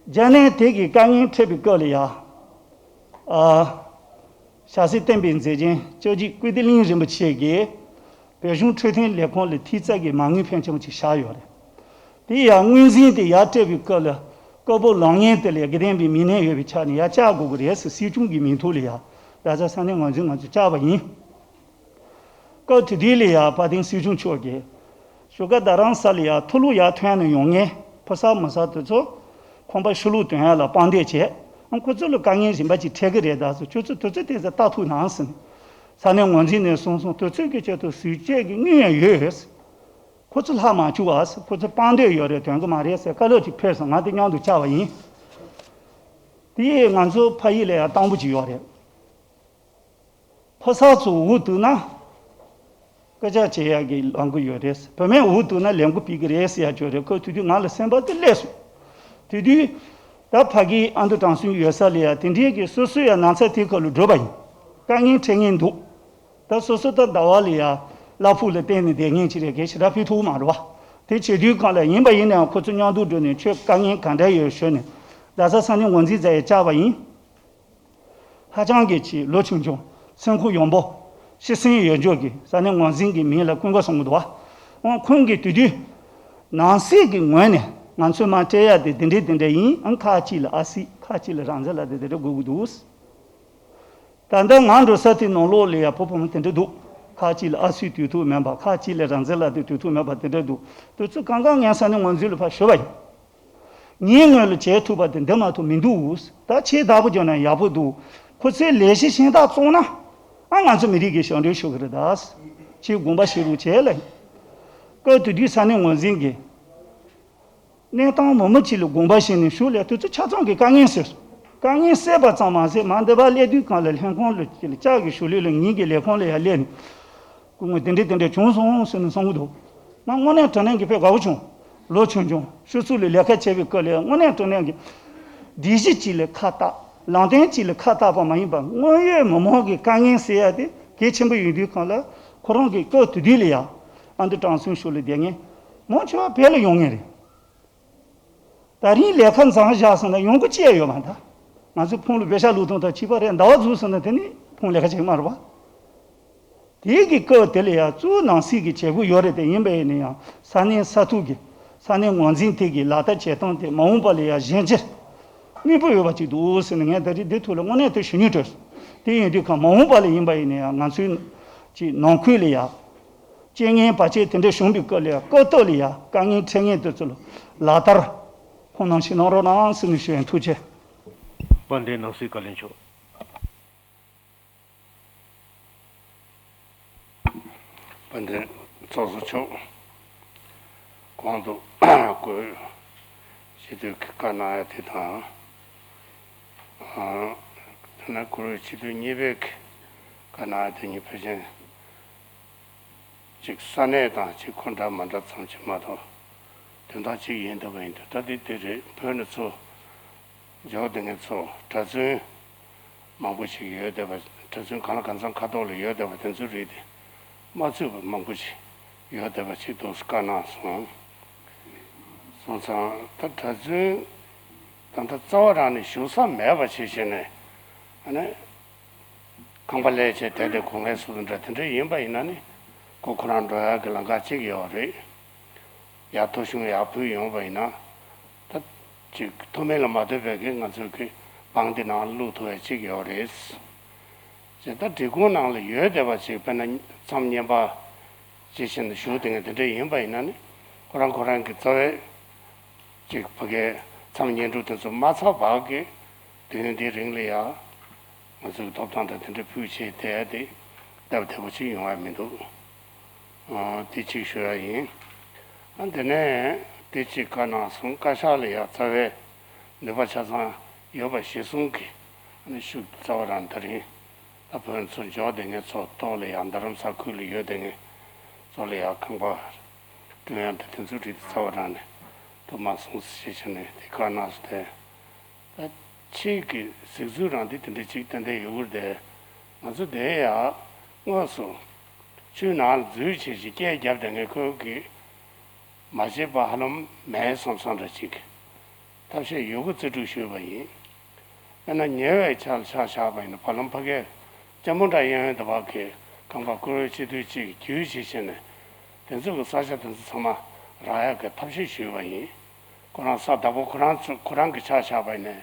རྒྱ་ནད་དེ་གི་དཀའ་ངལ་འཕྲད་པའི་སྐབས་ལ་ཡ། ཨ། ཞྭ་སེ་བསྟན་པའི་མཛེས་རྒྱན་སྐྱབས་རྗེ་ཀིརྟི་གླིང་རིན་པོ་ཆེ་གིས་བོད་གཞུང་འཕྲོད་བསྟེན་ལས་ཁུངས་ལ་ཐེབས་རྩ་གི་མ་དངུལ་ཕོན་ཆེན་པོ་ཅིག་བཞག་ཡོད་རེད། དེ་ཡང་དངོས་འཛིན་དེ་ཡར་སྤྲད་པའི་སྐབས་ལ་སྐབས་བབ་ལངས་མཁན་དེ་ལ་དགེ་ལྡན་པའི་མི་སྣ་ཡོད་པའི་ཆ་ནས་ཡར་བཅར་དགོས་ཀྱི་རེད་ཟེར་སྲིད་སྐྱོང་གི་མིང་ཐོག་ལ་ཡ་རྡ་ས་ས་གནས་ངོས་འཛིན་ང་ཚོས་བཅར་བ་ཡིན། སྐབས་དེ་དུས་ལ་ཡ་དཔལ་ལྡན་སྲིད་སྐྱོང་མཆོག་གིས་བཞུགས་སྒར་རྡ་རམ་ས་ལ་ཡ་ཐུགས་ལུགས་ཡར་ཐོན་ནས་ཡོང་མཁན་ཕོ་གསར་མོ་གསར་དེ་ཚོ་ཁང་པ་ཕྱི་ལོགས་ཐོན་ཡ་ལ་དཔང་འདེགས་བྱས། ཨང་ཁོ་ཚོ་ལ་དཀའ་ངལ་གཞན་པ་ཅིག་འཕྲད་ཀྱི་རེད་ད་ཟེར། ཁྱོད་ཚོ་དུས་ཚོད་དེ་ཚོ་ལྟ་ཐུབ་ན་ཟེར་ནས་ས་གནས་ངོས་འཛིན་ནས་གསུངས་སོང་། དུས་ཚོད་ཀྱི་ཆེད་དུ་ཟུར་བཅད་ཀྱི་དངུལ་ཡང་ཡོད། ཁོ་ཚོ་ལྷག་མ་བཅུག་ཨ་ཟེར། ཁོ་ཚོ་དཔང་འདེགས་ཡོད་རེད་དོན་གི་མ་རེད་ཟེར་བཀའ་སློབ་ཅིག་ཕེབས་སོང་། ང་དེ་མཉམ་དུ་བཅར་བ་ཡིན། དེ་ང་ཚོ་ཕ་ཡུལ་ལ་ཡང་དང་པོ་ཅིག་ཡོད་རེད། ཕོ་གསར་ཚོ་འུ་ཐུག་ན། སྐད་ཆ་བྱེད་ཡག་གི་ལམ་གི་ཡོད་རེད། བུད་མེད་འུ་ཐུག་ན་ལས་འགུལ་སྤེལ་གི་རེད་ཟེར་ཡག་ཅིག་ཡོད་རེད། ཁོས་དེ་དུས་ང་ལ་སེམས་པ་དེ་སླེབས་སོང་། དེ་དུས། ད་ཕ་གིའི་ཨ་མདོ་དྲང་སྲོང་ཡོད་ས་ལ་ཡ་དེ་འདྲའི་གི་སོ་སོ་ཡ་ན་ཚ་དེ་ཁ་ལ་འགྲོ་བ་ཡིན། དཀའ་ངལ་འཕྲད་ངེས་འདུག་ད་སོ་སོ་ད་ཟླ་བ་ལ་ཡ། གླ་ཕོགས་ལ་བརྟེན་ནས་བསྡད་ངེས་ཅིག་རེད་གི་ཞེ་དྲག་ཕན་ཐོགས་མ་རེད་བ། དེ་བྱེད་དུས་གང་ལ་ཡིན་པ་ཡིན་ནའང་ཁོ་ཚོ་མཉམ་དུ་འགྲོ་ནས་ཁྱོད་དཀའ་ངལ་ག་འདྲ་ཡོད་ཞུས་ནས། རྡ་ས་ས་གནས་ངོས་འཛིན་མཛད་ཡ་བཅར་བ་ཡིན། ཧ་ཅང་གི་ཆེ་ལོ་ཆུང་ཆུང་། སེམས་ཁུར་ཡོན་པོ། སྤྱི་སེམས་ཡོད་འཇོག་གི་ས་གནས་ངོས་འཛིན་གྱི་མིང་ལ་ཀུན་དགའ་གསུང་གི་འདུག་བ། འོང་ཁོང་གིས་དེ་དུས། ནང་སྲིད་ཀྱི་ངོས་ནས་ང་ཚོས་མ་སྤྲད་ཡ་དེ་དེ་འདྲས་དེ་འདྲས་ཡིན་ཨང་། ཁག་ཅིག་ལ་ཨ་སི་ཁག་ཅིག་ལ་རང་བཙན་ལབ་དེ་དེ་འདྲས་དགོས་ཀྱི་འདུག་ད་ལྟ་ང་འགྲོ་ས་དེ་ནང་ལོགས་ལ་ཡ་བུ་བུ་མོ་དེ་འདྲས་འདུག་ཁག་ཅིག་ལ་ཨ་སི་དུས་ཐུག་མེད་པ། ཁག་ཅིག་ལ་རང་བཙན་ལབ་དེ་དུས་ཐུག་མེད་པ་དེ་འདྲས་འདུག་དེ་ཚོ་གང་ག་ངས་ས་གནས་ངོས་འཛིན་ལ་ཕར་ཞུས་པ་ཡིན། ངའི་ངོས་ལ་བྱེད་ཐུབ་པ་དེ་འདི་མ་གཏོགས་མི་འདུག་ད་ཆེས་བདག་པོ་བརྒྱབ་ན་ཡག་པོ་འདུག་ཁོ་ཚོའི་ལས་གཞི་གཞན་དག་བཙོང་ན། ཨ་ང་ཚོ་མི་རིགས་ཀྱི་ཞབས་འདྲེན་ཞུ་གི་རེད་ད། ཁྱེད་དགོངས་པ་བཞེས་རོགས་བྱས་ལ། སྐབས་དེ་དུས་ས་གནས་ངོས་འཛིན་གྱིས། གནས་སྟངས་མང་པོ་ཅིག་ལ་དགོངས་པ་བཞེས་ནས་ཞུ་ལས་དུས་ཚོད་ཆ་ཚང་གི་དཀའ་ངལ་སེལ་སོང་། དཀའ་ངལ་སེལ་བ་ཙམ་མ་ཟད་མ་འདི་པར་སླེབས་དུས་གང་ལ་ལྷན་ཁང་ལ་ལྕགས་ཀྱི་ཞུ་ལས་ལ་ངེད་ཀྱི་ལས་ཁང་ལ་ཡར་སླེབས་ནས། སྐུ་ངོ་དེ་འདྲས་དེ་འདྲས་བྱུང་སོང་ཟེར་ནས་གསུང་གི་འདུག་ང་དངོས་གནས་དྲང་གནས་ཀྱི་དཔེ་དགའ་བོ་བྱུང་། ལོ་ཆུང་ཆུང་ཕྱི་ཚུལ་ལ་ལས་ཀ་བྱེད་པའི་སྐབས་ལ་དངོས་གནས་དྲང་གནས་ཀྱི་སྒྲིག་གཞི་གཅིག་ལ་ཁ་བཏགས། ལམ་སྟོན་གཅིག་ལ་ཁ་བཏགས་པ་མ་ཡིན་པར་དངོས་ཡོད་མི་མང་གི་དཀའ་ངལ་སེལ་ཡ་དེ་གལ་ཆེན་པོ་ཡིན་དུས་གང་ལ་ཁོ་རང་གི་སྐབས་དེ་དུས་ལ་ཡ་ཨ་མདོ་དྲང་སྲོང་ཕྱོགས་ལ་བསྡད་མཁན་མང་ཆེ་བ་བོད་ལ་ཡོང་མཁན་རེད། ད་རིང་ལས་ཀ་མཚམས་བཞག་སོང་ན་ཡོང་སྒོ་ཅི་ཡང་ཡོད་མ་རེད། ང་ཚོ་ཕུང་ལ་བེ་ཤ་བླུགས་སྟངས་དང་ཕྱི་པ་རེད། ཟླ་བ་རྫོགས་སོང་ན་དེ་ནི་ཕུང་ལས་ཀ་བྱེད་ཀྱི་མ་རེད་པ། དེ་གི་སྐབས་དེ་ལ་ཡང་གཙོ་བོ་ནང་སྲིད་ཀྱི་བྱེད་སྒོ་ཡོད་རེད་དེ། ཡིན་པ་ཡིན་ན་ཡང་ས་གནས་ས་ཐོག་གི་ས་གནས་ངོས་འཛིན་དེ་གི་ལག་བསྟར་བྱེད་སྟངས་དེ་མ་འོངས་པ་ལ་ཡང་གཞན་ཕྱིར་གནོད་པ་ཡོད་པ་ཅིག་འདུག་ཟེར་ནས་ངས་ད་རེས་འདི་ཐོག་ལ་དངོས་གནས་དེ་ཞུ་སྙིང་བྲོ་སོང་། དེ་ཡིན་དུས་ཁ་མ་འོངས་པ་ལ་ཡིན་པ་ཡིན་ན་ཡང་ང་ཚོའི་ཅིག་ནང་ཁུལ་ལ་ཡང་རྐྱེན་ངན་བར་ཆད་དེ་འདྲ་བྱུང་བའི་སྐབས་ལ་ཡང་སྐབས་ཐོག་ལ་ཡང་དཀའ་ངལ་འཕྲད་མཁན་དེ་ཚོ་ལ་ལག་བསྟར་ཁོང་རྣམ་ཞིག་གནང་རོགས་གནང་ཟེར་ནས་ཞུ་ཡིན། ཐུགས་རྗེ་ཆེ། དཔལ་ལྡན་ནང་སྲིད་བཀའ་བློན་མཆོག་དཔལ་ལྡན་ཚོགས་གཙོ་མཆོག་གོང་དུ་བཀུར་འོས་སྤྱི་འཐུས་ཀྱི་བཀའ་གནང་ཡ་དེ་དང་། ཨ། དེ་ནས་བཀུར་འོས་སྤྱི་འཐུས་གཉིས་པའི་གི་བཀའ་གནང་ཡ་དེ་གཉིས་ཕལ་ཆེར་གཅིག་ས་གནས་དང་གཅིག་ཁོ་འདྲ་མ་འདྲ་ཙམ་ཅིག་མ་གཏོགས། དོན་དག་གཅིག་ཡིན་བསྡད་པ་ཡིན་དུས། ད་དེ་དེ་རེད། བོད་ནས་ཚུར་འབྱོར་བསྡད་མཁན་ཚོ་གྲྭ་བཙུན་མང་པོ་ཞིག་ཡོད་བསྡད་པ། གྲྭ་བཙུན་གང་ལ་གང་འཚམ་ཁ་ཐོག་ལ་ཡོད་བསྡད་པ་དེ་ཚོ་རེད་དེ། མ་ཚུད་པ་མང་པོ་ཞིག་ཡོད་བསྡད་པ་ཞིག་འདུག་བཀའ་གནང་སོང་། སོང་ཙང་ད་གྲྭ་བཙུན་ད་ལྟ་རྩ་བ་རང་ནས་བཞུགས་ས་མེད་པ་ཞིག་བྱས་ནས། ཨ་ནི་ཁང་པ་ལས་བྱས་དེ་དེ་སྒོ་ངའི་ཟུར་དུ་འདྲ་དེ་འདྲ་ཡིན་པ་ཡིན་ན་ནི། ཁོ་ཁོ་རང་འགྲོ་ཡག་གི་ལམ་ཁ་གཅིག་ཡོད་རེད། ཡར་ཐོ་གཞུང་ཡར་ཕུལ་ཡོང་བ་ཡིན་ན། ད་ཅིག་མཐོ་དམན་ལ་མ་ལྟོས་པའི་གི་ང་ཚོའི་གི་འབངས་འདི་ནང་བླུག་ཐུབ་པའི་གཅིག་ཡོད་རེད། ཅེས་ད་སྒྲིག་ཁོངས་ནང་ལ་ཡོད་བསྡད་པ་ཅིག་དཔེར་ན་མཚམས་བསྙེན་པ་ཅིག་བྱས་ནས་བཞུགས་བསྡད་མཁན་དེ་འདྲ་ཡིན་པ་ཡིན་ན་ནི། ཁོ་རང་ཁོ་རང་གི་རྩ་བའི་ཅིག་ཕ་གའི་མཚམས་བསྙེན་སྒྲུབ་དེ་ཚོ་མ་ཚར་བར་གི་དུས་ཡུན་འདིའི་རིང་ལ་ཡང་ང་ཚོའི་ཐོབ་ཐང་དང་དེ་འདྲ་ཕུལ་བྱས་བསྡད་ཡ་དེ་སྟབས་བདེ་པོ་ཅིག་ཡོང་ཡ་མི་འདུག། ཨ། དེ་གཅིག་ཞུ་ཡ་ཡིན། ཨ། དེ་ནས་དེ་གཅིག་བཀའ་གནང་སོང་། བཀའ་ཤག་ལ་ཡང་རྩ་བའི་ནུས་པ་ཆ་ཚང་ཡོད་པ་གཞིར་བཟུང་གིས། ཨ་ནི་ཤུགས་རྩ་བ་རང་ད་རིང་ད་བོད་ཚུར་འབྱོར་བསྡད་མཁན་ཚོ་ཐོག་ལ་ཡང་། རྡ་རམ་ས་ཁུལ་ལ་ཡོད་བསྡད་མཁན་ཚོ་ལ་ཡང་ཁང་པ་བསྐྲུན་ཡ་དང་དེ་ཚོའི་རིགས་དེ་རྩ་བ་རང་ནས་ཐུབ་མ་སོང་ཟེར་བྱས་ནས་དེ་བཀའ་གནང་སོང་སྟེ། ད་ཕྱིས་ཀྱི་གཟིགས་ཚུལ་རང་དེ་དེ་འདྲ་ཅིག་ཏན་ཏན་ཡོད་ཀྱི་རེད་དེ། ང་ཚོ་དེ་ཡང་དངོས་སུ་ཆུའི་ནང་ལ་འཛུལ་བྱས་ཤིག་སྐད་བརྒྱབ་བསྡད་མཁན་ཁོ་གིས་མ་བྱས་པ་ཧ་ལམ་མེད་བསམ་བསམ་འདྲ་ཅིག་ཐབས་ཤེས་ཡོད་རྒུ་རྩལ་སྤྲུགས་ཞུས་པ་ཡིན། དཔེར་ན་ཉེ་བའི་ཆར་ལ་ཆ་བཞག་པ་ཡིན་ན། བར་ལམ་ཕ་གིའི་ལྕམ་མོ་འདྲ་གཡས་གཡོན་དེ་བར་གྱི་ཁང་པ་བཀུར་འོས་སྤྱི་འཐུས་གཅིག་གིས་རྒྱུས་བྱས་བྱས་ནས་དེ་ཚོ་གི་ས་ཆ་དེ་ཚོ་ཚང་མ་རག་ཡག་གི་ཐབས་ཤེས་ཞུས་པ་ཡིན། ཁོ་རང་ས་བདག་པོ་ཁོ་རང་ཚོ་ཁོ་རང་གི་ཆ་བཞག་པ་ཡིན་ནའི་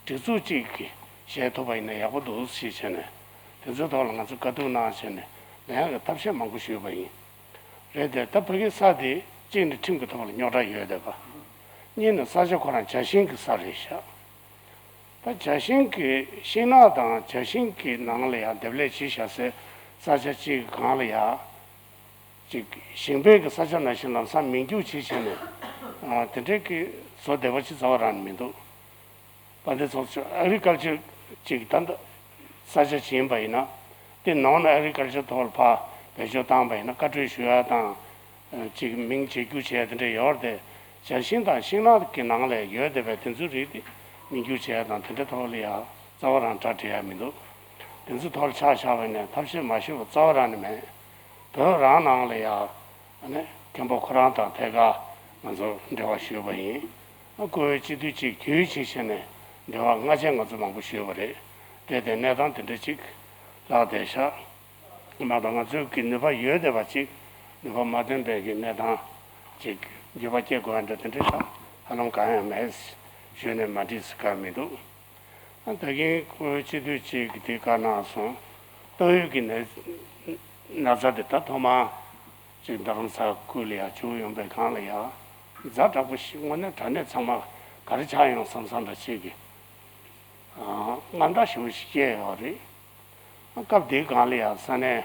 སྒྲིག་འཛུགས་གཅིག་གིས་བཞེས་ཐུབ་པ་ཡིན་ན་ཡག་པོ་འདུག་ཟེར་བྱས་ནས། དེ་ཚོའི་ཐོག་ལ་ང་ཚོ་བཀའ་བསྡུར་གནང་བྱས་ནས་ལེན་ཡག་གི་ཐབས་ཤེས་མང་པོ་ཞུས་པ་ཡིན། རེད་དེ། ད་ཕ་གི་ས་དེ་གཅིག་ནི་ཁྲིམས་ཀྱི་ཐོག་ལ་རྙོག་དྲ་ཡོད་བསྡད་པ། གཉིས་ནི་ས་ཆ་ཁོ་རང་ཇ་ཤིང་གི་ས་རེད་ཤག། ད་ཇ་ཤིང་གི་ཤིང་ནགས་དང་ཇ་ཤིང་གི་ནང་ལ་ཡང་འདེབས་ལས་བྱེད་བཞག་སའི་ས་ཆ་གཅིག་གི་སྒང་ལ་ཡང་ཅིག་ཞིང་པའི་གི་ས་ཆ་ནང་བཞིན་ལམ་སང་མིང་རྒྱུག་བྱེད་བྱས་ནས། ཨ། དེ་འདྲའི་གི་བཟོ་བདེ་བ་ཅིག་རྩ་བ་རང་ནས་མི་འདུག། དཔལ་ལྡན་ཚོགས་གཙོ། ཨེག་རི་ཀལ་ཅར་ཅིག་ད་ལྟ་ས་ཆ་ཅིག་ཡིན་པ་ཡིན་ན། དེ་ནང་ན་ཨེག་རི་ཀལ་ཅར་ཐོག་ལ་ཕར་བེད་སྤྱོད་བཏང་པ་ཡིན་ན་བཀའ་འཁྲོལ་ཞུ་ཡ་དང་། ཨ། ཅིག་མིང་བརྗེ་བསྒྱུར་བྱེད་ཡ་དེ་འདྲ་ཡོད་རེད་དེ། ཇ་ཤིང་དང་ཤིང་ནགས་ཀྱི་ནང་ལ་ཡོད་བསྡད་པའི་དེ་ཚོའི་རིགས་དེ་མིང་བསྒྱུར་བྱེད་ཡ་དང་དེ་འདྲ་ཐོག་ལ་ཡ་རྩ་བ་རང་གྲ་སྒྲིག་ཡ་མི་འདུག། དེ་ཚོའི་ཐོག་ལ་ཆ་བཞག་པ་ཡིན་ན་ཐབས་ཤེས་མ་ཞུས་པ་རྩ་བ་རང་ནས་མེད། བོད་རང་ནང་ལ་ཡ། ཨ་ནི་མཁན་པོ་ཁོ་རང་དང་ཐད་ཀར་ང་ཚོ་འབྲེལ་བ་ཞུས་པ་ཡིན། ཨ། བཀུར་འོས་སྤྱི་འཐུས་གཅིག་རྒྱུས་གཅིག་བྱས་ནས་འབྲེལ་བ་སྔ་རྗེས་ང་ཚོ་མང་པོ་ཞུས་པ་རེད། དེ་དེ་གནས་སྟངས་དེ་འདྲ་ཅིག་ལྷག་བསྡད་ཤག། མ་གཏོགས་ང་ཚོའི་གི་ནུས་པ་ཡོད་བསྡད་པ་ཅིག་ནུས་པ་མ་ཐོན་པའི་གི་གནས་སྟངས་ཅིག་འགྱུར་བ་སྐྱེ་དགོས་ཡ་འདྲ་དེ་འདྲ་ཤག་ཧ་ལམ་གང་ཡང་མེད། ཞུས་ནས་མ་འགྲིག་ཟེར་ག་མི་འདུག། ད་གིན་བཀུར་འོས་སྤྱི་འཐུས་གཅིག་གིས་དེ་བཀའ་གནང་སོང་། ཏོག་དབྱིབས་ཀྱི་ན་ན་ཚ་དེ་ད་ཐོག་མར་ཅིག་རྡ་རམ་ས་ཁུལ་ལ་ཡ་བྱུང་ཡོང་པའི་སྒང་ལ་ཡ། ཛ་དྲག་པོ་ཞིག་དངོས་གནས་དྲང་གནས་ཚང་མ་ག་རེ་ཆགས་ཡོང་བསམ་བསམ་འདྲ་ཅིག་གི། ཨ། དངངས་སྐྲག་ཞེ་པོ་ཞིག་སྐྱེས་ཡོད་རེད། སྐབས་དེའི་སྒང་ལ་ཡ་ས་གནས་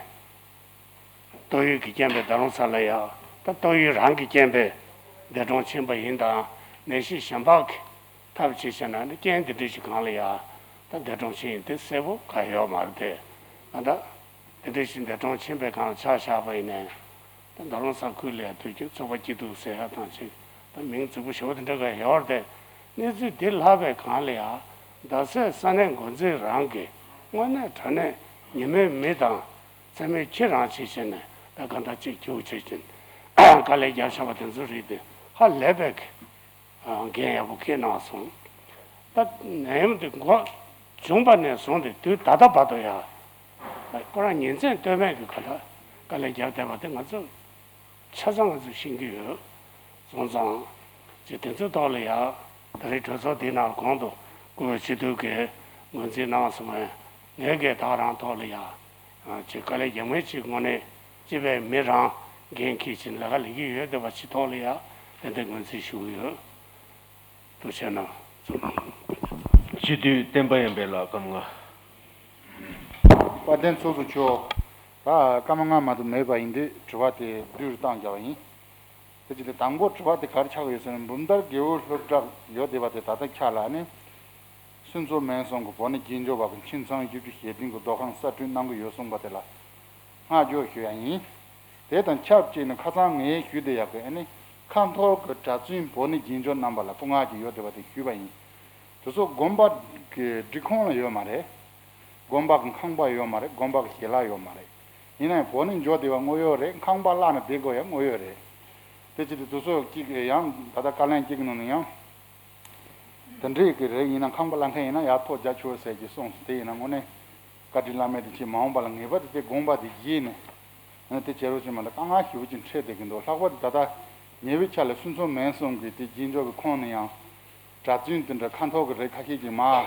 ཏོག་དབྱིབས་ཀྱི་རྐྱེན་པས་རྡ་རམ་ས་ལ་ཡ། ད་ཏོག་དབྱིབས་རང་གི་རྐྱེན་པས་འདས་གྲོངས་ཕྱིན་པ་ཡིན་དང་། ནད་གཞི་གཞན་པ་གི་ཐབས་བྱས་བྱས་ན་ནི་རྐྱེན་འདི་འདྲ་ཞིག་སྒང་ལ་ཡ་ད་འདས་གྲོངས་ཕྱིན་ཡིན། དེ་གསལ་པོ་གང་ཡོད་མ་རེད་དེ། ཨ། ད་འདི་འདྲ་ཞིག་འདས་གྲོངས་ཕྱིན་པའི་སྒང་ལ་ཆ་བཞག་པ་ཡིན་ནའི། ད་རྡ་རམ་ས་ཁུལ་ལ་ཡ་དུས་རྒྱུན་ཚོགས་པ་སྐྱིད་སྡུག་ཟེར་ཡ་དང་ཅིག། ད་མིང་རྫིག་པོ་ཞེ་པོ་དེ་འདྲ་གང་ཡོད་རེད་དེ། གནས་ཚུལ་འདི་ལྷག་པའི་སྒང་ལ་ཡ། རྡ་སའི་ས་གནས་འགོ་འཛིན་རང་གིས་དངོས་གནས་དྲང་གནས་ཉེས་མེད་མི་དང་མཚན་མོའི་ཁྱི་རང་བྱས་བྱས་ནས། ད་གང་ལྟར་ཅིག་རྒྱུགས་བྱས་བྱས་དཀའ་ལས་བརྒྱབ་བཞག་པ་དེ་ཚོ་རིགས་དེ་ཧ་ལས་པའི་འགན་ཡག་པོ་འཁྱེར་གནང་སོང་། ད་ནད་ཡམས་དེ་འགོ་བྱུང་བ་ནས་བཟུང་སྟེ་དུས་ད་ལྟ་བར་དུ་ཡང་ཁོ་རང་ཉིན་མཚན་ལྟོས་མེད་ཀྱི་ག་ལ་ དཀའ་ལས་བརྒྱབ་བསྡད་པ་དེ་ང་ཚོ་ཆ་ཚང་ང་ཚོས་ཤེས་ཀྱི་ཡོད། སོང་ཙང་། ཅིག་དེ་ཚོའི་ཐོག་ལ་ཡང་ད་རེས་གྲོས་ཚོགས་འདི་ནང་གོང་དུ་བཀུར་འོས་སྤྱི་འཐུས་ཀྱི་ངོས་འཛིན་གནང་སོང་བས། ངས་གས་ད་རང་ཐོག་ལ་ཡང་ཅིག་དཀའ་ལས་རྒྱག་མཁན་ཅིག་དངོས་གནས་སྤྱི་པའི་མི་རང་འགན་འཁྱེར་བྱས་ལས་ཀ་ལས་ཀྱི་ཡོད་བསྡད་པ་ཅིག་ཐོག་ལ་ཡང་ཏན་ཏན་ངོས་འཛིན་ཞུ་གི་ཡོད། ཐུགས་རྗེ་གནང་། སྤྱི་འཐུས་བསྟན་པ་ཡོན་ཏན་ལགས་སྐར་མ་ལྔ། དཔལ་ལྡན་ཚོགས་གཙོ་མཆོག་ད་སྐར་མ་ལྔ་མ་གཏོགས་མེད་པ་ཡིན་དུས་དྲི་བ་དེ་བསྡུས་རུ་བཏང་རྒྱག་པ་ཡིན། དེ་ཅི་སྟེ་དང་པོ་དྲི་བ་དེ་ག་རེ་ཆགས་ཡོད་ཟེར་ན། འབུམ་ཐར་དགེ་འོས་སློབ་གྲྭ་ཡོད་བསྡད་པ་དེ་ད་ལྟ་ཁྱེད་ལ་ནི་སུན་ཙོ་མན་སོང་གི་བོད་ནས་རྒྱན་འཇོག་པ་གི་ཁྱིམ་ཚང་བཞི་བཅུ་ཞེ་བདུན་གི་སྡོད་ཁང་གསར་སྐྲུན་གནང་གི་ཡོད་གསུངས་པ་དེ་ལ་བསྔགས་བརྗོད་ཞུ་ཡ་ཡིན། དེ་དང་ཆབས་ཅིག་ནས་ཁ་སང་ངས་ཞུས་བསྡད་ཡག་གི་ཨ་ནི་ཁ་འཐོར་གྱི་གྲྭ་བཙུན་བོད་ནས་རྒྱན་འཇོག་གནང་པ་ལ་སྐུ་ངལ་གྱི་ཡོད་བསྡད་པ་དེ་ཞུས་པ་ཡིན། དེ་ཚོ་དགོན་པ་གི་སྒྲིག་ཁོངས་ལ་ཡོད་མ་རེད། དགོན་པ་གི་ཁང་པ་ཡོད་མ་རེད། དགོན་པ་གི་ཞལ་ལག་ཡོད་མ་རེད། ཡིན་ན་ཡང་བོད་ནས་འབྱོར་བསྡད་པ་དངོས་ཡོད་རེད། ཁང་པ་གླ་ནས་བསྡད་དགོས་ཡ་དངོས་ཡོད་རེད། དེ་ཅི་སྟེ་དེ་ཚོ་གཅིག་ཡང་ད་ལྟ་བཀའ་ལན་གཅིག་གི་ནང་ནས་ཡང་། དེ་འདྲས་ཀྱི་རེད། ཡིན་ན་ཁང་པ་གླ་མཁན་ཡིན་ན་ཡར་ཐོ་རྒྱག་ཆོག་ཟེར་གྱི་གསུངས་སོང་། དེ་ཡིན་ན་དངོས་གནས་བཀའ་དྲིན་བླ་མེད་དེ་ཆེ། མ་འོངས་པ་ལ་ངེས་པར་དུ་དེ་དགོངས་པ་དེ་བཞེས་ནས་ཨ་ནི་དེ་བྱེད་རོགས་བྱེད་མ་ད་དཀའ་ངལ་ཞེ་པོ་ཅིག་འཕྲད་བསྡད་ཀྱི་འདུག་ལྷག་པར་དུ་ད་ལྟ་ཉེ་བའི་ཆར་ལ་སུན་ཙོ་མན་སོང་གི་དེ་རྒྱན་འཇོག་གི་ཁོངས་ནས་ཡང་གྲྭ་བཙུན་དེ་འདྲ་ཁ་འཐོར་གི་རེད། ཁ་ཤས་ཀྱིས་མར་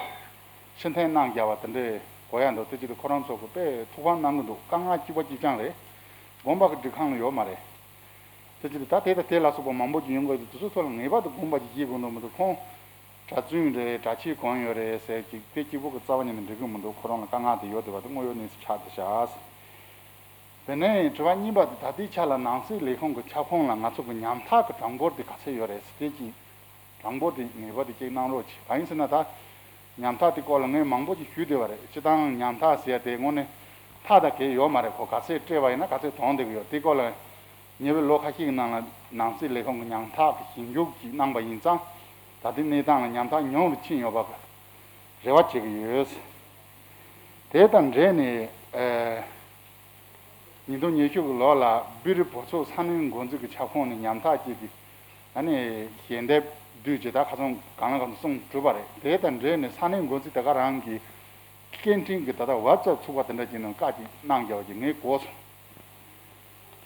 ཕྱིར་འཐེན་གནང་རྒྱག་པ་དེ་འདྲས་གོ་ཡ་འདུག་དེ་ཅི་སྟེ་ཁོ་རང་ཚོ་གི་དཔེ་ཐུགས་ཕམ་གནང་གི་འདུག་དཀའ་ངལ་གཅིག་པ་གཅིག་རྐྱང་རེད། དགོན་པ་གི་སྒྲིག་ཁང་ལ་ཡོད་མ་རེད། དེ་ཅི་སྟེ་ད་དེ་དང་དེ་ལ་སོགས་པ་མང་པོ་ཅིག་ཡོང་གི་འདུག་དེ་ཚོ་ཐོག་ལ་ངེས་པར་དུ་དགོངས་པ་ཅིག་བཞེས་དགོས་འདུག་མི་འདུག་ཁོང་གྲྭ་བཙུན་རེད། གྲྭ་ཆས་གོན་ཡོད་རེད་ཟེར་གྱི་དེ་གཅིག་པོ་གི་རྩ་བ་ཉིད་ནས་འགྲིག་གི་མི་འདུག་ཁོ་རང་ལ་དཀའ་ངལ་དེ་ཡོད་བསྡད་པ་དེ་དངོས་ཡོད་གནས་ཚུལ་ཆགས་བསྡད་ཤག་དེ་ནས་དྲི་བ་གཉིས་པ་དེ་ད་ལྟའི་ཆ་ལ་ནང་སྲིད་ལས་ཁུངས་ཀྱི་ཁྱབ་ཁོངས་ལ་ང་ཚོ་གི་ཉམ་ཐག་གི་གྲངས་འབོར་དེ་ག་ཚད་ཡོད་རེད་ཟེར། དེ་གཅིག་གྲངས་འབོར་དེ་ངེས་པར་དུ་ཅིག་གནང་རོགས་བྱེད། གང་ཡིན་ཟེར་ན་ད་ཉམ་ཐག་དེ་སྐོར་ལ་ངས་མང་པོ་ཅིག་ཞུས་བསྡད་པ་རེད། སྤྱིར་བཏང་ཉམ་ཐག་ཟེར་ཡ་དེ་དངོས་གནས་ཐག་དང་གེགས་ཡོད་མ་རེད། ཁོ་ག་ཚད་སྤྲད་པ་ཡིན་ན་ག་ཚད་དོན་བསྡད་ཀྱི་ཡོད། དེ་སྐོར་ལ་ཉེ་བའི་ལོ་ཁ་ཤས་ཀྱི་ནང་ལ་ནང་སྲིད་ལས་ཁུངས་ཀྱི་ཉམ་ཐག་གི་ཞིབ་འཇུག་ཅིག་གནང་པ་ཡིན་ཙང་ད་ལྟའི་གནས་སྟངས་ལ་ཉམ་ཐག་ཉུང་རུ་ཕྱིན་ཡོད་པ་གི་རེ་བ་བྱེད་ཀྱི་ཡོད། དེ་དང་འབྲེལ་ནས་ཨ། ཉིས་སྟོང་ཉི་ཤུ་གི་ལོ་ལ་བོད་རིགས་བུ་ཚོ་ས་གནས་འགོ་འཛིན་གྱི་ཁྱབ་ཁོངས་ནས་ཉམ་ཐག་ཅིག་གི་ཨ་ནི་ཞལ་འདེབས་བསྡུས་བྱས་ད་ཁ་སང་གང་ལ་གང་འཚམ་གསུངས་གྲུབ་པ་རེད། དེ་དང་འབྲེལ་ནས་ས་གནས་འགོ་འཛིན་དེ་ག་རང་གི་སྐད་འཕྲིན་གྱི་ད་ལྟ་ཝ་ཙབ་ཚུགས་པ་དེ་འདྲ་ཅིག་ནང་བཀའ་ཅིག་གནང་རྒྱག་པ་ཅིག་ངས་གོ་སོང་།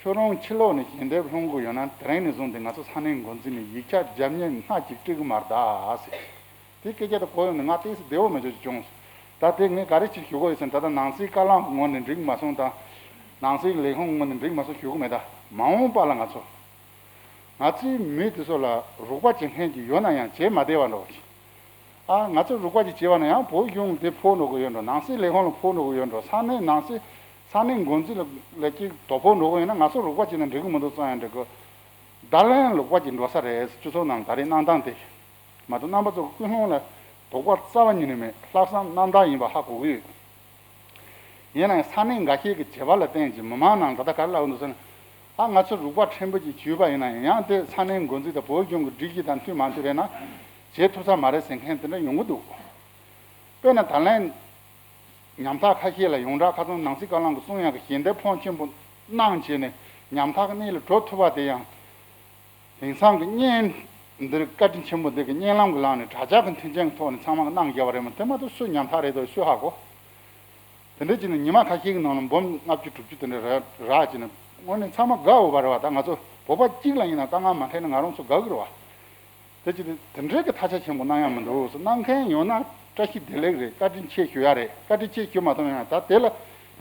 ཁྱོད་རང་ཕྱི་ལོགས་ནས་ཞལ་འདེབས་སློང་དགོས་ཡོད་ན་དེ་རིང་ནས་བཟུང་སྟེ་ང་ཚོ་ས་གནས་འགོ་འཛིན་ནས་ཡིག་ཆ་རྒྱབ་གཉེར་སྣ་གཅིག་སྤྲད་གི་མ་རེད་ད་ཟེར། དེ་སྐད་ཆ་དེ་གོ་ཡོང་ནས་ང་ཏོག་ཙམ་བདེ་བོ་མེད་ཆོག་ཅིག་བྱུང་། ད་དེ་ངས་ག་རེ་ཅིག་ཞུ་དགོས་ཡོད་ཟེར་ན། ད་ལྟ་ནང་སྲིད་བཀའ་བློན་ངོས་ནས་འགྲིག་མ་སོང་དང་། ནང་སྲིད་ལས་ཁུངས་ངོས་ནས་འགྲིག་མ་སོང་ཞུ་གི་མེད། ད་མ་འོངས་པ་ལ་ང་ཚོ་ང་ཚོའི་མི་དེ་ཚོ་ལ་རོགས་པ་བྱེད་མཁན་ཅིག་ཡོད་ན་ཡང་བྱེད་མ་བདེ་བ་འགྲོ་ཅིག་ཨ་ང་ཚོ་རོགས་པ་ཅིག་བྱེད་པ་ན་ཡང་བོད་གཞུང་དེ་ཕོག་འགྲོ་གི་ཡོད་འགྲོ། ནང་སྲིད་ལས་ཁུངས་ལ་ཕོག་འགྲོ་གི་ཡོད་འགྲོ། ས་གནས་ནང་སྲིད་ས་གནས་འགོ་འཛིན་ལ་ལ་ཅིག་དོ་ཕོག་འགྲོ་གི་ཡོད་ན་ང་ཚོ་རོགས་པ་བྱེད་ན་འགྲིག་གི་མི་འདུག་བསམ་ཡང་འགྲིག་གི། བརྡ་ལན་ལོག་པ་ཅིག་འགྲོ་ས་རེད། སྤྱི་ཚོགས་ནང་ད་རེས་གནང་སྟངས་དེ། མ་གཏོགས་རྣམ་པ་ཚོ་ཀུན་སློང་ལ་དོགས་པ་རྩ་བ་ཉིད་ནས་མེད། ལྷག་བསམ་རྣམ་དག་ཡིན་པ་ཧ་གོ་གི་ཡོད། ཡིན་ནའང་ས་གནས་འགའ་ཤས་ཀྱི་བྱེད་པ་ལ་བརྟེན་ཅིང་མི་མང་ནང་ད་ལྟ་ག་རེ་ལབ་འདུག་ཟེར་ན། ཨ་ང་ཚོ་རོགས་པ་ཕྲན་བུ་ཅིག་ཞུས་པ་ཡིན་ན་ཡང་དེ་ས་གནས་འགོ་འཛིན་དང་བོད་གཞུང་གི་སྒྲིག་གཞི་དང་མཐུན་མ་མཐུན་རེད་ན་བྱེད་ཐུབ་ས་མ་རེད་ཟེར་མཁན་དེ་འདྲ་ཡོང་གི་འདུག་དཔེར་ན་ད་ལན། ཉམ་ཐག་ཁ་ཤས་ལ་ཡོངས་གྲགས་ཁ་སང་ནང་སྲིད་བཀའ་བློན་གྱིས་གསུང་ཡག་གི་ཞལ་འདེབས་ཕོན་ཆེན་པོ་གནང་བྱས་ནས་ཉམ་ཐག་གི་གནས་ལ་འགྲོ་ཐུབ་པ་དེ་ཡང་དེང་སང་གི་བརྙན་འདིར་བཀའ་དྲིན་ཆེན་པོ་འདི་གི་བརྙན་ལམ་གྱི་ལམ་ནས་དྲ་ཇག་གི་མཐུན་རྐྱེན་གྱི་ཐོག་ནས་ཚང་མ་གིས་གནང་བཞག་པ་རེད་མོད། དེ་མ་གཏོགས་སུ་ཉམ་ཐག་རེད་དོ་སུས་ཧ་གོ། དེ་འདྲ་བྱས་ནས་ཉི་མ་ཁ་ཤས་ཀྱི་ནང་ལ་འབུམ་ལྔ་བཅུ་དྲུག་ཅུ་དེ་འདྲ་རག་རག་བྱས་ནས་དངོས་གནས་ཚང་མ་དགའ་འོས་པ་རེད་བ། ད་ང་ཚོ་བོད་པ་གཅིག་ལ་ཡིན་ན་དཀའ་ངལ་མ་འཕྲད་ན་ང་རང་ཚོ་དགའ་གི་རེད་བ། དེ་ཅི་སྟེ་དེ་འདྲའི་གི་ཐག་ཆ་ཆེན་པོ་གནང་ཡ་མི་འདུག་གནང་མཁན་ཡོད་ན་བཀྲ་ཤིས་བདེ་ལེགས་རེད། བཀའ་དྲིན་ཆེ་ཞུ་ཡ་རེད། བཀའ་དྲིན་ཆེ་ཞུ་མ་ཐུབ་ཡང་ད་དེ་ལ་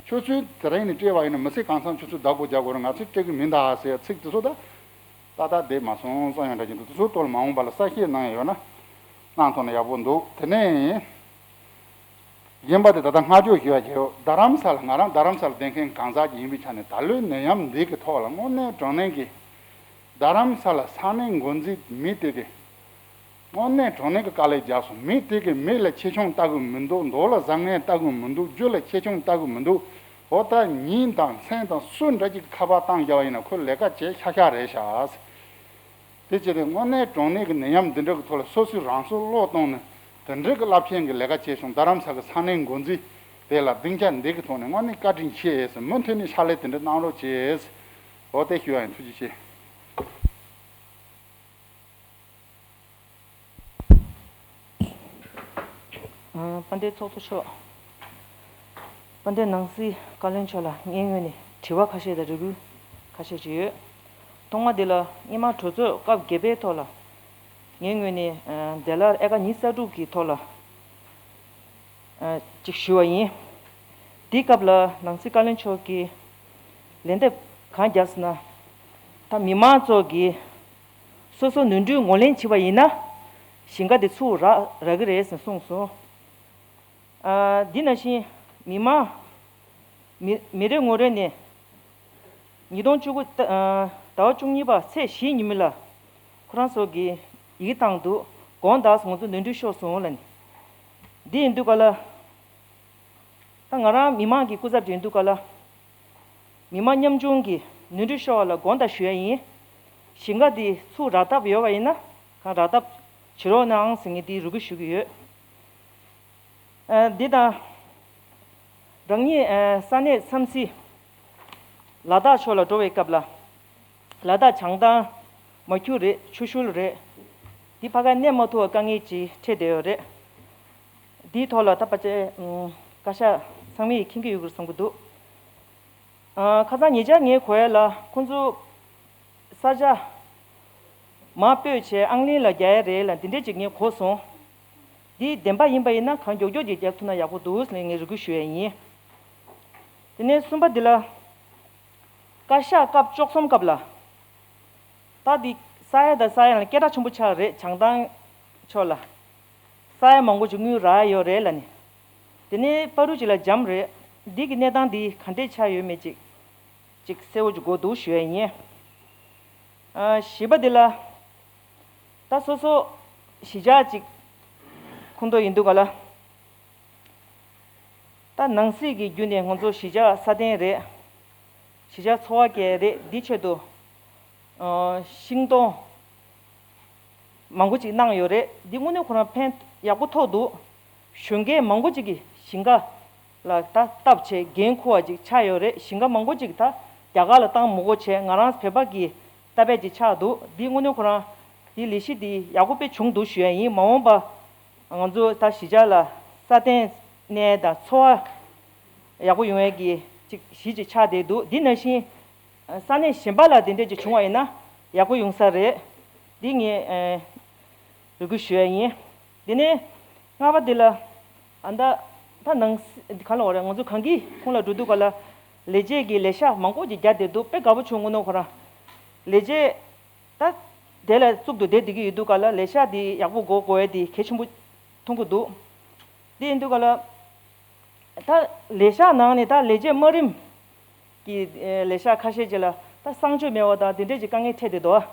ཁྱོད་ཚོས་དེ་རིང་ནས་སྤྲད་པ་ཡིན་ན་མི་ཚེ་གང་འཚམ་ཁྱོད་ཚོས་བདག་པོ་རྒྱག་དགོས་རེད། ང་ཚོས་སྤྲད་གི་མིན་ད་ཟེར་ཡ་ཚིག་དེ་ཚོ་ད་ཏག་ཏག་བསྡད་མ་སོང་བསམ་ཡང་འདྲ་གི་འདུག་དེ་ཚོའི་ཐོག་ལ་མ་འོངས་པ་ལ་གསལ་བཤད་གནང་ཡ་ཡོད་ན་གནང་ཐུབ་ན་ཡག་པོ་འདུག་དེ་ནས། གཞན་པ་དེ་ད་ལྟ་བསྔགས་བརྗོད་ཞུ་ཡ་བྱེད་ཡོད། རྡ་རམ་ས་ལ་ང་རང་རྡ་རམ་ས་ལ་བསྡད་མཁན་གང་ཟག་ཅིག་ཡིན་པའི་ཆ་ནས་ད་ལོའི་ནད་ཡམས་འདི་གི་ཐོག་ལ་དངོས་གནས་དྲང་གནས་ཀྱི་རྡ་རམ་ས་ལ་ས་གནས་འགོ་འཛིན་མི་དེ་གི་དངོས་གནས་དྲང་གནས་ཀྱི་དཀའ་ལས་རྒྱག་སོང་། མི་དེ་གི་མིག་ལ་ཆེ་ཆུང་ལྟ་གི་མི་འདུག་མདོག་ལ་བཟང་ངན་ལྟ་གི་མི་འདུག་རྒྱུ་ལ་ཆེ་ཆུང་ལྟ་གི་མི་འདུག་འོ་ད་མིང་དང་མཚན་དང་སུ་འདྲ་ཅིག་གི་ཁ་པར་བཏང་བཞག་པ་ཡིན་ན་ཁོས་ལས་ཀ་བྱེད་ཤག་ཤག་རེད་ཤག་དེ་བྱས་ཏེ་དངོས་གནས་དྲང་གནས་ཀྱི་ནད་ཡམས་འདི་འདྲ་གི་ཐོག་ལ་སོ་སོས་རང་སྲོག་བློས་བཏང་ནས་དེ་འདྲའི་གི་རླབས་ཆེན་གྱི་ལས་ཀ་བྱས་བྱུང་། རྡ་རམ་ས་གི་ས་གནས་འགོ་འཛིན་དེ་ལ་སྡིངས་ཆ་འདི་གི་ཐོག་ནས་དངོས་གནས་བཀའ་དྲིན་ཆེ་ཟེར། མུ་མཐུད་ནས་ཕྱག་ལས་དེ་འདྲ་གནང་རོགས་བྱེད་ཟེར། འོ་དེ་ཞུ་ཡ་ཡིན། ཐུགས་རྗེ་ཆེ། དཔལ་ལྡན་ཚོགས་གཙོ་མཆོག་དཔལ་ལྡན་ནང་སྲིད་བཀའ་བློན་མཆོག་ལ་ངའི་ངོས་ནས་ དྲི་བ་ཁ་ཤས་དང་རེ་སྐུལ་ཁ་ཤས་ཅིག་ཡོད། ཐོག་མ་འདི་ལ་སྔོན་མ་གྲོས་ཚོགས་སྐབས་བརྒྱད་པའི་ཐོག་ལ་ངའི་ངོས་ནས་ཨ་འདི་ལ་ཨེ་ཀར་ཉི་ཤུ་རྩ་དྲུག་གི་ཐོག་ལ་ཨ་ཅིག་ཞུས་པ་ཡིན། དེའི་སྐབས་ལ་ནང་སྲིད་བཀའ་བློན་མཆོག་གིས་ལན་འདེབས་གང་བརྒྱབ་ཟེར་ན། ད་མི་མང་ཚོ་གིས་སོ་སོ་ནོར་འཁྲུལ་ངོས་ལེན་བྱས་པ་ཡིན་ན་ཞིང་ཁ་དེ་ཚུར་རག་རག་གི་རེད་ཟེར་གསུངས་སོང་། ཨ་འདི་ནང་བཞིན་མི་མང་མི་མི་རེ་ངོ་རེ་ནས་ཉིས་སྟོང་བཅུ་དགུ་ཟླ་བ་བཅུ་གཉིས་པ་ཚེས་བཞི་ཉིན་མོ་ལ་ཁོ་རང་ཚོ་གིས་ཡི་གེ་བཏང་འདུག་དགོངས་དག་ང་ཚོ་ནོར་འཁྲུལ་ཤོར་སོང་ལབ་ནས། འདི་ཡིན་དུས་ག་ལ། ད་ང་རང་མི་མང་གི་སྐུ་ཚབ་ཅིག་ཡིན་དུས་ག་ལ། མི་མང་ཉམ་ཆུང་གི་ནོར་འཁྲུལ་ཤོར་བ་ལ་དགོངས་དག་ཞུ་ཡ་ཡིན། ཞིང་ཁ་འདི་ཚུར་རག་ཐབས་ཡོད་པ་ཡིན་ན་གང་རག་ཐབས་བྱེད་རོགས་གནང་ཟེར་ངས་འདི་རེ་སྐུལ་ཞུ་གི་ཡོད། ཨ་འདི་དང་། རང་ཉིད་ཨ་ས་གནས་འཚམས་གཟིགས་ལ་དྭགས་ཕྱོགས་ལ་འགྲོ་བའི་སྐབས་ལ། ལ་དྭགས་བྱང་ཐང་མ་ཁྱུ་རེད། ཆུ་ཤུལ་རེད། འདི་ཕ་ག་གནས་མ་ཐུབ་པ་དཀའ་ངལ་ཅིག་འཕྲད་བསྡད་ཡོད་རེད། འདིའི་ཐོག་ལ་ད་ཕལ་ཆེར་ཨ་བཀའ་ཤག་ཚང་མས་མཁྱེན་གྱི་ཡོད་དགོས་བསམ་གྱི་འདུག་ཨ་ཁ་སང་ཉེ་ཆར་ངས་གོ་ཡ་ལ་ཁོང་ཚོ་ས་ཆ་མར་སྤོས་བྱས་ཨང་གླིང་ལ་རྒྱག་ཡ་རེད་ལབ་འདི་འདྲས་ཅིག་ངས་གོ་སོང་། འདི་བདེན་པ་ཡིན་པ་ཡིན་ན་གང་མགྱོགས་མགྱོགས་ཀྱིས་རྒྱག་ཐུབ་ན་ཡག་པོ་འདུག་ཟེར་ངས་རེ་སྐུལ་ཞུ་ཡ་ཡིན། དེ་ནས་གསུམ་པ་འདི་ལ། བཀའ་ཤག་སྐབས་བཅུ་གསུམ་སྐབས་ལ། ད་འདི་ས་ཡ་དང་ས་ཡ་ལ་སྐད་གྲགས་ཆེན་པོ་ཆགས་རེད། བྱང་ཐང་ཕྱོགས་ལ། ས་ཡ་མང་པོ་ཅིག་དངུལ་རག་ཡོད་རེད་ལབ་ནས། དེ་ནས་བར་དུ་ཅིག་ལ་འཇམ་རེད། འདི་གི་གནས་སྟངས་འདི་ག་འདྲས་ཆགས་ཡོད་མེད་ཅིག་ཅིག་གསལ་བོ་ཅིག་དགོས་འདུག་ཞུ་ཡ་ཡིན། ཨ་བཞི་པ་འདི་ལ། ད་སོ་སོ་གཞིས་ཆགས་ཅིག་ཁོངས་གཏོགས་ཡིན་དུས་ག་ལ། ད་ནང་སྲིད་ཀྱི་བརྒྱུད་ནས་ང་ཚོ་གཞིས་ཆགས་སྲ་བརྟན་རེད། གཞིས་ཆགས་འཚོ་བ་སྐྱེལ་རེད། འདི་ཆེད་དུ་ཨ་ཤིང་སྡོང་མང་པོ་ཅིག་གནང་ཡོད་རེད། འདི་དངོས་གནས་ཁོ་རང་ཕན་ཡག་པོ་ཐོགས་འདུག་གཞོན་སྐྱེས་མང་པོ་ཅིག་གིས་ཞིང་ཁ་ལ་ད་བཏབ་བྱས་འགན་འཁུར་བ་ཅིག་ཆགས་ཡོད་རེད། ཞིང་ཁ་མང་པོ་ཅིག་ད་རྒྱ་གར་ལ་བཏང་མི་དགོས་བྱས་ང་རང་བོད་པ་གི་ད་བེད་ཅིག་ཆགས་འདུག་འདི་དངོས་གནས་ཁོ་རང་འདི་ལས་གཞི་འདི་ཡག་པོ་དཔེ་བྱུང་འདུག་ཞུ་ཡ་ཡིན། མ་འོངས་པ་ང་ཚོ་ད་གཞིས་ཆགས་ལ་སྲ་བརྟན་གནས་དང་འཚོ་བ་ཡག་པོ་ཡོང་ཡས་ཀྱི་ཅིག་གཞི་ཅིག་ཆགས་བསྡད་འདུག་འདི་ནང་བཞིན་ས་གནས་གཞན་པ་ལ་དེ་འདྲས་ཅིག་བྱུང་བ་ཡིན་ན་ཡག་པོ་ཡོང་ས་རེད། འདི་ངས་རེ་སྐུལ་ཞུ་ཡ་ཡིན། དེ་ནས་ལྔ་པ་འདི་ལ་ཨ་ད་ད་ནང་ག་ལ་བ་རེད། ང་ཚོ་གངས་སྐྱིད་ཁོངས་ལ་འགྲོ་དུས་ག་ལ་ལས་བྱེད་ཀྱི་ལས་ཤག་མང་པོ་ཅིག་རྒྱག་བསྡད་འདུག་དཔེ་དགའ་པོ་བྱུང་། དངོས་གནས་ཁོ་རང་ལས་བྱེད་ད་དེ་ལ་བཙུགས་འདུག་དེ་བསྡད་ཀྱི་ཡོད་དུས་ག་ལ་ལས་ཤག་འདི་ཡག་པོ་དགོས་དགོས་ཡ་འདི་གལ་ཆེན་པོ་མཐོང་གི་འདུག་དེ་ཡིན་དུས་ག་ལ། ད་ལས་ཤག་ནང་ནས་ད་ལས་བྱེད་དམའ་རིམ་གྱི་ཨེ་ལས་ཤག་ཁ་ཤས་ཅིག་ལ་ད་གསང་སྤྱོད་མེད་པ་དང་དེ་འདྲས་ཀྱི་དཀའ་ངལ་འཕྲད་བསྡད་འདུག་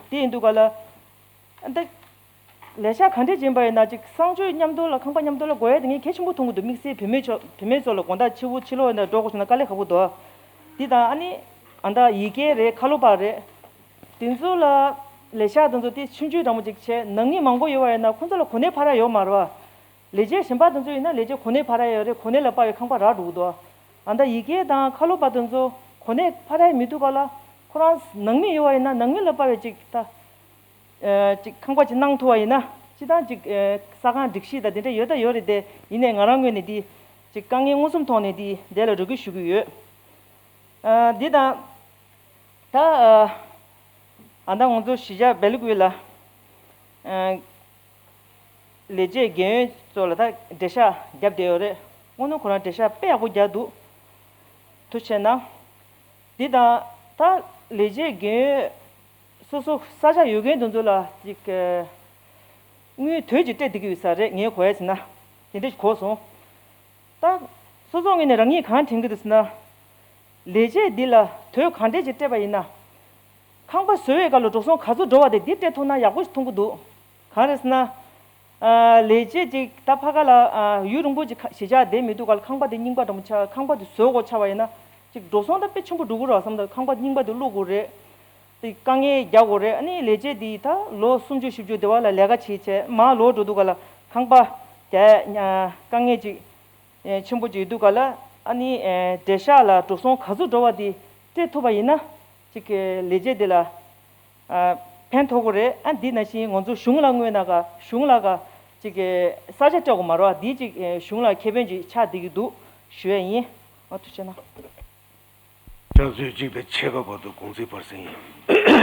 དེ་ཡིན་དུས་ག་ལ་ད་ལས་ཤག་ག་འདྲས་ཡིན་པ་ཡིན་ན་ཅིག་གསང་སྤྱོད་མཉམ་དུ་ལ་ཁང་པ་མཉམ་དུ་ལ་དགོས་ཡ་དེ་ངས་གལ་ཆེན་པོ་མཐོང་གི་འདུག་དམིགས་བསལ་བུད་མེད་ཚོ་བུད་མེད་ཚོ་ལ་དགོང་དག་ཕྱི་པོ་ཕྱི་ལོགས་ནས་འགྲོ་དགོས་བྱུང་ན་དཀའ་ལས་ཁག་པོ་འདུག་དེ་དང་ཨ་ནི་ཨ་ད་ཡི་གེ་རེད། ཁ་ལོ་པ་རེད། དེ་ཚོ་ལ་ལས་ཤག་དེ་ཚོ་དེ་ཆུང་ཆུང་འདྲ་མོ་ཅིག་བྱས་ནང་མི་མང་པོ་ཡོད་པ་ཡིན་ན་ཁོ་ཚོ་ལ་གོ་གནས་ཕར་ར་ཡོད་མ་རེད་བ། ལས་བྱེད་གཞན་པ་དེ་ཚོ་ཡིན་ན་ལས་བྱེད་གོ་གནས་ཕར་ར་ཡོད་རེད། གོ་གནས་ལ་དཔག་པའི་ཁང་པ་རག་འགྲོ་གི་འདུག་ཨ་ད་ཡི་གེ་དང་ཁ་ལོ་པ་དེ་ཚོ་གོ་གནས་ཕར་ར་མི་འདུག་ག་ལ། ཁོ་རང་ནང་མི་ཡོད་པ་ཡིན་ན་ནང་མི་ལ་དཔག་པའི་ཅིག་ད་ཨེ་ཅིག་ཁང་པ་ཅིག་གནང་ཐུབ་པ་ཡིན་ན་སྤྱི་བཏང་ཅིག་ཨེ་ས་ཁང་སྒྲིག་གཞི་དང་དེ་འདྲ་ཡོད་ད་ཡོད་རེད་དེ། ཡིན་ནའི་ང་རང་ངོས་ནས་འདི་ཅིག་དཀའ་ངལ་མངོན་སུམ་ཐོག་ནས་འདི་འདི་ལ་རེ་སྐུལ་ཞུ་གི་ཡོད། ཨ་འདི་དང་། ད་ཨ་ད་ང་ཚོ་གཞིས་ཆགས་སྦེལ་ཀོབ་ལ་ཨ་ལས་བྱེད་རྒན་ཡོལ་ཚོ་ལ་ད་འགྲེལ་བཤད་བརྒྱབ་བསྡད་ཡོད་རེད། དངོས་གནས་ཁོ་རང་འགྲེལ་བཤད་དཔེ་ཡག་པོ་བརྒྱབ་འདུག་ཐུགས་རྗེ་གནང་། འདི་དང་ད་ལས་བྱེད་རྒན་ཡོལ་སོ་སོ་ས་ཆ་ཡོད་མཁན་དེ་ཚོ་ལ་ཅིག་དངུལ་དོད་ཅིག་སྤྲད་བསྡད་ཀྱི་ཡོད་ས་རེད། ངས་གོ་ཡ་ཟེར་ན་དེ་འདྲ་ཞིག་གོ་སོང་། ད་སོ་སོ་ངོས་ནས་རང་ཉིད་གང་དྲན་གྱི་འདུག་ཟེར་ན། ལས་བྱེད་འདི་ལ་དོད་གང་འདྲས་ཅིག་སྤྲད་པ་ཡིན་ན། ཁང་པ་བཟོ་བའི་སྐབས་ལ་འགྲོ་སོང་ག་ཚོད་འགྲོ་བ་དེ་འདི་སྤྲད་ཐུབ་ན་ཡག་པོ་ཞིག་མཐོང་གི་འདུག་གང་རེད་ཟེར་ན། ཨ་ལས་བྱེད་ཅིག་ད་ཕ་ག་ལ་ཨ་ཡུན་རིང་པོ་ཅིག་ཁ་གཞིས་ཆགས་བསྡད་མི་འདུག་ག་ལ། ཁང་པ་དེ་རྙིང་པ་འདྲ་མོ་ཆགས། ཁང་པ་དེ་བཟོ་དགོས་ཆགས་པ་ཡིན་ན་ཅིག་འགྲོ་སོང་ད་དཔེ་ཆེན་པོ་འགྲོ་གི་རེད་བསམ་ད། ཁང་པ་རྙིང་པ་དེ་བླུག་དགོས་རེད། དེ་དཀའ་ངལ་རྒྱག་དགོས་རེད། ཨ་ནི་ལས་བྱེད་དེ་ད་ལོ་སུམ་ཅུ་བཞི་བཅུ་དེ་བ་ལ་ལས་ཀ་བྱེད་བྱས་མར་ལོག་འགྲོ་དུས་ག་ལ་ཁང་པ་རྒྱག་དཀའ་ངལ་ཅིག་ཆེན་པོ་ཅིག་ཡོད་དུས་ག་ལ། ཨ་ནི་འབྲེལ་ཤག་ལ་འགྲོ་སོང་ག་ཚོད་འགྲོ་བ་དེ་སྤྲད་ཐུབ་པ་ཡིན་ན་ཅིག་ལས་བྱེད་དེ་ལ་ཕན་ཐོགས་ཀྱི་རེད། ཨ་འདི་ནང་བཞིན་ང་ཚོ་གཞུང་ལ་དངོས་གནས་ག་གཞུང་ལ་ག་ཅིག་ས་ཆ་སྤྲད་དགོས་མ་རེད་བ། འདི་ཅིག་གཞུང་ལ་ཁེ་ཕན་ཅིག་ཆགས་བསྡད་ཀྱི་འདུག་ཞུ་ཡ་ཡིན། ཨ་ཐུགས་རྗེ་གནང་། ཆུ་ཚོད་གཅིག་དང་ཕྱེད་ཀ་བར་དུ་གུང་ཚིགས་བར་གསེང་ཡིན།